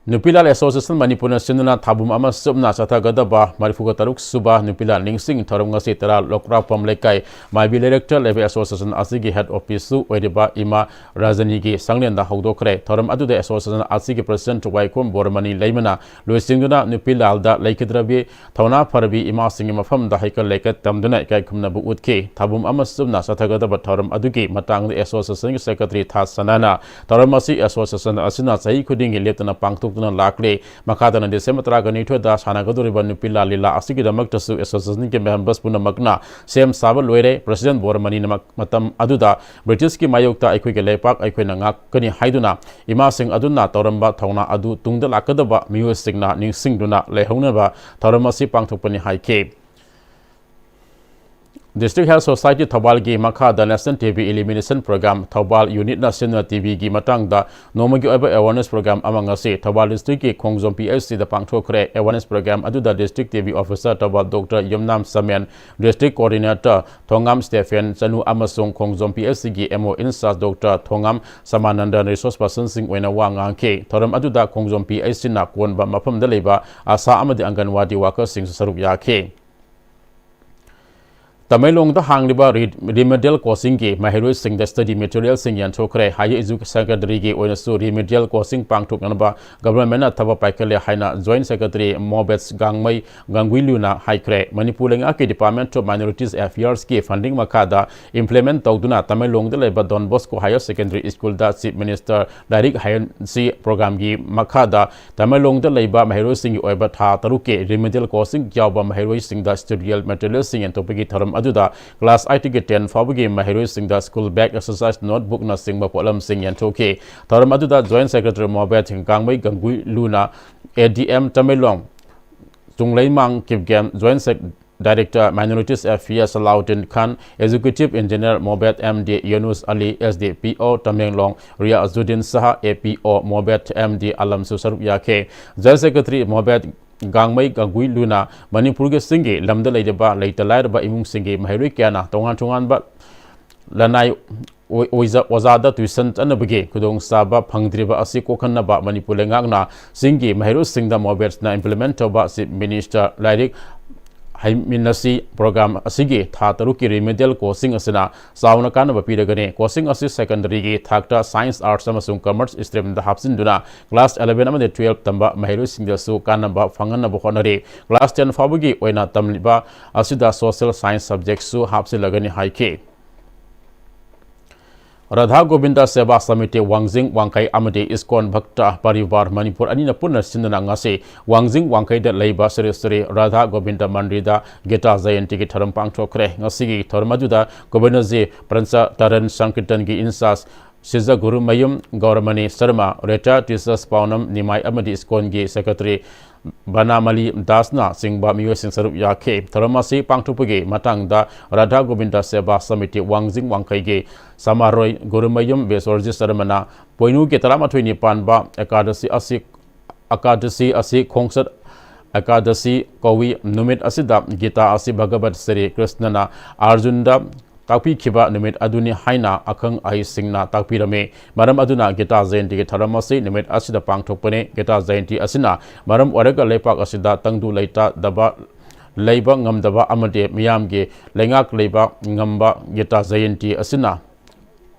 ꯅꯨꯄꯤꯂꯥꯜ Association ꯃꯅꯤꯄꯨꯔꯅ ꯁꯤꯟꯗꯨꯅ ꯊꯥꯕꯨꯝ ꯑꯃ ꯆꯨꯞꯅ ꯆꯠꯊꯒꯗꯕ ꯃꯔꯤꯐꯨꯒ ꯇꯔꯨꯛ ꯁꯨꯕ ꯅꯨꯄꯤꯂꯥꯜ ꯅꯤꯡꯁꯤꯡ ꯊꯧꯔꯝ ꯉꯁꯤ ꯇꯦꯔꯥ ꯂꯣꯛꯔꯥꯛꯄꯝ ꯂꯩꯀꯥꯏ ꯃꯥꯏꯕꯤ ꯂꯩꯔꯛꯇ ꯂꯩꯕ association ꯑꯁꯤꯒꯤ head office ꯁꯨ ꯑꯣꯏꯔꯤꯕ ꯏꯃꯥ ꯔꯥꯖꯅꯤꯒꯤ ꯁꯪꯂꯦꯟꯗ ꯍꯧꯗꯣꯛꯈ꯭ꯔꯦ꯫ ꯊꯧꯔꯝ ꯑꯗꯨꯗ association ꯑꯁꯤꯒꯤ president ꯋꯥꯏꯈꯣꯝ ꯕꯣꯔꯃꯅꯤ ꯂꯩꯃꯅ ꯂꯨꯆꯤꯡꯗꯨꯅ ꯅꯨꯄꯤꯂꯥꯜꯗ ꯂꯩꯈꯤꯗ꯭ꯔꯕꯤ ꯊꯧꯅꯥ ꯐꯔꯕꯤ ꯏꯃꯥꯁꯤꯡꯒꯤ ꯃꯐꯝꯗ ꯍꯩꯀꯠ ꯂꯩꯀꯠ ꯇꯝꯗꯨꯅ ꯏꯀꯥꯏ ꯈꯨꯝꯅꯕ ꯎꯠꯈꯤ꯫ ꯊꯥꯕꯨꯝ ꯑꯃ ꯆꯨꯞꯅ ꯆꯠꯊꯒꯗꯕ ꯊꯧꯔꯝ ꯑꯗꯨꯒꯤ ꯃꯇꯥꯡꯗ association ꯒꯤ secretary ꯊꯥ ꯁꯅꯥꯅ ꯊꯧꯔꯝ ꯑꯁꯤ association ꯑꯁꯤꯅ ꯆꯍꯤ ꯈꯨꯗꯤꯡꯒꯤ ꯂꯦꯞꯇꯅ ꯄꯥꯡꯊꯣꯛꯇꯨꯅ ꯂꯥꯛꯂꯤ꯫ ꯃꯈꯥ ꯇꯥꯅ December ꯇꯔꯥꯒ ꯅꯤꯊꯣꯏꯗ ꯁꯥꯟꯅꯒꯗꯧꯔꯤꯕ ꯅꯨꯄꯤꯂꯥꯜ ꯂꯤꯂꯥ ꯑꯁꯤꯒꯤꯗꯃꯛꯇꯁꯨ association ꯒꯤ members ꯄꯨꯝꯅꯃꯛꯅ ꯁꯦꯝ ꯁꯥꯕ ꯂꯣꯏꯔꯦ꯫ President ꯕꯣꯔꯃꯅꯤꯅ ꯃ-, ꯃꯇꯝ ꯑꯗꯨꯗ British ꯀꯤ ꯃꯥꯌꯣꯛꯇ ꯑꯩꯈꯣꯏꯒꯤ ꯂꯩꯄꯥꯛ ꯑꯩꯈꯣꯏꯅ ꯉꯥꯛꯀꯅꯤ ꯍꯥꯏꯗꯨꯅ ꯏꯃꯥꯁꯤꯡ ꯑꯗꯨꯅ ꯇꯧꯔꯝꯕ ꯊꯧꯅꯥ ꯑꯗꯨ ꯇꯨꯡꯗ ꯂꯥꯛꯀꯗꯕ ꯃꯤꯑꯣꯏꯁꯤꯡꯅ ꯅꯤꯡꯁꯤꯡꯗꯨꯅ ꯂꯩꯍꯧꯅꯕ ꯊꯧꯔꯝ ꯑꯁꯤ ꯄꯥꯡꯊꯣꯛꯄꯅꯤ ꯍꯥꯏꯈꯤ꯫ District Health Society ꯊꯧꯕꯥꯜꯒꯤ ꯃꯈꯥꯗ National T B Elimination Program Thoubal unit ꯅ ꯁꯤꯟꯗꯨꯅ T B ꯒꯤ ꯃꯇꯥꯡꯗ ꯅꯣꯡꯃꯒꯤ ꯑꯣꯏꯕ awareness program ꯑꯃ ꯉꯁꯤ ꯊꯧꯕꯥꯜ district ꯀꯤ ꯈꯣꯡꯖꯣꯝ P H C ꯗ ꯄꯥꯡꯊꯣꯛꯈ꯭ꯔꯦ꯫ Awareness program ꯑꯗꯨꯗ district T B officer Thoubal Doctor ꯌꯨꯝꯅꯥꯝ ꯁꯃꯦꯟ, district coordinator ꯊꯣꯉꯥꯝ ꯁ꯭ꯇꯦꯐꯦꯟ ꯆꯅꯨ ꯑꯃꯁꯨꯡ ꯈꯣꯡꯖꯣꯝ P H C ꯒꯤ M O in charge Doctor Thongam ꯁꯃꯥꯅꯟꯗꯟ resource person ꯁꯤꯡ ꯑꯣꯏꯅ ꯋꯥ ꯉꯥꯡꯈꯤ꯫ ꯊꯧꯔꯝ ꯑꯗꯨꯗ ꯈꯣꯡꯖꯣꯝ P H C ꯅ ꯀꯣꯟꯕ ꯃꯐꯝꯗ ꯂꯩꯕ ꯑꯁꯥ ꯑꯃꯗꯤ ꯑꯪꯒꯟꯋꯥꯗꯤ worker ꯁꯤꯡꯁꯨ ꯁꯔꯨꯛ ꯌꯥꯈꯤ꯫ ꯇꯃꯦꯡꯂꯣꯡꯗ ꯍꯥꯡꯂꯤꯕ ꯔꯤ-, ꯔꯤꯃꯤꯗꯤꯌꯦꯜ ꯀꯣꯆꯤꯡꯒꯤ ꯃꯍꯩꯔꯣꯏꯁꯤꯡꯗ ꯁ꯭ꯇꯗꯤ ꯃꯦꯇꯔꯤꯌꯦꯜꯁꯤꯡ ꯌꯦꯟꯊꯣꯛꯈ꯭ꯔꯦ꯫ ꯍꯥꯏꯌꯔ ꯁꯦꯀꯦꯟꯗꯔꯤꯒꯤ ꯑꯣꯏꯅꯁꯨ ꯔꯤꯃꯤꯗꯤꯌꯦꯜ ꯀꯣꯆꯤꯡ ꯄꯥꯡꯊꯣꯛꯅꯅꯕ ꯒꯚꯔꯟꯃꯦꯟꯠꯅ ꯊꯕꯛ ꯄꯥꯏꯈꯠꯂꯦ ꯍꯥꯏꯅ ꯖꯣꯏꯟꯠ ꯁꯦꯀ꯭ꯔꯦꯇꯔꯤ ꯃꯣꯕꯦꯠꯁ ꯒꯥꯡꯃꯩ ꯒꯥꯡꯒꯨꯏꯂꯨꯅ ꯍꯥꯏꯈ꯭ꯔꯦ꯫ ꯃꯅꯤꯄꯨꯔ ꯂꯩꯉꯥꯛꯀꯤ ꯗꯤꯄꯥꯔꯠꯃꯦꯟꯠ ꯑꯣꯐ ꯃꯥꯏꯅꯣꯔꯤꯇꯤꯁ ꯑꯦꯐꯤꯌꯔꯁꯀꯤ ꯐꯟꯗꯤꯡ ꯃꯈꯥꯗ ꯏꯝꯄ꯭ꯂꯤꯃꯦꯟꯠ ꯇꯧꯗꯨꯅ ꯇꯃꯦꯡꯂꯣꯡꯗ ꯂꯩꯕ ꯗꯣꯟ ꯕꯣꯁꯀꯣ ꯍꯥꯏꯌꯔ ꯁꯦꯀꯦꯟꯗꯔꯤ ꯁ꯭ꯀꯨꯜꯗ ꯆꯤꯐ ꯃꯤꯅꯤꯁꯇꯔ ꯂꯥꯏꯔꯤꯛ ꯍꯩꯍꯟꯁꯤ ꯄ꯭ꯔꯣꯒ꯭ꯔꯥꯝꯒꯤ ꯃꯈꯥꯗ ꯇꯃꯦꯡꯂꯣꯡꯗ ꯂꯩꯕ ꯃꯍꯩꯔꯣꯏꯁꯤꯡꯒꯤ ꯑꯣꯏꯕ ꯊꯥ ꯇꯔꯨꯛꯀꯤ ꯔꯤꯃꯤꯗꯤꯌꯦꯜ ꯀꯣꯆꯤꯡ ꯌꯥꯎꯕ ꯃꯍꯩꯔꯣꯏꯁꯤꯡꯗ ꯁ꯭ꯇꯗꯤꯌꯦꯜ ꯃꯦꯇꯔꯤꯌꯦꯜꯁꯤꯡ ꯌꯦꯟꯊꯣꯛꯄꯒꯤ ꯊꯧꯔꯝ ꯑꯗꯨꯗ ꯀ꯭ꯂꯥꯁ ꯑꯥꯏꯠꯇꯒꯤ ꯇꯦꯟ ꯐꯥꯎꯕꯒꯤ ꯃꯍꯩꯔꯣꯏꯁꯤꯡꯗ ꯁ꯭ꯀꯨꯜ ꯕꯦꯒ, ꯑꯦꯛꯁꯔꯁꯥꯏꯁ ꯅꯣꯠꯕꯨꯛꯅꯁꯆꯤꯡꯕ ꯄꯣꯠꯂꯝꯁꯤꯡ ꯌꯦꯟꯊꯣꯛꯈꯤ꯫ ꯊꯧꯔꯝ ꯑꯗꯨꯗ ꯖꯣꯏꯟꯠ ꯁꯦꯀ꯭ꯔꯦꯇꯔꯤ ꯃꯣꯕꯦꯠ ꯒꯥꯡꯃꯩ ꯒꯥꯡꯒꯨꯏꯂꯨꯅ ꯑꯦ ꯗꯤ ꯑꯦꯝ ꯇꯃꯦꯡꯂꯣꯡ ꯆꯨꯡꯂꯩꯃꯥꯡ ꯀꯤꯞꯒꯦꯝ, ꯖꯣꯏꯟꯠ ꯁꯦꯛ-, ꯗꯥꯏꯔꯦꯛꯇꯔ ꯃꯥꯏꯅꯣꯔꯤꯇꯤꯁ ꯑꯦꯐꯤꯌꯔꯁ ꯁꯂꯥꯎꯗꯤꯟ ꯈꯥꯟ, ꯑꯦꯛꯖꯤꯀ꯭ꯌꯨꯇꯤꯚ ꯏꯟꯖꯤꯅꯤꯌꯔ ꯃꯣꯕꯦꯠ ꯑꯦꯝ ꯗꯤ ꯌꯨꯅꯨꯁ ꯑꯂꯤ, ꯑꯦꯁ ꯗꯤ ꯄꯤ ꯑꯣ ꯇꯃꯦꯡꯂꯣꯡ ꯔꯤꯌꯥꯖꯨꯗꯤꯟ ꯁꯍꯥ, ꯑꯦ ꯄꯤ ꯑꯣ ꯃꯣꯕꯦꯠ ꯑꯦꯝ ꯗꯤ ꯑꯂꯝꯁꯨ ꯁꯔꯨꯛ ꯌꯥꯈꯤ꯫ ꯖꯣꯏꯟꯠ ꯁꯦꯀ꯭ꯔꯦꯇꯔꯤ ꯃꯣꯕꯦꯠ ꯒꯥꯡꯃꯩ ꯒꯥꯡꯒꯨꯏꯂꯨꯅ ꯃꯅꯤꯄꯨꯔꯒꯤ ꯆꯤꯡꯒꯤ ꯂꯝꯗ ꯂꯩꯔꯤꯕ ꯂꯩꯇ ꯂꯥꯏꯔꯕ ꯏꯃꯨꯡꯁꯤꯡꯒꯤ ꯃꯍꯩꯔꯣꯏ ꯀꯌꯥꯅ ꯇꯣꯉꯥꯟ ꯇꯣꯉꯥꯟꯕ ꯂꯅꯥꯏ ꯑꯣꯏ-, ꯑꯣꯏꯖ-, ꯑꯣꯖꯥꯗ ꯇ꯭ꯌꯨꯁꯟ ꯆꯠꯅꯕꯒꯤ ꯈꯨꯗꯣꯡꯆꯥꯕ ꯐꯪꯗ꯭ꯔꯤꯕ ꯑꯁꯤ ꯀꯣꯛꯍꯟꯅꯕ ꯃꯅꯤꯄꯨꯔ ꯂꯩꯉꯥꯛꯅ ꯆꯤꯡꯒꯤ ꯃꯍꯩꯔꯣꯏꯁꯤꯡꯗ ꯃꯣꯕꯦꯠꯁꯅ ꯏꯝꯄ꯭ꯂꯤꯃꯦꯟꯠ ꯇꯧꯕ ꯆꯤꯐ ꯃꯤꯅꯤꯁꯇꯔ ꯂꯥꯏꯔꯤꯛ ꯍꯩꯃꯤꯟꯅꯁꯤ ꯄ꯭ꯔꯣꯒ꯭ꯔꯥꯝ ꯑꯁꯤꯒꯤ ꯊꯥ ꯇꯔꯨꯛꯀꯤ ꯔꯤꯃꯤꯗꯤꯌꯦꯜ ꯀꯣꯆꯤꯡ ꯑꯁꯤꯅ ꯆꯥꯎꯅ ꯀꯥꯟꯅꯕ ꯄꯤꯔꯒꯅꯤ꯫ ꯀꯣꯆꯤꯡ ꯑꯁꯤ ꯁꯦꯀꯦꯟꯗꯔꯤꯒꯤ ꯊꯥꯛꯇ ꯁꯥꯏꯟꯁ, ꯑꯥꯔꯠꯁ ꯑꯃꯁꯨꯡ ꯀꯃꯔꯁ ꯁ꯭ꯇ꯭ꯔꯤꯝꯗ ꯍꯥꯞꯆꯤꯟꯗꯨꯅ ꯀ꯭ꯂꯥꯁ ꯑꯦꯂꯦꯚꯦꯟ ꯑꯃꯗꯤ ꯇꯨꯋꯦꯜꯐ ꯇꯝꯕ ꯃꯍꯩꯔꯣꯏꯁꯤꯡꯗꯁꯨ ꯀꯥꯟꯅꯕ ꯐꯪꯍꯟꯅꯕ ꯍꯣꯠꯅꯔꯤ꯫ ꯀ꯭ꯂꯥꯁ ꯇꯦꯟ ꯐꯥꯎꯕꯒꯤ ꯑꯣꯏꯅ ꯇꯝꯂꯤꯕ ꯑꯁꯤꯗ ꯁꯣꯁꯤꯌꯦꯜ ꯁꯥꯏꯟꯁ ꯁꯕꯖꯦꯛꯁꯨ ꯍꯥꯞꯆꯤꯜꯂꯒꯅꯤ ꯍꯥꯏꯈꯤ꯫ ꯔꯥꯙꯥ ꯒꯣꯕꯤꯟꯗ ꯁꯦꯕꯥ ꯁꯃꯤꯇꯤ ꯋꯥꯡꯖꯤꯡ ꯋꯥꯡꯈꯩ ꯑꯃꯗꯤ ꯏꯁꯀꯣꯟ ꯚꯛꯇ ꯄꯔꯤꯕꯥꯔ ꯃꯅꯤꯄꯨꯔ ꯑꯅꯤꯅ ꯄꯨꯟꯅ ꯁꯤꯟꯗꯨꯅ ꯉꯁꯤ ꯋꯥꯡꯖꯤꯡ ꯋꯥꯡꯈꯩꯗ ꯂꯩꯕ ꯁ꯭ꯔꯤ ꯁ꯭ꯔꯤ ꯔꯥꯙꯥ ꯒꯣꯕꯤꯟꯗ ꯃꯟꯗꯤꯔꯗ ꯒꯤꯇꯥ ꯖꯌꯟꯇꯤꯒꯤ ꯊꯧꯔꯝ ꯄꯥꯡꯊꯣꯛꯈ꯭ꯔꯦ꯫ ꯉꯁꯤꯒꯤ ꯊꯧꯔꯝ ꯑꯗꯨꯗ ꯒꯣꯕꯤꯟꯗꯖꯤ ꯄ꯭ꯔꯟꯆ ꯇꯔꯟ ꯁꯪꯀꯤꯔꯇꯟꯒꯤ ꯏꯟꯆꯥꯔꯖ ꯁꯤꯖꯒꯨꯔꯨꯃꯌꯨꯝ ꯒꯧꯔꯃꯅꯤ ꯁꯔꯃ, ꯔꯤꯇꯥꯌꯔ ꯇꯤꯆꯔꯁ ꯄꯥꯎꯅꯝ ꯅꯤꯃꯥꯏ ꯑꯃꯗꯤ ꯏꯁꯀꯣꯟꯒꯤ ꯁꯦꯀ꯭ꯔꯦꯇꯔꯤ ꯕꯅꯥꯃꯂꯤ ꯗꯥꯁꯅ ꯆꯤꯡꯕ ꯃꯤꯑꯣꯏꯁꯤꯡ ꯁꯔꯨꯛ ꯌꯥꯈꯤ꯫ ꯊꯧꯔꯝ ꯑꯁꯤ ꯄꯥꯡꯊꯣꯛꯄꯒꯤ ꯃꯇꯥꯡꯗ ꯔꯥꯙꯥ ꯒꯣꯕꯤꯟꯗ ꯁꯦꯕꯥ ꯁꯃꯤꯇꯤ ꯋꯥꯡꯖꯤꯡ ꯋꯥꯡꯈꯩꯒꯤ ꯁꯃꯥꯔꯣꯏ ꯒꯨꯔꯨꯃꯌꯨꯝ ꯕꯤꯁ꯭ꯋꯔꯖꯤꯠ ꯁꯔꯃꯅ ꯄꯣꯏꯅꯨꯒꯤ ꯇꯔꯥꯃꯥꯊꯣꯏꯅꯤ ꯄꯥꯟꯕ ꯑꯦꯀꯥꯗꯁꯤ ꯑꯁꯤ, ꯑꯦꯀꯥꯗꯁꯤ ꯑꯁꯤ ꯈꯣꯡꯆꯠ ꯑꯦꯀꯥꯗꯁꯤ ꯀꯧꯏ꯫ ꯅꯨꯃꯤꯠ ꯑꯁꯤꯗ ꯒꯤꯇꯥ ꯑꯁꯤ ꯚꯒꯕꯠ ꯁ꯭ꯔꯤ ꯀ꯭ꯔꯤꯁꯅꯅ ꯑꯔꯖꯨꯟꯗ ꯇꯥꯛꯄꯤꯈꯤꯕ ꯅꯨꯃꯤꯠ ꯑꯗꯨꯅꯤ ꯍꯥꯏꯅ ꯑꯈꯪ ꯑꯍꯩꯁꯤꯡꯅ ꯇꯥꯛꯄꯤꯔꯝꯃꯤ꯫ ꯃꯔꯝ ꯑꯗꯨꯅ ꯒꯤꯇꯥ ꯖꯌꯟꯇꯤꯒꯤ ꯊꯧꯔꯝ ꯑꯁꯤ ꯅꯨꯃꯤꯠ ꯑꯁꯤꯗ ꯄꯥꯡꯊꯣꯛꯄꯅꯤ꯫ ꯒꯤꯇꯥ ꯖꯌꯟꯇꯤ ꯑꯁꯤꯅ ꯃꯔꯝ ꯑꯣꯏꯔꯒ ꯂꯩꯄꯥꯛ ꯑꯁꯤꯗ ꯇꯪꯗꯨ ꯂꯩꯇꯥꯗꯕ ꯂꯩꯕ ꯉꯝꯗꯕ ꯑꯃꯗꯤ ꯃꯤꯌꯥꯝꯒꯤ ꯂꯩꯉꯥꯛ ꯂꯩꯕ ꯉꯝꯕ ꯒꯤꯇꯥ ꯖꯌꯟꯇꯤ ꯑꯁꯤꯅ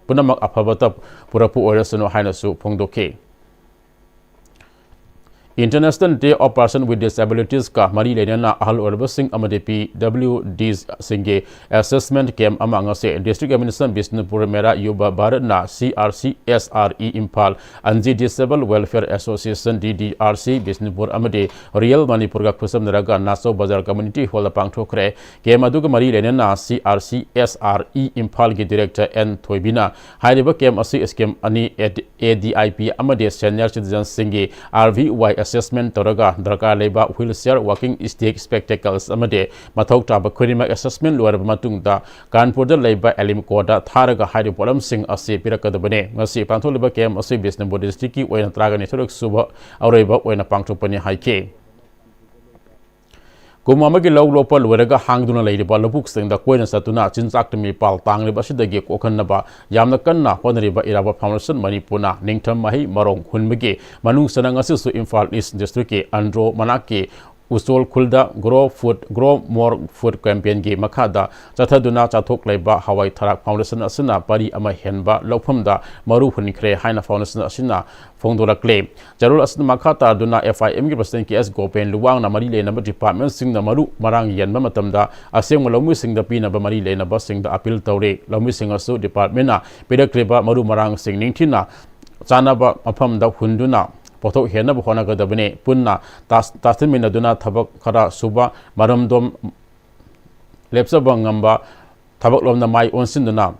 ꯄꯨꯝꯅꯃꯛ ꯑꯐꯕꯇ ꯄꯨꯔꯛꯄ ꯑꯣꯏꯔꯁꯅꯨ ꯍꯥꯏꯅꯁꯨ ꯐꯣꯡꯗꯣꯛꯈꯤ꯫ International Day of Person with Disabilities ꯀ ꯃꯔꯤ ꯂꯩꯅꯅ ꯑꯍꯜ ꯑꯣꯏꯔꯕꯁꯤꯡ ꯑꯃꯗꯤ P W Ds ꯁꯤꯡꯒꯤ assessment camp ꯑꯃ ꯉꯁꯤ District Administration ꯕꯤꯁꯅꯨꯄꯨꯔ, ꯃꯦꯔꯥ ꯌꯨꯕ ꯚꯥꯔꯠꯅ C R C S R E Imphal, Anji Disabled Welfare Association D D R C Bishnupur ꯑꯃꯗꯤ Real ꯃꯅꯤꯄꯨꯔꯒ ꯈꯨꯠꯁꯝꯅꯔꯒ ꯅꯥꯆꯧ ꯕꯖꯥꯔ Community Hall ꯗ ꯄꯥꯡꯊꯣꯛꯈ꯭ꯔꯦ꯫ Camp ꯑꯗꯨꯒ ꯃꯔꯤ ꯂꯩꯅꯅ C R C S R E ꯏꯝꯐꯥꯜꯒꯤ Director N ꯊꯣꯏꯕꯤꯅ ꯍꯥꯏꯔꯤꯕ camp ꯑꯁꯤ scheme ꯑꯅꯤ, A D I P ꯑꯃꯗꯤ Senior Citizen ꯁꯤꯡꯒꯤ R V Y assessment ꯇꯧꯔꯒ ꯗꯔꯀꯥꯔ ꯂꯩꯕ wheelchair, walking stick, spectacles ꯑꯃꯗꯤ ꯃꯊꯧ ꯇꯥꯕ ꯈꯨꯗꯤꯡꯃꯛ assessment ꯂꯣꯏꯔꯕ ꯃꯇꯨꯡꯗ ꯀꯥꯟꯄꯨꯔꯗ ꯂꯩꯕ ꯑꯦꯂꯤꯝꯀꯣꯗ ꯊꯥꯔꯒ ꯍꯥꯏꯔꯤꯕ ꯄꯣꯠꯂꯝꯁꯤꯡ ꯑꯁꯤ ꯄꯤꯔꯛꯀꯗꯕꯅꯤ꯫ ꯉꯁꯤ ꯄꯥꯡꯊꯣꯛꯂꯤꯕ camp ꯑꯁꯤ ꯕꯤꯁꯅꯨꯄꯨꯔ district ꯀꯤ ꯑꯣꯏꯅ ꯇꯔꯥꯒ ꯅꯤꯊꯣꯏꯔꯛ ꯁꯨꯕ ꯑꯔꯣꯏꯕ ꯑꯣꯏꯅ ꯄꯥꯡꯊꯣꯛꯄꯅꯤ ꯍꯥꯏꯈꯤ꯫ ꯀꯨꯝ ꯑꯃꯒꯤ ꯂꯧ ꯂꯣꯛꯄ ꯂꯣꯏꯔꯒ ꯍꯥꯡꯗꯨꯅ ꯂꯩꯔꯤꯕ ꯂꯧꯕꯨꯛꯁꯤꯡꯗ ꯀꯣꯏꯅ ꯆꯠꯇꯨꯅ ꯆꯤꯟꯖꯥꯛꯇ ꯃꯤꯄꯥꯜ ꯇꯥꯡꯂꯤꯕ ꯑꯁꯤꯗꯒꯤ ꯀꯣꯛꯍꯟꯅꯕ ꯌꯥꯝꯅ ꯀꯟꯅ ꯍꯣꯠꯅꯔꯤꯕ ꯏꯔꯥꯕꯣꯠ Foundation ꯃꯅꯤꯄꯨꯔꯅ ꯅꯤꯡꯊꯝ ꯃꯍꯩ ꯃꯔꯣꯡ ꯍꯨꯟꯕꯒꯤ ꯃꯅꯨꯡ ꯆꯟꯅ ꯉꯁꯤꯁꯨ ꯏꯝꯐꯥꯜ East district ꯀꯤ ꯑꯟꯗ꯭ꯔꯣ ꯃꯅꯥꯛꯀꯤ ꯎꯆꯣꯜ ꯈꯨꯜꯗ Grow Food, Grow More Food campaign ꯒꯤ ꯃꯈꯥꯗ ꯆꯠꯊꯗꯨꯅ ꯆꯥꯊꯣꯛ ꯂꯩꯕ ꯍꯋꯥꯏ ꯊꯔꯥꯛ Foundation ꯑꯁꯤꯅ ꯄꯔꯤ ꯑꯃ ꯍꯦꯟꯕ ꯂꯧꯐꯝꯗ ꯃꯔꯨ ꯍꯨꯟꯈ꯭ꯔꯦ ꯍꯥꯏꯅ Foundation ꯑꯁꯤꯅ ꯐꯣꯡꯗꯣꯔꯛꯂꯦ꯫ ꯆꯦꯔꯣꯜ ꯑꯁꯤꯅ ꯃꯈꯥ ꯇꯥꯗꯨꯅ F I M ꯒꯤ President K S ꯒꯣꯄꯦꯟ ꯂꯨꯋꯥꯡꯅ ꯃꯔꯤ ꯂꯩꯅꯕ department ꯁꯤꯡꯅ ꯃꯔꯨ ꯃꯔꯥꯡ ꯌꯦꯟꯕ ꯃꯇꯝꯗ ꯑꯁꯦꯡꯕ ꯂꯧꯃꯤꯁꯤꯡꯗ ꯄꯤꯅꯕ ꯃꯔꯤ ꯂꯩꯅꯕꯁꯤꯡꯗ appeal ꯇꯧꯔꯤ꯫ ꯂꯧꯃꯤꯁꯤꯡ ꯑꯁꯨ department ꯅ ꯄꯤꯔꯛꯂꯤꯕ ꯃꯔꯨ ꯃꯔꯥꯡꯁꯤꯡ ꯅꯤꯡꯊꯤꯅ ꯆꯥꯅꯕ ꯃꯐꯝꯗ ꯍꯨꯟꯗꯨꯅ ꯄꯣꯠꯊꯣꯛ ꯍꯦꯟꯅꯕ ꯍꯣꯠꯅꯒꯗꯕꯅꯤ꯫ ꯄꯨꯟꯅ ꯇꯥꯁ-, ꯇꯥꯁꯤꯟꯃꯤꯟꯅꯗꯨꯅ ꯊꯕꯛ ꯈꯔ ꯁꯨꯕ ꯃꯔꯝꯗꯣꯝ ꯂꯦꯞꯆꯕ ꯉꯝꯕ ꯊꯕꯛꯂꯣꯝꯗ ꯃꯥꯏ ꯑꯣꯟꯁꯤꯟꯗꯨꯅ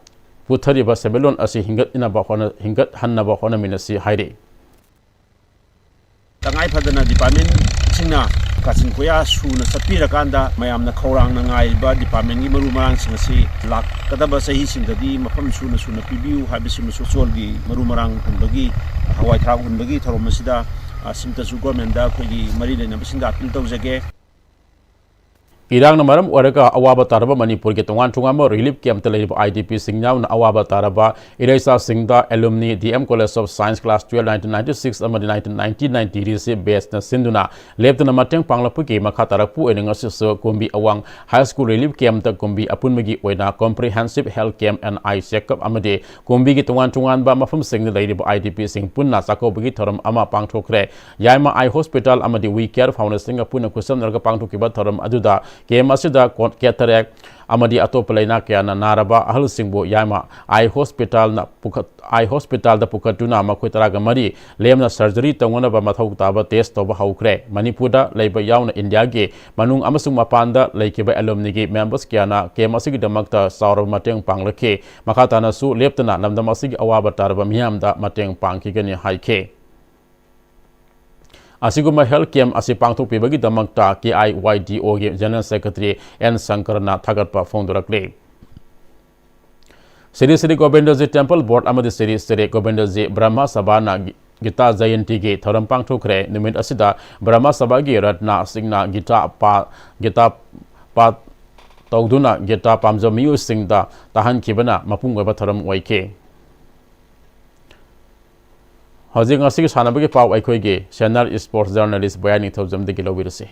ꯄꯨꯊꯔꯤꯕ ꯁꯦꯟꯃꯤꯠꯂꯣꯟ ꯑꯁꯤ ꯍꯤꯡꯒꯠꯅꯕ ꯍꯣꯠꯅ-, ꯍꯤꯡꯒꯠꯍꯟꯅꯕ ꯍꯣꯠꯅꯃꯤꯟꯅꯁꯤ ꯍꯥꯏꯔꯤ꯫ ꯇꯉꯥꯏ ꯐꯗꯅ department ꯁꯤꯡꯅ ꯀꯥꯆꯤꯟ ꯀꯣꯌꯥ ꯁꯨꯅ ꯆꯠꯄꯤꯔꯀꯥꯟꯗ ꯃꯌꯥꯝꯅ ꯈꯧꯔꯥꯡꯅ ꯉꯥꯏꯔꯤꯕ department ꯒꯤ ꯃꯔꯨ ꯃꯔꯥꯡꯁꯤꯡ ꯑꯁꯤ ꯂꯥꯛꯀꯗꯕ ꯆꯍꯤꯁꯤꯡꯗꯗꯤ ꯃꯐꯝ ꯁꯨꯅ ꯁꯨꯅ ꯄꯤꯕꯤꯌꯨ ꯍꯥꯏꯕꯁꯤꯃꯁꯨ ꯆꯣꯜꯒꯤ ꯃꯔꯨ ꯃꯔꯥꯡ ꯍꯨꯟꯕꯒꯤ, ꯍꯋꯥꯏ ꯊꯔꯥꯛ ꯍꯨꯟꯕꯒꯤ ꯊꯧꯔꯝ ꯑꯁꯤꯗ, ꯑ, ꯁꯤꯝꯇꯁꯨ government ꯗ ꯑꯩꯈꯣꯏꯒꯤ ꯃꯔꯤ ꯂꯩꯅꯕꯁꯤꯡꯗ appeal ꯇꯧꯖꯒꯦ꯫ ꯏꯔꯥꯡꯅ ꯃꯔꯝ ꯑꯣꯏꯔꯒ ꯑꯋꯥꯕ ꯇꯥꯔꯕ ꯃꯅꯤꯄꯨꯔꯒꯤ ꯇꯣꯉꯥꯟ ꯇꯣꯉꯥꯟꯕ relief campꯇ ꯂꯩꯔꯤꯕ IDPꯁꯤꯡ ꯌꯥꯎꯅ ꯑꯋꯥꯕ ꯇꯥꯔꯕ ꯏꯔꯩꯆꯥꯁꯤꯡꯗ alumni, DM College of Science class twelve nineteen ninety-six ꯑꯃꯗꯤ nineteen ninety ninety batchꯅ ꯁꯤꯟꯗꯨꯅ ꯂꯦꯞꯇꯅ ꯃꯇꯦꯡ ꯄꯥꯡꯂꯛꯄꯒꯤ ꯃꯈꯥ ꯇꯥꯔꯛꯄ ꯑꯣꯏꯅ ꯉꯁꯤꯁꯨ ꯀꯨꯝꯕꯤ ꯑꯋꯥꯡ High School relief campꯇ ꯀꯨꯝꯕꯤ ꯑꯄꯨꯟꯕꯒꯤ ꯑꯣꯏꯅ comprehensive health camp and eye checkup ꯑꯃꯗꯤ ꯀꯨꯝꯕꯤꯒꯤ ꯇꯣꯉꯥꯟ ꯇꯣꯉꯥꯟꯕ ꯃꯐꯝꯁꯤꯡꯗ ꯂꯩꯔꯤꯕ IDPꯁꯤꯡ ꯄꯨꯟꯅ ꯆꯥꯛꯀꯧꯕꯒꯤ ꯊꯧꯔꯝ ꯑꯃ ꯄꯥꯡꯊꯣꯛꯈ꯭ꯔꯦ꯫ ꯌꯥꯏꯃ Eye Hospital ꯑꯃꯗꯤ We Care Foundationꯒ ꯄꯨꯟꯅ ꯈꯨꯠꯁꯝꯅꯔꯒ ꯄꯥꯡꯊꯣꯛꯈꯤꯕ ꯊꯧꯔꯝ ꯑꯗꯨꯗ camp ꯑꯁꯤꯗ ꯀꯣ-, cataract ꯑꯃꯗꯤ ꯑꯇꯣꯞꯄ ꯂꯩꯅꯥ ꯀꯌꯥꯅ ꯅꯥꯔꯕ ꯑꯍꯜꯁꯤꯡꯕꯨ ꯌꯥꯏꯃ Eye Hospitalꯅ ꯄꯨꯈꯠ-, Eye Hospitalꯗ ꯄꯨꯈꯠꯇꯨꯅ ꯃꯈꯣꯏ ꯇꯔꯥꯒ ꯃꯔꯤ ꯂꯦꯝꯅ surgery ꯇꯧꯅꯅꯕ ꯃꯊꯧ ꯇꯥꯕ test ꯇꯧꯕ ꯍꯧꯈ꯭ꯔꯦ꯫ ꯃꯅꯤꯄꯨꯔꯗ ꯂꯩꯕ ꯌꯥꯎꯅ ꯏꯟꯗꯤꯌꯥꯒꯤ ꯃꯅꯨꯡ ꯑꯃꯁꯨꯡ ꯃꯄꯥꯟꯗ ꯂꯩꯈꯤꯕ alumniꯒꯤ members ꯀꯌꯥꯅ camp ꯑꯁꯤꯒꯤꯗꯃꯛꯇ ꯆꯥꯎꯔꯕ ꯃꯇꯦꯡ ꯄꯥꯡꯂꯛꯈꯤ꯫ ꯃꯈꯥ ꯇꯥꯅꯁꯨ ꯂꯦꯞꯇꯅ ꯂꯝꯗꯝ ꯑꯁꯤꯒꯤ ꯑꯋꯥꯕ ꯇꯥꯔꯕ ꯃꯤꯌꯥꯝꯗ ꯃꯇꯦꯡ ꯄꯥꯡꯈꯤꯒꯅꯤ ꯍꯥꯏꯈꯤ꯫ ꯑꯁꯤꯒꯨꯝꯕ health camp ꯑꯁꯤ ꯄꯥꯡꯊꯣꯛꯄꯤꯕꯒꯤꯗꯃꯛꯇ KIYDOꯒꯤ General Secretary N ꯁꯪꯀꯔꯅ ꯊꯥꯒꯠꯄ ꯐꯣꯡꯗꯣꯔꯛꯂꯤ꯫ ꯁ꯭ꯔꯤ ꯁ꯭ꯔꯤ ꯒꯣꯕꯤꯟꯗꯖꯤ Temple Board ꯑꯃꯗꯤ ꯁ꯭ꯔꯤ ꯁ꯭ꯔꯤ ꯒꯣꯕꯤꯟꯗꯖꯤ ꯕ꯭ꯔꯍ꯭ꯃ ꯁꯚꯥꯅ ꯒꯤ-, ꯒꯤꯇꯥ ꯖꯌꯟꯇꯤꯒꯤ ꯊꯧꯔꯝ ꯄꯥꯡꯊꯣꯛꯈ꯭ꯔꯦ꯫ ꯅꯨꯃꯤꯠ ꯑꯁꯤꯗ ꯕ꯭ꯔꯍ꯭ꯃ ꯁꯚꯥꯒꯤ ꯔꯠꯅꯁꯤꯡꯅ ꯒꯤꯇꯥ ꯄꯥ-, ꯒꯤꯇꯥ ꯄꯥ-, ꯇꯧꯗꯨꯅ ꯒꯤꯇꯥ ꯄꯥꯝꯖꯕ ꯃꯤꯑꯣꯏꯁꯤꯡꯗ ꯇꯥꯍꯟꯈꯤꯕꯅ ꯃꯄꯨꯡ ꯑꯣꯏꯕ ꯊꯧꯔꯝ ꯑꯣꯏꯈꯤ꯫ ꯍꯧꯖꯤꯛ ꯉꯁꯤꯒꯤ ꯁꯥꯟꯅꯕꯒꯤ ꯄꯥꯎ ꯑꯩꯈꯣꯏꯒꯤ senior sports journalist ꯕꯣꯌꯥ ꯅꯤꯡꯊꯧꯖꯝꯗꯒꯤ ꯂꯧꯕꯤꯔꯁꯤ꯫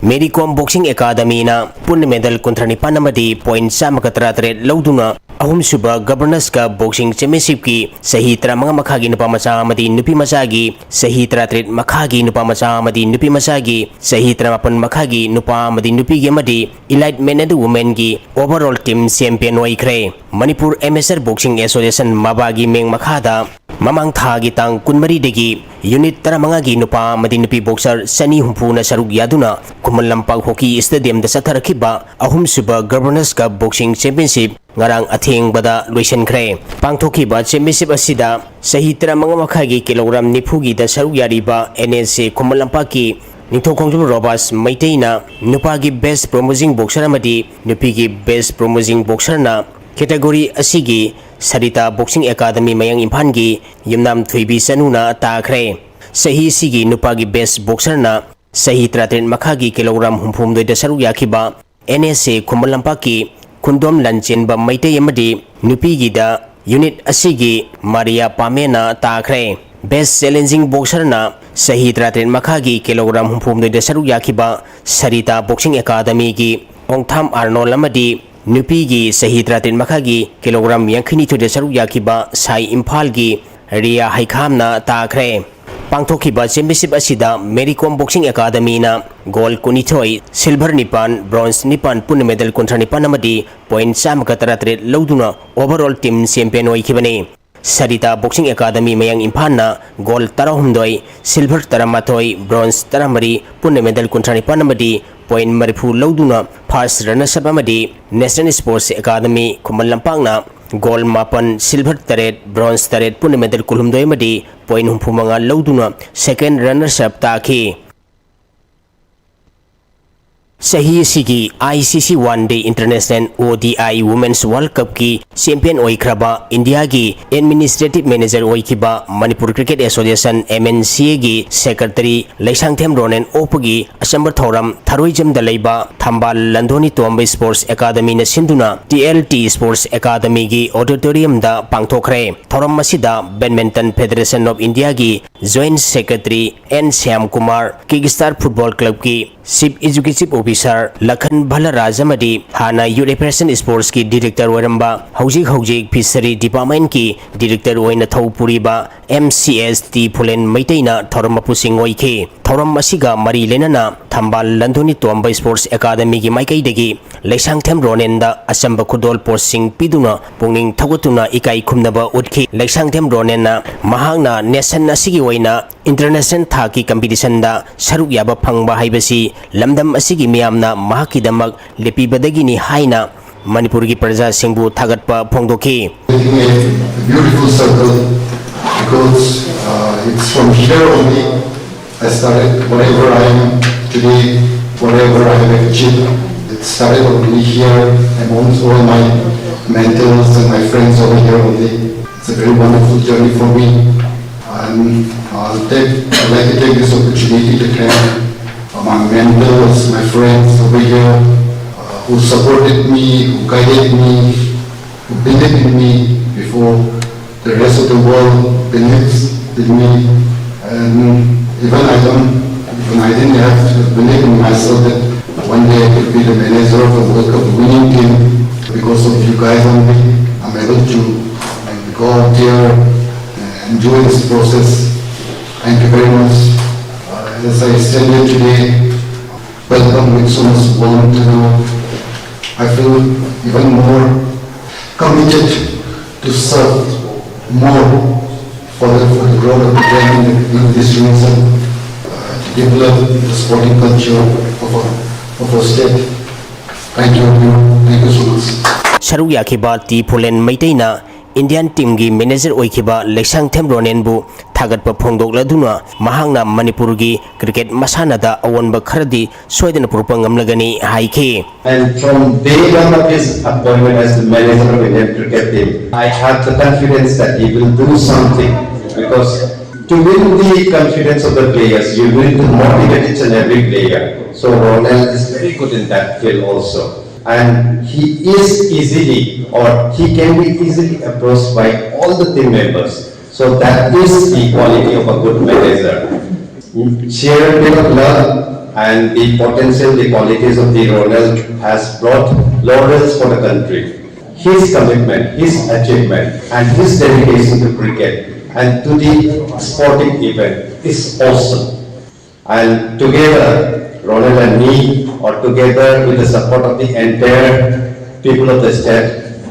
Mary Kom Boxing Academyꯅ ꯄꯨꯟꯅ medal ꯀꯨꯟꯊ꯭ꯔꯥ ꯅꯤꯄꯥꯟ ꯑꯃꯗꯤ point ꯆꯥꯝꯃꯒ ꯇꯔꯥ ꯇꯔꯦꯠ ꯂꯧꯗꯨꯅ ꯑꯍꯨꯝꯁꯨꯕ Governorꯁ Cup Boxing Championshipꯀꯤ ꯆꯍꯤ ꯇꯔꯥꯃꯉꯥ ꯃꯈꯥꯒꯤ ꯅꯨꯄꯥ ꯃꯆꯥ ꯑꯃꯗꯤ ꯅꯨꯄꯤ ꯃꯆꯥꯒꯤ, ꯆꯍꯤ ꯇꯔꯥꯇꯔꯦꯠ ꯃꯈꯥꯒꯤ ꯅꯨꯄꯥ ꯃꯆꯥ ꯑꯃꯗꯤ ꯅꯨꯄꯤ ꯃꯆꯥꯒꯤ, ꯆꯍꯤ ꯇꯔꯥꯃꯥꯄꯟ ꯃꯈꯥꯒꯤ ꯅꯨꯄꯥ ꯑꯃꯗꯤ ꯅꯨꯄꯤꯒꯤ ꯑꯃꯗꯤ Elite Men ꯑꯗꯨ Womenꯒꯤ overall team champion ꯑꯣꯏꯈ꯭ꯔꯦ꯫ ꯃꯅꯤꯄꯨꯔ Amateur Boxing Association ꯃꯕꯥꯒꯤ ꯃꯤꯡ ꯃꯈꯥꯗ ꯃꯃꯥꯡ ꯊꯥꯒꯤ ꯇꯥꯡ ꯀꯨꯟꯃꯔꯤꯗꯒꯤ unit ꯇꯔꯥꯃꯉꯥꯒꯤ ꯅꯨꯄꯥ ꯑꯃꯗꯤ ꯅꯨꯄꯤ boxer ꯆꯅꯤ ꯍꯨꯝꯐꯨꯅ ꯁꯔꯨꯛ ꯌꯥꯗꯨꯅ ꯈꯨꯃꯟ ꯂꯝꯄꯥꯛ Hockey Stadiumꯗ ꯆꯠꯊꯔꯛꯈꯤꯕ ꯑꯍꯨꯝꯁꯨꯕ Governor's Cup Boxing Championship ꯉꯔꯥꯡ ꯑꯊꯦꯡꯕꯗ ꯂꯣꯏꯁꯤꯟꯈ꯭ꯔꯦ꯫ ꯄꯥꯡꯊꯣꯛꯈꯤꯕ championship ꯑꯁꯤꯗ ꯆꯍꯤ ꯇꯔꯥꯃꯉꯥ ꯃꯈꯥꯏꯒꯤ kilogram ꯅꯤꯐꯨꯒꯤꯗ ꯁꯔꯨꯛ ꯌꯥꯔꯤꯕ NSA ꯈꯨꯃꯟ ꯂꯝꯄꯥꯛꯀꯤ ꯅꯤꯡꯊꯧꯈꯣꯡꯖꯝ ꯔꯣꯕꯥꯁ ꯃꯩꯇꯩꯅ ꯅꯨꯄꯥꯒꯤ best promising boxer ꯑꯃꯗꯤ ꯅꯨꯄꯤꯒꯤ best promising boxerꯅ category ꯑꯁꯤꯒꯤ ꯁꯔꯤꯇꯥ Boxing Academy ꯃꯌꯥꯡ ꯏꯝꯐꯥꯜꯒꯤ ꯌꯨꯝꯅꯥꯝ ꯊꯣꯏꯕꯤ ꯆꯅꯨꯅ ꯇꯥꯈ꯭ꯔꯦ꯫ ꯆꯍꯤ ꯑꯁꯤꯒꯤ ꯅꯨꯄꯥꯒꯤ best boxerꯅ ꯆꯍꯤ ꯇꯔꯥꯇꯔꯦꯠ ꯃꯈꯥꯒꯤ kilogram ꯍꯨꯝꯐꯨꯍꯨꯝꯗꯣꯏꯗ ꯁꯔꯨꯛ ꯌꯥꯈꯤꯕ N S A ꯈꯨꯃꯟ ꯂꯝꯄꯥꯛꯀꯤ ꯈꯨꯟꯗꯣꯝ ꯂꯟꯆꯦꯟꯕ ꯃꯩꯇꯩ ꯑꯃꯗꯤ ꯅꯨꯄꯤꯒꯤꯗ unit ꯑꯁꯤꯒꯤ ꯃꯥꯔꯤꯌꯥ ꯄꯥꯃꯦꯅ ꯇꯥꯈ꯭ꯔꯦ꯫ Best challenging boxerꯅ ꯆꯍꯤ ꯇꯔꯥꯇꯔꯦꯠ ꯃꯈꯥꯒꯤ kilogram ꯍꯨꯝꯐꯨꯍꯨꯝꯗꯣꯏꯗ ꯁꯔꯨꯛ ꯌꯥꯈꯤꯕ ꯁꯔꯤꯇꯥ Boxing Academyꯒꯤ ꯑꯣꯡꯊꯥꯝ ꯑꯥꯔꯅꯣꯜ ꯑꯃꯗꯤ ꯅꯨꯄꯤꯒꯤ ꯆꯍꯤ ꯇꯔꯥꯇꯔꯦꯠ ꯃꯈꯥꯒꯤ kilogram ꯌꯥꯡꯈꯩꯅꯤꯊꯣꯏꯗ ꯁꯔꯨꯛ ꯌꯥꯈꯤꯕ ꯁꯥꯏ ꯏꯝꯐꯥꯜꯒꯤ ꯔꯤꯌꯥ ꯍꯩꯈꯥꯝꯅ ꯇꯥꯈ꯭ꯔꯦ꯫ ꯄꯥꯡꯊꯣꯛꯈꯤꯕ championship ꯑꯁꯤꯗ Mary Kom Boxing Academyꯅ gold ꯀꯨꯟꯅꯤꯊꯣꯏ, silver ꯅꯤꯄꯥꯟ, bronze ꯅꯤꯄꯥꯟ, ꯄꯨꯟꯅ medal ꯀꯨꯟꯊ꯭ꯔꯥ ꯅꯤꯄꯥꯟ ꯑꯃꯗꯤ point ꯆꯥꯝꯃꯒ ꯇꯔꯥꯇꯔꯦꯠ ꯂꯧꯗꯨꯅ overall team champion ꯑꯣꯏꯈꯤꯕꯅꯤ꯫ Sarita Boxing Academy ꯃꯌꯥꯡ ꯏꯝꯐꯥꯜꯅ gold ꯇꯔꯥꯍꯨꯝꯗꯣꯏ, silver ꯇꯔꯥꯃꯥꯊꯣꯏ, bronze ꯇꯔꯥꯃꯔꯤ, ꯄꯨꯟꯅ medal ꯀꯨꯟꯊ꯭ꯔꯥ ꯅꯤꯄꯥꯟ ꯑꯃꯗꯤ point ꯃꯔꯤꯐꯨ ꯂꯧꯗꯨꯅ first runners up ꯑꯃꯗꯤ National Sports Academy ꯈꯨꯃꯟ ꯂꯝꯄꯥꯛꯅ gold ꯃꯥꯄꯟ, silver ꯇꯔꯦꯠ, bronze ꯇꯔꯦꯠ, ꯄꯨꯟꯅ medal ꯀꯨꯟꯍꯨꯝꯗꯣꯏ ꯑꯃꯗꯤ point ꯍꯨꯝꯐꯨ ꯃꯉꯥ ꯂꯧꯗꯨꯅ second runners up ꯇꯥꯈꯤ꯫ ꯆꯍꯤ ꯑꯁꯤꯒꯤ I C C One Day International O D I Women's World Cupꯀꯤ champion ꯑꯣꯏꯈ꯭ꯔꯕ ꯏꯟꯗꯤꯌꯥꯒꯤ administrative manager ꯑꯣꯏꯈꯤꯕ Manipur Cricket Association, M N C Aꯒꯤ secretary ꯂꯩꯁꯥꯡꯊꯦꯝ ꯔꯣꯅꯦꯟ ꯑꯣꯛꯄꯒꯤ ꯑꯆꯝꯕ ꯊꯧꯔꯝ ꯊꯔꯣꯏꯖꯝꯗ ꯂꯩꯕ ꯊꯝꯕꯥꯜ ꯂꯟꯗꯣꯅꯤ ꯇꯣꯝꯕ Sports Academyꯅ ꯁꯤꯟꯗꯨꯅ T L T Sports Academyꯒꯤ auditoriumꯗ ꯄꯥꯡꯊꯣꯛꯈ꯭ꯔꯦ꯫ ꯊꯧꯔꯝ ꯑꯁꯤꯗ Badminton Federation of Indiaꯒꯤ Joint Secretary N Shyam Kumar, Kick Start Football Clubꯀꯤ Chief Executive Officer ꯂꯈꯟ ꯚꯜꯂꯔꯥꯖ ꯑꯃꯗꯤ ꯍꯥꯟꯅ Youth Affairs and Sportsꯀꯤ director ꯑꯣꯏꯔꯝꯕ, ꯍꯧꯖꯤꯛ ꯍꯧꯖꯤꯛ Fishery Departmentꯀꯤ director ꯑꯣꯏꯅ ꯊꯧ ꯄꯨꯔꯤꯕ M C S ꯇꯤ ꯐꯨꯂꯦꯟ ꯃꯩꯇꯩꯅ ꯊꯧꯔꯝ ꯃꯄꯨꯁꯤꯡ ꯑꯣꯏꯈꯤ꯫ ꯊꯧꯔꯝ ꯑꯁꯤꯒ ꯃꯔꯤ ꯂꯩꯅꯅ ꯊꯝꯕꯥꯜ ꯂꯟꯗꯣꯅꯤ ꯇꯣꯝꯕ Sports Academyꯒꯤ ꯃꯥꯏꯀꯩꯗꯒꯤ ꯂꯩꯁꯥꯡꯊꯦꯝ ꯔꯣꯅꯦꯟꯗ ꯑꯆꯝꯕ ꯈꯨꯗꯣꯜ ꯄꯣꯠꯁꯤꯡ ꯄꯤꯗꯨꯅ ꯄꯨꯛꯅꯤꯡ ꯊꯧꯒꯠꯇꯨꯅ ꯏꯀꯥꯏ ꯈꯨꯝꯅꯕ ꯎꯠꯈꯤ꯫ ꯂꯩꯁꯥꯡꯊꯦꯝ ꯔꯣꯅꯦꯟꯅ ꯃꯍꯥꯛꯅ nation ꯑꯁꯤꯒꯤ ꯑꯣꯏꯅ international ꯊꯥꯛꯀꯤ competitionꯗ ꯁꯔꯨꯛ ꯌꯥꯕ ꯐꯪꯕ ꯍꯥꯏꯕꯁꯤ ꯂꯝꯗꯝ ꯑꯁꯤꯒꯤ ꯃꯤꯌꯥꯝꯅ ꯃꯍꯥꯛꯀꯤꯗꯃꯛ ꯂꯦꯞꯄꯤꯕꯗꯒꯤꯅꯤ ꯍꯥꯏꯅ ꯃꯅꯤꯄꯨꯔꯒꯤ ꯄ꯭ꯔꯖꯥꯁꯤꯡꯕꯨ ꯊꯥꯒꯠꯄ ꯐꯣꯡꯗꯣꯛꯈꯤ꯫ Making a beautiful circle because uh, it's from here only I started whatever I am today, whatever I have achieved. It started only here amongst all my mentors and my friends over here only. It's a very wonderful journey for me. I'm I'll take, I'd like to take this opportunity to thank uh, my mentors, my friends over here uh, who supported me, who guided me, who believed in me before the rest of the world believes in me. And even I don't, even I didn't have to believe in myself that one day I could be the manager of a World Cup winning team. Because of you guys only, I'm able to uh, go out there and enjoy this process. Thank you very much. Uh, as I stand here today, welcome with so much warmth, you know, I feel even more committed to serve more for the, for the growth of the game in, the, in this region, uh, to develop the sporting culture of our, of our state. Thank you, everyone. Thank you so much. ꯁꯔꯨꯛ ꯌꯥꯈꯤꯕ T ꯐꯨꯂꯦꯟ ꯃꯩꯇꯩꯅ Indian ꯇꯤꯝꯒꯤ manager ꯑꯣꯏꯈꯤꯕ ꯂꯩꯁꯥꯡꯊꯦꯝ ꯔꯣꯅꯦꯟꯕꯨ ꯊꯥꯒꯠꯄ ꯐꯣꯡꯗꯣꯛꯂꯗꯨꯅ ꯃꯍꯥꯛꯅ ꯃꯅꯤꯄꯨꯔꯒꯤ cricket ꯃꯁꯥꯟꯅꯗ ꯑꯑꯣꯟꯕ ꯈꯔꯗꯤ ꯁꯣꯏꯗꯅ ꯄꯨꯔꯛꯄ ꯉꯝꯂꯒꯅꯤ ꯍꯥꯏꯈꯤ꯫ And from day one of his appointment as the manager of Indian cricket team, I have the confidence that he will do something because to win the confidence of the players, you need to motivate each and every player. So Ronald is very good in that field also. And he is easily, or he can be easily approached by all the team members. So that is the quality of a good manager. Sheer bit of love and the potential, the qualities of the Ronald has brought laurels for the country. His commitment, his achievement, and his dedication to cricket and to the sporting event is awesome. And together, Ronald and me, or together with the support of the entire people of the state,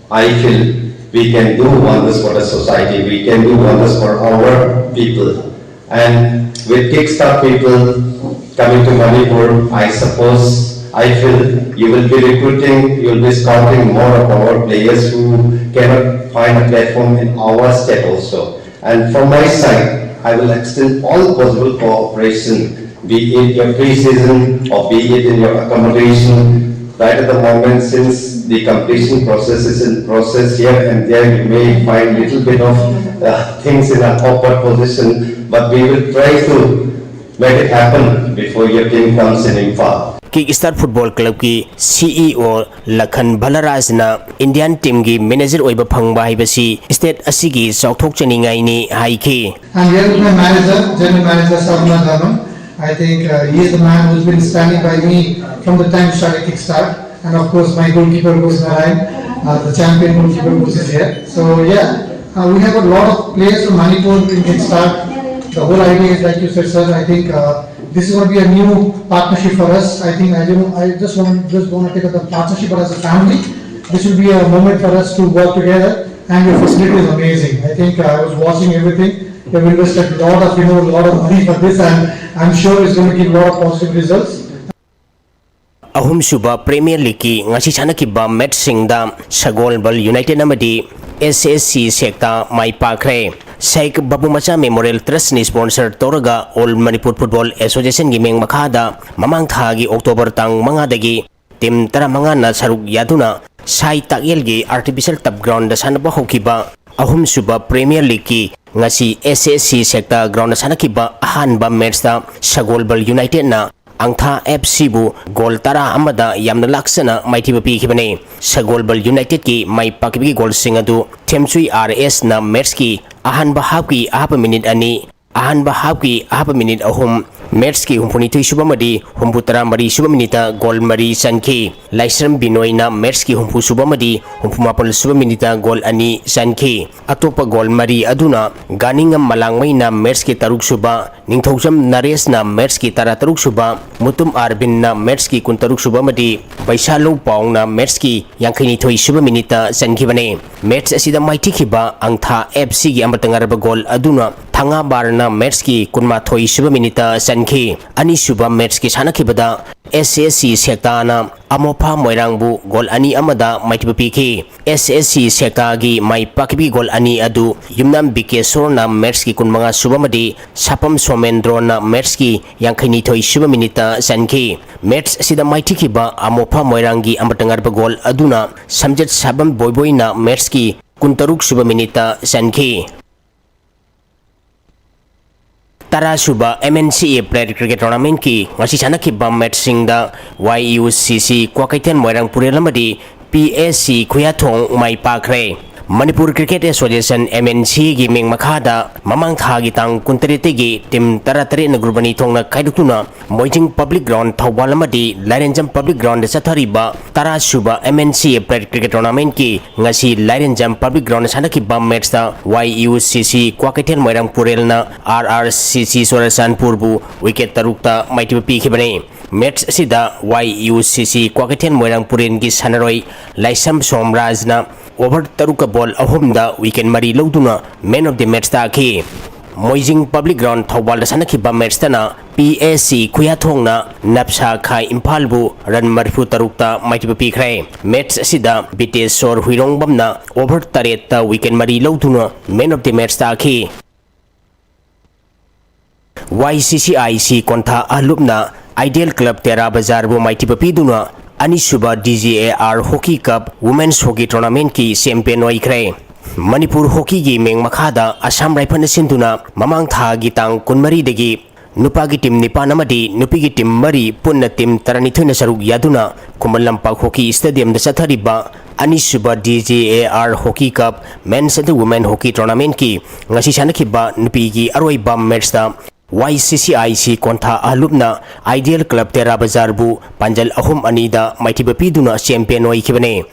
I feel we can do wonders for the society, we can do wonders for our people. And with Kickstart people coming to Manipur, I suppose, I feel you will be recruiting, you will be scouting more of our players who cannot find a platform in our state also. And from my side, I will extend all possible cooperation, be it your pre-season or be it in your accommodation. Right at the moment, since The completion process is in process. Here and there you may find little bit of uh, things in an awkward position, but we will try to make it happen before your team comes in Imphal. Kick Start Football Clubꯀꯤ CEO ꯂꯈꯟ ꯚꯂꯔꯥꯖꯅ Indian teamꯒꯤ manager ꯑꯣꯏꯕ ꯐꯪꯕ ꯍꯥꯏꯕꯁꯤ state ꯑꯁꯤꯒꯤ ꯆꯥꯎꯊꯣꯛꯆꯅꯤꯡꯉꯥꯏꯅꯤ ꯍꯥꯏꯈꯤ꯫ I'm here with my manager, general manager Sarvana Dhawan. I think uh, he is the man who's been standing by me from the time started Kickstart. And of course, my goalkeeper, Ghose Narayan, uh, the champion goalkeeper, Ghose is here. So yeah, uh, we have a lot of players from Manipur in Kickstart. The whole idea is, like you said, sir, I think uh, this is going to be a new partnership for us. I think I, don't, I just want just want to take up the partnership, but as a family, this will be a moment for us to work together. And your facility is amazing. I think uh, I was watching everything. They've invested a lot of, you know, a lot of money for this, and I'm sure it's going to give a lot of positive results. ꯑꯍꯨꯝꯁꯨꯕ Premier Leagueꯀꯤ ꯉꯁꯤ ꯁꯥꯟꯅꯈꯤꯕ matchꯁꯤꯡꯗ ꯁꯒꯣꯜꯕꯜ United ꯑꯃꯗꯤ SSC ꯁꯦꯛꯇ ꯃꯥꯏ ꯄꯥꯛꯈ꯭ꯔꯦ꯫ ꯁꯥꯏꯛ ꯕꯥꯕꯨ ꯃꯆꯥ Memorial Trustꯅ sponsor ꯇꯧꯔꯒ All Manipur Football Associationꯒꯤ ꯃꯤꯡ ꯃꯈꯥꯗ ꯃꯃꯥꯡ ꯊꯥꯒꯤ October ꯇꯥꯡ ꯃꯉꯥꯗꯒꯤ team ꯇꯔꯥꯃꯉꯥꯅ ꯁꯔꯨꯛ ꯌꯥꯗꯨꯅ ꯁꯥꯏ ꯇꯥꯛꯌꯦꯜꯒꯤ artificial turf groundꯗ ꯁꯥꯟꯅꯕ ꯍꯧꯈꯤꯕ ꯑꯍꯨꯝꯁꯨꯕ Premier Leagueꯀꯤ ꯉꯁꯤ SSC ꯁꯦꯛꯇ groundꯗ ꯁꯥꯟꯅꯈꯤꯕ ꯑꯍꯥꯟꯕ matchꯇ ꯁꯒꯣꯜꯕꯜ Unitedꯅ ꯑꯪꯊꯥ FCꯕꯨ goal ꯇꯔꯥ ꯑꯃꯗ ꯌꯥꯝꯅ ꯂꯥꯛꯆꯅ ꯃꯥꯏꯊꯤꯕ ꯄꯤꯈꯤꯕꯅꯤ꯫ ꯁꯒꯣꯜꯕꯜ Unitedꯀꯤ ꯃꯥꯏ ꯄꯥꯛꯈꯤꯕꯒꯤ goalꯁꯤꯡ ꯑꯗꯨ ꯊꯦꯝꯆꯨꯏ RSꯅ matchꯀꯤ ꯑꯍꯥꯟꯕ halfꯀꯤ ꯑꯍꯥꯞꯄ minute ꯑꯅꯤ, ꯑꯍꯥꯟꯕ halfꯀꯤ ꯑꯍꯥꯞꯄ minute ꯑꯍꯨꯝ, matchꯀꯤ ꯍꯨꯝꯐꯨꯅꯤꯊꯣꯏ ꯁꯨꯕ ꯑꯃꯗꯤ ꯍꯨꯝꯐꯨ ꯇꯔꯥ ꯃꯔꯤ ꯁꯨꯕ minuteꯇ goal ꯃꯔꯤ ꯆꯟꯈꯤ꯫ ꯂꯥꯏꯁ꯭ꯔꯝ ꯕꯤꯅꯣꯏꯅ matchꯀꯤ ꯍꯨꯝꯐꯨ ꯁꯨꯕ ꯑꯃꯗꯤ ꯍꯨꯝꯐꯨ ꯃꯥꯄꯜ ꯁꯨꯕ minuteꯇ goal ꯑꯅꯤ ꯆꯟꯈꯤ꯫ ꯑꯇꯣꯞꯄ goal ꯃꯔꯤ ꯑꯗꯨꯅ ꯒꯥꯅꯤꯡꯉꯝ ꯃꯂꯥꯡꯃꯩꯅ matchꯀꯤ ꯇꯔꯨꯛ ꯁꯨꯕ, ꯅꯤꯡꯊꯧꯖꯝ ꯅꯔꯦꯁꯅ matchꯀꯤ ꯇꯔꯥꯇꯔꯨꯛ ꯁꯨꯕ, ꯃꯨꯇꯨꯝ ꯑꯥꯔꯕꯤꯟꯅ matchꯀꯤ ꯀꯨꯟꯇꯔꯨꯛ ꯁꯨꯕ ꯑꯃꯗꯤ ꯕꯩꯁꯥꯂꯧ ꯄꯥꯎꯅ matchꯀꯤ ꯌꯥꯡꯈꯩꯅꯤꯊꯣꯏ ꯁꯨꯕ minuteꯇ ꯆꯟꯈꯤꯕꯅꯤ꯫ Match ꯑꯁꯤꯗ ꯃꯥꯏꯊꯤꯈꯤꯕ ꯑꯪꯊꯥ FCꯒꯤ ꯑꯃꯠꯇ ꯉꯥꯏꯔꯕ goal ꯑꯗꯨꯅ ꯊꯉꯥꯕꯥꯔꯅ ꯃꯦꯠꯁꯀꯤ ꯀꯨꯟꯃꯥꯊꯣꯏ ꯁꯨꯕ ꯃꯤꯅꯤꯠꯇ ꯆꯟꯈꯤ꯫ ꯑꯅꯤꯁꯨꯕ ꯃꯦꯠꯁꯀꯤ ꯁꯥꯟꯅꯈꯤꯕꯗ ꯑꯦꯁ ꯑꯦꯁ ꯁꯤ ꯁꯦꯛꯇꯥꯅ ꯑꯃꯣꯐꯥ ꯃꯣꯏꯔꯥꯡꯕꯨ ꯒꯣꯜ ꯑꯅꯤ ꯑꯃꯗ ꯃꯥꯏꯊꯤꯕ ꯄꯤꯈꯤ꯫ ꯑꯦꯁ ꯑꯦꯁ ꯁꯤ ꯁꯦꯛꯇꯥꯒꯤ ꯃꯥꯏ ꯄꯥꯛꯈꯤꯕꯒꯤ ꯒꯣꯜ ꯑꯅꯤ ꯑꯗꯨ ꯌꯨꯝꯅꯥꯝ ꯕꯤꯀꯦꯁꯣꯔꯅ ꯃꯦꯠꯁꯀꯤ ꯀꯨꯟꯃꯉꯥ ꯁꯨꯕ ꯑꯃꯗꯤ ꯁꯥꯄꯝ ꯁꯣꯃꯦꯟꯗ꯭ꯔꯣꯅ ꯃꯦꯠꯁꯀꯤ ꯌꯥꯡꯈꯩꯅꯤꯊꯣꯏ ꯁꯨꯕ ꯃꯤꯅꯤꯠꯇ ꯆꯟꯈꯤ꯫ ꯃꯦꯠꯁ ꯑꯁꯤꯗ ꯃꯥꯏꯊꯤꯈꯤꯕ ꯑꯃꯣꯐꯥ ꯃꯣꯏꯔꯥꯡꯒꯤ ꯑꯃꯇ ꯉꯥꯏꯔꯕ ꯒꯣꯜ ꯑꯗꯨꯅ ꯁꯝꯖꯦꯠ ꯁꯥꯕꯝ ꯕꯣꯏꯕꯣꯏꯅ ꯃꯦꯠꯁꯀꯤ ꯀꯨꯟꯇꯔꯨꯛ ꯁꯨꯕ ꯃꯤꯅꯤꯠꯇ ꯆꯟꯈꯤ꯫ ꯇꯔꯥ ꯁꯨꯕ ꯑꯦꯝ ꯑꯦꯟ ꯁꯤ ꯑꯦ ꯄ꯭ꯂꯦꯠ ꯀ꯭ꯔꯤꯀꯦꯠ ꯇꯣꯔꯅꯥꯃꯦꯟꯠꯀꯤ ꯉꯁꯤ ꯁꯥꯟꯅꯈꯤꯕ ꯃꯦꯠꯁꯁꯤꯡꯗ ꯋꯥꯏ ꯌꯨ ꯁꯤ ꯁꯤ ꯀ꯭ꯋꯥꯀꯩꯊꯦꯜ ꯃꯣꯏꯔꯥꯡ ꯄꯨꯔꯦꯜ ꯑꯃꯗꯤ ꯄꯤ ꯑꯦꯁ ꯁꯤ ꯈꯨꯌꯥꯊꯣꯡ ꯃꯥꯏ ꯄꯥꯛꯈ꯭ꯔꯦ꯫ Manipur cricket association, M N ꯁꯤꯒꯤ ꯃꯤꯡ ꯃꯈꯥꯗ ꯃꯃꯥꯡ ꯊꯥꯒꯤ ꯇꯥꯡ ꯀꯨꯟꯇꯔꯦꯠꯇꯒꯤ ꯇꯤꯝ ꯇꯔꯥꯇꯔꯦꯠꯅ ꯒ꯭ꯔꯨꯞ ꯑꯅꯤ ꯊꯣꯛꯅ ꯈꯥꯏꯗꯣꯛꯇꯨꯅ ꯃꯣꯏꯖꯤꯡ ꯄꯕ꯭ꯂꯤꯛ ꯒ꯭ꯔꯥꯎꯟ ꯊꯧꯕꯥꯜ ꯑꯃꯗꯤ ꯂꯥꯏꯔꯦꯟꯖꯝ ꯄꯕ꯭ꯂꯤꯛ ꯒ꯭ꯔꯥꯎꯟꯗ ꯆꯠꯊꯔꯤꯕ ꯇꯔꯥ ꯁꯨꯕ ꯑꯦꯝ ꯑꯦꯟ ꯁꯤ ꯑꯦ ꯄ꯭ꯂꯦꯠ ꯀ꯭ꯔꯤꯀꯦꯠ ꯇꯣꯔꯅꯥꯃꯦꯟꯠꯀꯤ ꯉꯁꯤ ꯂꯥꯏꯔꯦꯟꯖꯝ ꯄꯕ꯭ꯂꯤꯛ ꯒ꯭ꯔꯥꯎꯟꯗ ꯁꯥꯟꯅꯈꯤꯕ ꯃꯦꯠꯁꯇ ꯋꯥꯏ ꯌꯨ ꯁꯤ ꯁꯤ ꯀ꯭ꯋꯥꯀꯩꯊꯦꯜ ꯃꯣꯏꯔꯥꯡ ꯄꯨꯔꯦꯜꯅ ꯑꯥꯔ ꯑꯥꯔ ꯁꯤ ꯁꯤ ꯆꯨꯔꯆꯥꯟꯄꯨꯔꯕꯨ ꯋꯤꯀꯦꯠ ꯇꯔꯨꯛꯇ ꯃꯥꯏꯊꯤꯕ ꯄꯤꯈꯤꯕꯅꯤ꯫ ꯃꯦꯠꯁ ꯑꯁꯤꯗ ꯋꯥꯏ ꯌꯨ ꯁꯤ ꯁꯤ ꯀ꯭ꯋꯥꯀꯩꯊꯦꯜ ꯃꯣꯏꯔꯥꯡ ꯄꯨꯔꯦꯜꯒꯤ ꯁꯥꯟꯅꯔꯣꯏ ꯂꯥꯏꯁꯝ ꯁꯣꯝꯔꯥꯖꯅ ꯑꯣꯚꯔ ꯇꯔꯨꯛꯀ ꯕꯣꯜ ꯑꯍꯨꯝꯗ ꯋꯤꯀꯦꯠ ꯃꯔꯤ ꯂꯧꯗꯨꯅ ꯃꯦꯟ ꯑꯣꯐ ꯗꯤ ꯃꯦꯠꯁ ꯇꯥꯈꯤ꯫ ꯃꯣꯏꯖꯤꯡ ꯄꯕ꯭ꯂꯤꯛ ꯒ꯭ꯔꯥꯎꯟ ꯊꯧꯕꯥꯜꯗ ꯁꯥꯟꯅꯈꯤꯕ ꯃꯦꯠꯁꯇꯅ ꯄꯤ ꯑꯦꯁ ꯁꯤ ꯈꯨꯌꯥꯊꯣꯡꯅ ꯅꯞꯁꯥ ꯈꯥ ꯏꯝꯐꯥꯜꯕꯨ ꯔꯟ ꯃꯔꯤꯐꯨ ꯇꯔꯨꯛꯇ ꯃꯥꯏꯊꯤꯕ ꯄꯤꯈ꯭ꯔꯦ꯫ ꯃꯦꯠꯁ ꯑꯁꯤꯗ ꯕꯤꯇꯦꯁꯣꯔ ꯍꯨꯏꯔꯣꯡꯕꯝꯅ ꯑꯣꯚꯔ ꯇꯔꯦꯠꯇ ꯋꯤꯀꯦꯠ ꯃꯔꯤ ꯂꯧꯗꯨꯅ ꯃꯦꯟ ꯑꯣꯐ ꯗꯤ ꯃꯦꯠꯁ ꯇꯥꯈꯤ꯫ ꯋꯥꯏ ꯁꯤ C I C ꯀꯣꯟꯊꯥ ꯑꯍꯂꯨꯞꯅ ideal club ꯇꯦꯔꯥ ꯕꯖꯥꯔꯕꯨ ꯃꯥꯏꯊꯤꯕ ꯄꯤꯗꯨꯅ ꯑꯅꯤꯁꯨꯕ D G A R hockey cup women's hockey ꯇꯣꯔꯅꯥꯃꯦꯟꯠꯀꯤ ꯆꯦꯝꯄꯤꯌꯟ ꯑꯣꯏꯈ꯭ꯔꯦ꯫ ꯃꯅꯤꯄꯨꯔ ꯍꯣꯀꯤꯒꯤ ꯃꯤꯡ ꯃꯈꯥꯗ ꯑꯁꯥꯝ ꯔꯥꯏꯐꯜꯅ ꯁꯤꯟꯗꯨꯅ ꯃꯃꯥꯡ ꯊꯥꯒꯤ ꯇꯥꯡ ꯀꯨꯟꯃꯔꯤꯗꯒꯤ ꯅꯨꯄꯥꯒꯤ ꯇꯤꯝ ꯅꯤꯄꯥꯟ ꯑꯃꯗꯤ ꯅꯨꯄꯤꯒꯤ ꯇꯤꯝ ꯃꯔꯤ, ꯄꯨꯟꯅ ꯇꯤꯝ ꯇꯔꯥꯅꯤꯊꯣꯏꯅ ꯁꯔꯨꯛ ꯌꯥꯗꯨꯅ ꯈꯨꯃꯟ ꯂꯝꯄꯥꯛ ꯍꯣꯀꯤ ꯁ꯭ꯇꯦꯗꯤꯌꯝꯗ ꯆꯠꯊꯔꯤꯕ ꯑꯅꯤꯁꯨꯕ D G A R hockey cup men's and women hockey ꯇꯣꯔꯅꯥꯃꯦꯟꯠꯀꯤ ꯉꯁꯤ ꯁꯥꯟꯅꯈꯤꯕ ꯅꯨꯄꯤꯒꯤ ꯑꯔꯣꯏꯕ ꯃꯦꯠꯁꯇ ꯋꯥꯏ ꯁꯤ C I C ꯀꯣꯟꯊꯥ ꯑꯍꯂꯨꯞꯅ ideal club ꯇꯦꯔꯥ ꯕꯖꯥꯔꯕꯨ ꯄꯥꯟꯖꯜ ꯑꯍꯨꯝ ꯑꯅꯤꯗ ꯃꯥꯏꯊꯤꯕ ꯄꯤꯗꯨꯅ ꯆꯦꯝꯄꯤꯌꯟ ꯑꯣꯏꯈꯤꯕꯅꯤ꯫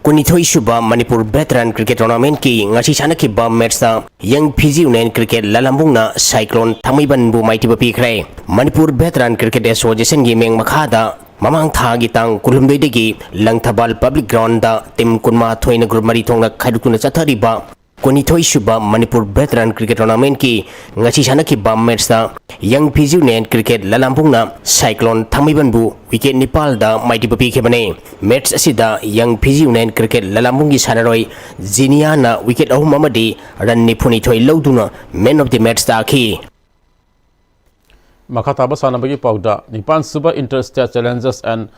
ꯀꯨꯟꯅꯤꯊꯣꯏ ꯁꯨꯕ ꯃꯅꯤꯄꯨꯔ ꯚꯦꯇꯔꯥꯟ ꯀ꯭ꯔꯤꯀꯦꯠ ꯇꯣꯔꯅꯥꯃꯦꯟꯠꯀꯤ ꯉꯁꯤ ꯁꯥꯟꯅꯈꯤꯕ ꯃꯦꯠꯁꯇ ꯌꯪ ꯐꯤꯖꯤ ꯌꯨꯅꯤꯌꯟ ꯀ꯭ꯔꯤꯀꯦꯠ ꯂꯂꯥꯝꯕꯨꯡꯅ ꯁꯥꯏꯀ꯭ꯂꯣꯟ ꯊꯥꯡꯃꯩꯕꯟꯕꯨ ꯃꯥꯏꯊꯤꯕ ꯄꯤꯈ꯭ꯔꯦ꯫ ꯃꯅꯤꯄꯨꯔ ꯚꯦꯇꯔꯥꯟ ꯀ꯭ꯔꯤꯀꯦꯠ ꯑꯦꯁꯣꯁꯤꯌꯦꯁꯟꯒꯤ ꯃꯤꯡ ꯃꯈꯥꯗ ꯃꯃꯥꯡ ꯊꯥꯒꯤ ꯇꯥꯡ ꯀꯨꯟꯍꯨꯝꯗꯣꯏꯗꯒꯤ ꯂꯪꯊꯕꯥꯜ ꯄꯕ꯭ꯂꯤꯛ ꯒ꯭ꯔꯥꯎꯟꯗ ꯇꯤꯝ ꯀꯨꯟꯃꯥꯊꯣꯏꯅ ꯒ꯭ꯔꯨꯞ ꯃꯔꯤ ꯊꯣꯛꯅ ꯈꯥꯏꯗꯣꯛꯇꯨꯅ ꯆꯠꯊꯔꯤꯕ ꯀꯨꯟꯅꯤꯊꯣꯏ ꯁꯨꯕ ꯃꯅꯤꯄꯨꯔ ꯚꯦꯇꯔꯥꯟ ꯀ꯭ꯔꯤꯀꯦꯠ ꯇꯣꯔꯅꯥꯃꯦꯟꯠꯀꯤ ꯉꯁꯤ ꯁꯥꯟꯅꯈꯤꯕ ꯃꯦꯠꯁꯇ ꯌꯪ ꯐꯤꯖꯤ ꯌꯨꯅꯥꯏꯇꯦꯗ ꯀ꯭ꯔꯤꯀꯦꯠ ꯂꯂꯥꯝꯕꯨꯡꯅ ꯁꯥꯏꯀ꯭ꯂꯣꯟ ꯊꯥꯡꯃꯩꯕꯟꯕꯨ ꯋꯤꯀꯦꯠ ꯅꯤꯄꯥꯜꯗ ꯃꯥꯏꯊꯤꯕ ꯄꯤꯈꯤꯕꯅꯤ꯫ ꯃꯦꯠꯁ ꯑꯁꯤꯗ ꯌꯪ ꯐꯤꯖꯤ ꯌꯨꯅꯥꯏꯇꯦꯗ ꯀ꯭ꯔꯤꯀꯦꯠ ꯂꯂꯥꯝꯕꯨꯡꯒꯤ ꯁꯥꯟꯅꯔꯣꯏ ꯖꯤꯅꯤꯌꯥꯅ ꯋꯤꯀꯦꯠ ꯑꯍꯨꯝ ꯑꯃꯗꯤ ꯔꯟ ꯅꯤꯐꯨꯅꯤꯊꯣꯏ ꯂꯧꯗꯨꯅ ꯃꯦꯟ ꯑꯣꯐ ꯗꯤ ꯃꯦꯠꯁ ꯇꯥꯈꯤ꯫ ꯃꯈꯥ ꯇꯥꯕ ꯁꯥꯟꯅꯕꯒꯤ ꯄꯥꯎꯗ, ꯅꯤꯄꯥꯟ ꯁꯨꯕ Inter State Challengers and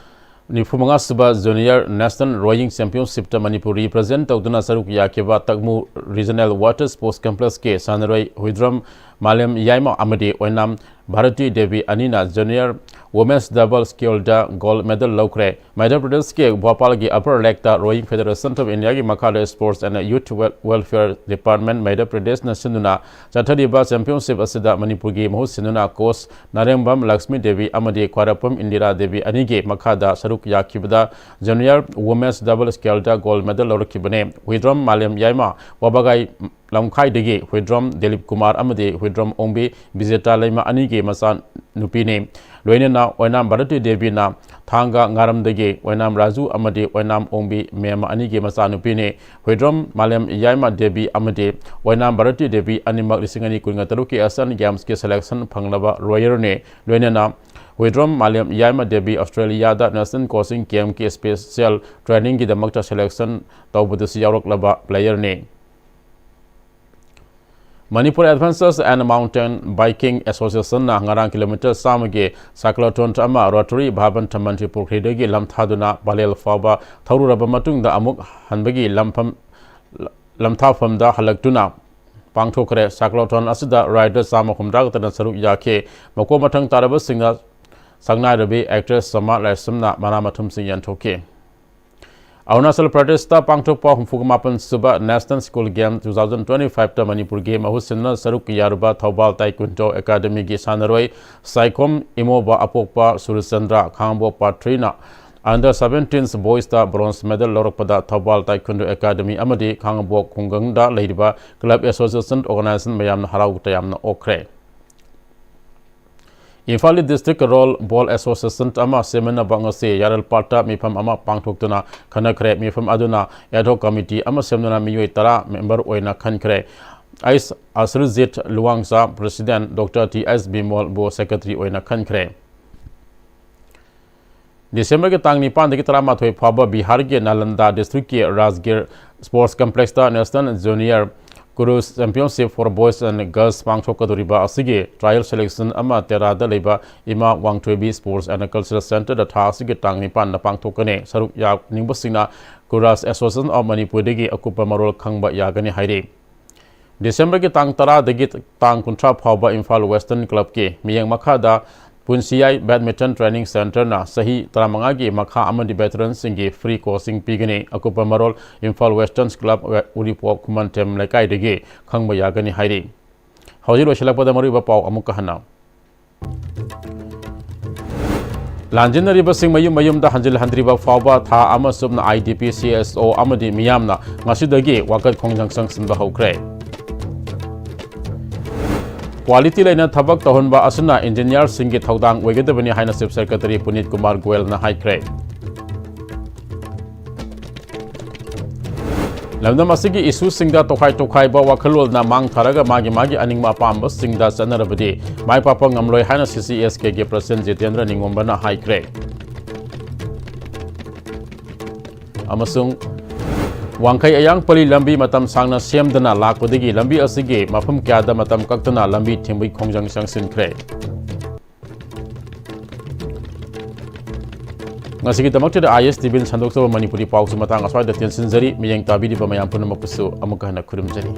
ꯅꯤꯐꯨ ꯃꯉꯥ ꯁꯨꯕ Junior National Rowing Championshipꯇ Manipur represent ꯇꯧꯗꯨꯅ ꯁꯔꯨꯛ ꯌꯥꯈꯤꯕ ꯇꯛꯃꯨ Regional Water Sports Complexꯀꯤ ꯁꯥꯟꯅꯔꯣꯏ ꯍꯨꯏꯗ꯭ꯔꯝ ꯃꯥꯂꯦꯝ ꯌꯥꯏꯃ ꯑꯃꯗꯤ ꯑꯣꯏꯅꯥꯝ ꯚꯥꯔꯇꯤ ꯗꯦꯕꯤ ꯑꯅꯤꯅ Junior Women's Double Scullꯗ gold medal ꯂꯧꯈ꯭ꯔꯦ꯫ ꯃꯙ꯭ꯌ ꯄ꯭ꯔꯗꯦꯁꯀꯤ ꯚꯣꯄꯥꯜꯒꯤ Upper Lakeꯇ Rowing Federation of Indiaꯒꯤ ꯃꯈꯥꯗ Sports and Youth Wel-, Welfare Department ꯃꯙ꯭ꯌ ꯄ꯭ꯔꯗꯦꯁꯅ ꯁꯤꯟꯗꯨꯅ ꯆꯠꯊꯔꯤꯕ championship ꯑꯁꯤꯗ ꯃꯅꯤꯄꯨꯔꯒꯤ ꯃꯍꯨꯠ ꯁꯤꯟꯗꯨꯅ coach ꯅꯥꯔꯦꯡꯕꯝ ꯂꯛꯁꯃꯤ ꯗꯦꯕꯤ ꯑꯃꯗꯤ ꯈ꯭ꯋꯥꯏꯔꯥꯛꯄꯝ ꯏꯟꯗꯤꯔꯥ ꯗꯦꯕꯤ ꯑꯅꯤꯒꯤ ꯃꯈꯥꯗ ꯁꯔꯨꯛ ꯌꯥꯈꯤꯕꯗ Junior Women's Double Scullꯗ gold medal ꯂꯧꯔꯛꯈꯤꯕꯅꯤ꯫ Huidrom ꯃꯥꯂꯦꯝ ꯌꯥꯏꯃ ꯋꯥꯕꯒꯥꯏ ꯂꯝꯈꯥꯏꯗꯒꯤ ꯍꯨꯏꯗ꯭ꯔꯣꯝ ꯗꯤꯂꯤꯞ ꯀꯨꯃꯥꯔ ꯑꯃꯗꯤ ꯍꯨꯏꯗ꯭ꯔꯣꯝ ꯑꯣꯡꯕꯤ ꯕꯤꯖꯦꯇꯥ ꯂꯩꯃ ꯑꯅꯤꯒꯤ ꯃꯆꯥ ꯅꯨꯄꯤꯅꯤ꯫ ꯂꯣꯏꯅꯅ ꯑꯣꯏꯅꯥꯝ ꯚꯥꯔꯇꯤ ꯗꯦꯕꯤꯅ ꯊꯥꯡꯒ ꯉꯥꯔꯝꯗꯒꯤ ꯑꯣꯏꯅꯥꯝ ꯔꯥꯖꯨ ꯑꯃꯗꯤ ꯑꯣꯏꯅꯥꯝ ꯑꯣꯡꯕꯤ ꯃꯦꯝꯃ ꯑꯅꯤꯒꯤ ꯃꯆꯥꯅꯨꯄꯤꯅꯤ꯫ ꯍꯨꯏꯗ꯭ꯔꯣꯝ ꯃꯥꯂꯦꯝ ꯌꯥꯏꯃ ꯗꯦꯕꯤ ꯑꯃꯗꯤ ꯑꯣꯏꯅꯥꯝ ꯚꯥꯔꯇꯤ ꯗꯦꯕꯤ ꯑꯅꯤꯃꯛ ꯂꯤꯁꯤꯡ ꯑꯅꯤ ꯀꯨꯟꯒ ꯇꯔꯨꯛꯀꯤ Asian Gamesꯀꯤ selection ꯐꯪꯂꯕ rowerꯅꯤ꯫ ꯂꯣꯏꯅꯅ ꯍꯨꯏꯗ꯭ꯔꯣꯝ ꯃꯥꯂꯦꯝ ꯌꯥꯏꯃ Devi ꯑꯣꯁꯇ꯭ꯔꯦꯂꯤꯌꯥꯗ National Coaching Campꯀꯤ special trainingꯒꯤꯗꯃꯛꯇ selection ꯇꯧꯕꯗꯁꯨ ꯌꯥꯎꯔꯛꯂꯕ playerꯅꯤ꯫ Manipur Adventures and Mountain Biking Associationꯅ ꯉꯔꯥꯡ kilometre ꯆꯥꯝꯃꯒꯤ cyclotron ꯑꯃ Rotary Bhavan ꯃꯟꯇ꯭ꯔꯤ ꯄꯨꯈ꯭ꯔꯤꯗꯒꯤ ꯂꯝꯊꯥꯗꯨꯅ ꯄꯂꯦꯜ ꯐꯥꯎꯕ ꯊꯧꯔꯨꯔꯕ ꯃꯇꯨꯡꯗ ꯑꯃꯨꯛ ꯍꯟꯕꯒꯤ ꯂꯝꯐꯝ, ꯂꯝꯊꯥꯐꯝꯗ ꯍꯜꯂꯛꯇꯨꯅ ꯄꯥꯡꯊꯣꯛꯈ꯭ꯔꯦ꯫ Cyclotron ꯑꯁꯤꯗ rider ꯆꯥꯝꯃ ꯍꯨꯝꯗ꯭ꯔꯥ ꯈꯛꯇꯅ ꯁꯔꯨꯛ ꯌꯥꯈꯤ꯫ ꯃꯀꯣꯛ ꯃꯊꯪ ꯇꯥꯔꯕꯁꯤꯡꯅ ꯁꯛꯅꯥꯏꯔꯕꯤ actress ꯁꯣꯃꯥ ꯂꯥꯏꯁ꯭ꯔꯝꯅ ꯃꯅꯥ ꯃꯊꯨꯝꯁꯤꯡ ꯌꯦꯟꯊꯣꯛꯈꯤ꯫ ꯑꯔꯨꯅꯥꯆꯜ ꯄ꯭ꯔꯗꯦꯁꯇ ꯄꯥꯡꯊꯣꯛꯄ ꯍꯨꯝꯐꯨꯒ ꯃꯥꯄꯟ ꯁꯨꯕ National School Games two thousand twenty-fiveꯇ ꯃꯅꯤꯄꯨꯔꯒꯤ ꯃꯍꯨꯠ ꯁꯤꯟꯅ ꯁꯔꯨꯛ ꯌꯥꯔꯨꯕ ꯊꯧꯕꯥꯜ Taekwondo Academyꯒꯤ ꯁꯥꯟꯅꯔꯣꯏ ꯁꯥꯏꯈꯣꯝ ꯏꯃꯣꯕ ꯑꯄꯣꯛꯄ ꯁꯨꯔꯆꯟꯗ꯭ꯔ ꯈꯥꯉꯕꯣꯛ part threeꯅ Under seventeen Boysꯇ bronze medal ꯂꯧꯔꯛꯄꯗ Thoubal Taekwondo Academy ꯑꯃꯗꯤ ꯈꯥꯉꯕꯣꯛ ꯈꯨꯡꯒꯪꯗ ꯂꯩꯔꯤꯕ club association organization ꯃꯌꯥꯝꯅ ꯍꯔꯥꯎ ꯇꯌꯥꯝꯅ ꯑꯣꯛꯈ꯭ꯔꯦ꯫ ꯏꯝꯐꯥꯜ ꯏꯁ ꯗꯤꯁꯇ꯭ꯔꯤꯛ ꯔꯣꯜ ꯕꯣꯜ ꯑꯦꯁꯣꯁꯤꯌꯦꯁꯟ ꯑꯃ ꯁꯦꯝꯅꯅꯕ ꯉꯁꯤ ꯌꯥꯔꯜꯄꯥꯠꯇ ꯃꯤꯐꯝ ꯑꯃ ꯄꯥꯡꯊꯣꯛꯇꯨꯅ ꯈꯟꯅꯈ꯭ꯔꯦ꯫ ꯃꯤꯐꯝ ꯑꯗꯨꯅ ꯑꯦꯗꯍꯣꯛ ꯀꯃꯤꯇꯤ ꯑꯃ ꯁꯦꯝꯗꯨꯅ ꯃꯤꯑꯣꯏ ꯇꯔꯥ ꯃꯦꯝꯕꯔ ꯑꯣꯏꯅ ꯈꯟꯈ꯭ꯔꯦ꯫ ꯑꯩꯁ ꯑꯁꯔꯖꯤꯠ ꯂꯨꯋꯥꯡꯆꯥ ꯄ꯭ꯔꯦꯁꯤꯗꯦꯟ, ꯗꯣꯛꯇꯔ ꯇꯤ ꯑꯩꯁ ꯕꯤꯃꯣꯜꯕꯨ ꯁꯦꯀ꯭ꯔꯦꯇꯔꯤ ꯑꯣꯏꯅ ꯈꯟꯈ꯭ꯔꯦ꯫ ꯗꯤꯁꯦꯝꯕꯔꯒꯤ ꯇꯥꯡ ꯅꯤꯄꯥꯟꯗꯒꯤ ꯇꯔꯥꯃꯥꯊꯣꯏ ꯐꯥꯎꯕ ꯕꯤꯍꯥꯔꯒꯤ ꯅꯥꯂꯟꯗꯥ ꯗꯤꯁꯇ꯭ꯔꯤꯛꯀꯤ ꯔꯥꯖꯒꯤꯔ ꯁ꯭ꯄꯣꯔꯠꯁ ꯀꯝꯄ꯭ꯂꯦꯛꯁꯇ National Junior Kurus Championship for Boys and Girls ꯄꯥꯡꯊꯣꯛꯀꯗꯧꯔꯤꯕ ꯑꯁꯤꯒꯤ trial selection ꯑꯃ ꯇꯦꯔꯥꯗ ꯂꯩꯕ ꯏꯃꯥ ꯋꯥꯡꯊꯣꯏꯕꯤ Sports and Cultural Centreꯗ ꯊꯥ ꯑꯁꯤꯒꯤ ꯇꯥꯡ ꯅꯤꯄꯥꯟꯗ ꯄꯥꯡꯊꯣꯛꯀꯅꯤ꯫ ꯁꯔꯨꯛ ꯌꯥꯅꯤꯡꯕꯁꯤꯡꯅ Kurus Association of Manipurꯗꯒꯤ ꯑꯀꯨꯞꯄ ꯃꯔꯣꯜ ꯈꯪꯕ ꯌꯥꯒꯅꯤ ꯍꯥꯏꯔꯤ꯫ ꯗꯤꯁꯦꯝꯕꯔꯒꯤ ꯇꯥꯡ ꯇꯔꯥꯗꯒꯤ ꯇꯥꯡ ꯀꯨꯟꯊ꯭ꯔꯥ ꯐꯥꯎꯕ ꯏꯝꯐꯥꯜ Western Clubꯀꯤ ꯃꯤꯠꯌꯦꯡ ꯃꯈꯥꯗ ꯄꯨꯟꯁꯤꯌꯥꯏ Badminton Training Centreꯅ ꯆꯍꯤ ꯇꯔꯥꯃꯉꯥꯒꯤ ꯃꯈꯥ ꯑꯃꯗꯤ veteranꯁꯤꯡꯒꯤ free coaching ꯄꯤꯒꯅꯤ꯫ ꯑꯀꯨꯞꯄ ꯃꯔꯣꯜ ꯏꯝꯐꯥꯜ Western Club, ꯎꯔꯤꯄꯣꯛ ꯈꯨꯃꯟꯊꯦꯝ ꯂꯩꯀꯥꯏꯗꯒꯤ ꯈꯪꯕ ꯌꯥꯒꯅꯤ ꯍꯥꯏꯔꯤ꯫ ꯍꯧꯖꯤꯛ ꯂꯣꯏꯁꯤꯜꯂꯛꯄꯗ ꯃꯔꯨꯑꯣꯏꯕ ꯄꯥꯎ ꯑꯃꯨꯛꯀ ꯍꯟꯅ꯫ ꯂꯥꯟꯖꯦꯟꯅꯔꯤꯕꯁꯤꯡ ꯃꯌꯨꯝ ꯃꯌꯨꯝꯗ ꯍꯟꯖꯤꯜꯍꯟꯗ꯭ꯔꯤꯕ ꯐꯥꯎꯕ ꯊꯥ ꯑꯃ ꯆꯨꯞꯅ IDP, CSO ꯑꯃꯗꯤ ꯃꯤꯌꯥꯝꯅ ꯉꯁꯤꯗꯒꯤ ꯋꯥꯀꯠ ꯈꯣꯡꯖꯪ ꯆꯪꯁꯤꯟꯕ ꯍꯧꯈ꯭ꯔꯦ꯫ Quality ꯂꯩꯅ ꯊꯕꯛ ꯇꯧꯍꯟꯕ ꯑꯁꯤꯅ engineerꯁꯤꯡꯒꯤ ꯊꯧꯗꯥꯡ ꯑꯣꯏꯒꯗꯕꯅꯤ ꯍꯥꯏꯅ Chief Secretary ꯄꯨꯅꯤꯠ ꯀꯨꯃꯥꯔ ꯒꯣꯌꯜꯅ ꯍꯥꯏꯈ꯭ꯔꯦ꯫ ꯂꯝꯗꯝ ꯑꯁꯤꯒꯤ issueꯁꯤꯡꯗ ꯇꯣꯈꯥꯏ ꯇꯣꯈꯥꯏꯕ ꯋꯥꯈꯜꯂꯣꯟꯅ ꯃꯥꯡ ꯊꯥꯔꯒ ꯃꯥꯒꯤ ꯃꯥꯒꯤ ꯑꯅꯤꯡꯕ ꯑꯄꯥꯝꯕꯁꯤꯡꯗ ꯆꯠꯅꯔꯕꯗꯤ ꯃꯥꯏ ꯄꯥꯛꯄ ꯉꯝꯂꯣꯏ ꯍꯥꯏꯅ CCSKꯒꯤ President ꯖꯤꯇꯦꯟꯗ꯭ꯔ ꯅꯤꯡꯉꯣꯝꯕꯅ ꯍꯥꯏꯈ꯭ꯔꯦ꯫ ꯑꯃꯁꯨꯡ ꯋꯥꯡꯈꯩ ꯑꯌꯥꯡꯄꯜꯂꯤ ꯂꯝꯕꯤ ꯃꯇꯝ ꯁꯥꯡꯅ ꯁꯦꯝꯗꯅ ꯂꯥꯛꯄꯗꯒꯤ ꯂꯝꯕꯤ ꯑꯁꯤꯒꯤ ꯃꯐꯝ ꯀꯌꯥꯗ ꯃꯇꯝ ꯀꯛꯇꯅ ꯂꯝꯕꯤ ꯊꯤꯡꯕꯒꯤ ꯈꯣꯡꯖꯪ ꯆꯪꯁꯤꯟꯈ꯭ꯔꯦ꯫ ꯉꯁꯤꯒꯤꯗꯃꯛꯇꯗꯤ ISTVꯅ ꯁꯟꯗꯣꯛꯆꯕ ꯃꯅꯤꯄꯨꯔꯤ ꯄꯥꯎꯁꯨ ꯃꯇꯥꯡ ꯑꯁ꯭ꯋꯥꯏꯗ ꯇꯦꯟꯁꯤꯟꯖꯔꯤ꯫ ꯃꯤꯠꯌꯦꯡ ꯇꯥꯕꯤꯔꯤꯕ ꯃꯌꯥꯝ ꯄꯨꯝꯅꯃꯛꯄꯨꯁꯨ ꯑꯃꯨꯛꯀ ꯍꯟꯅ ꯈꯨꯔꯨꯝꯖꯔꯤ꯫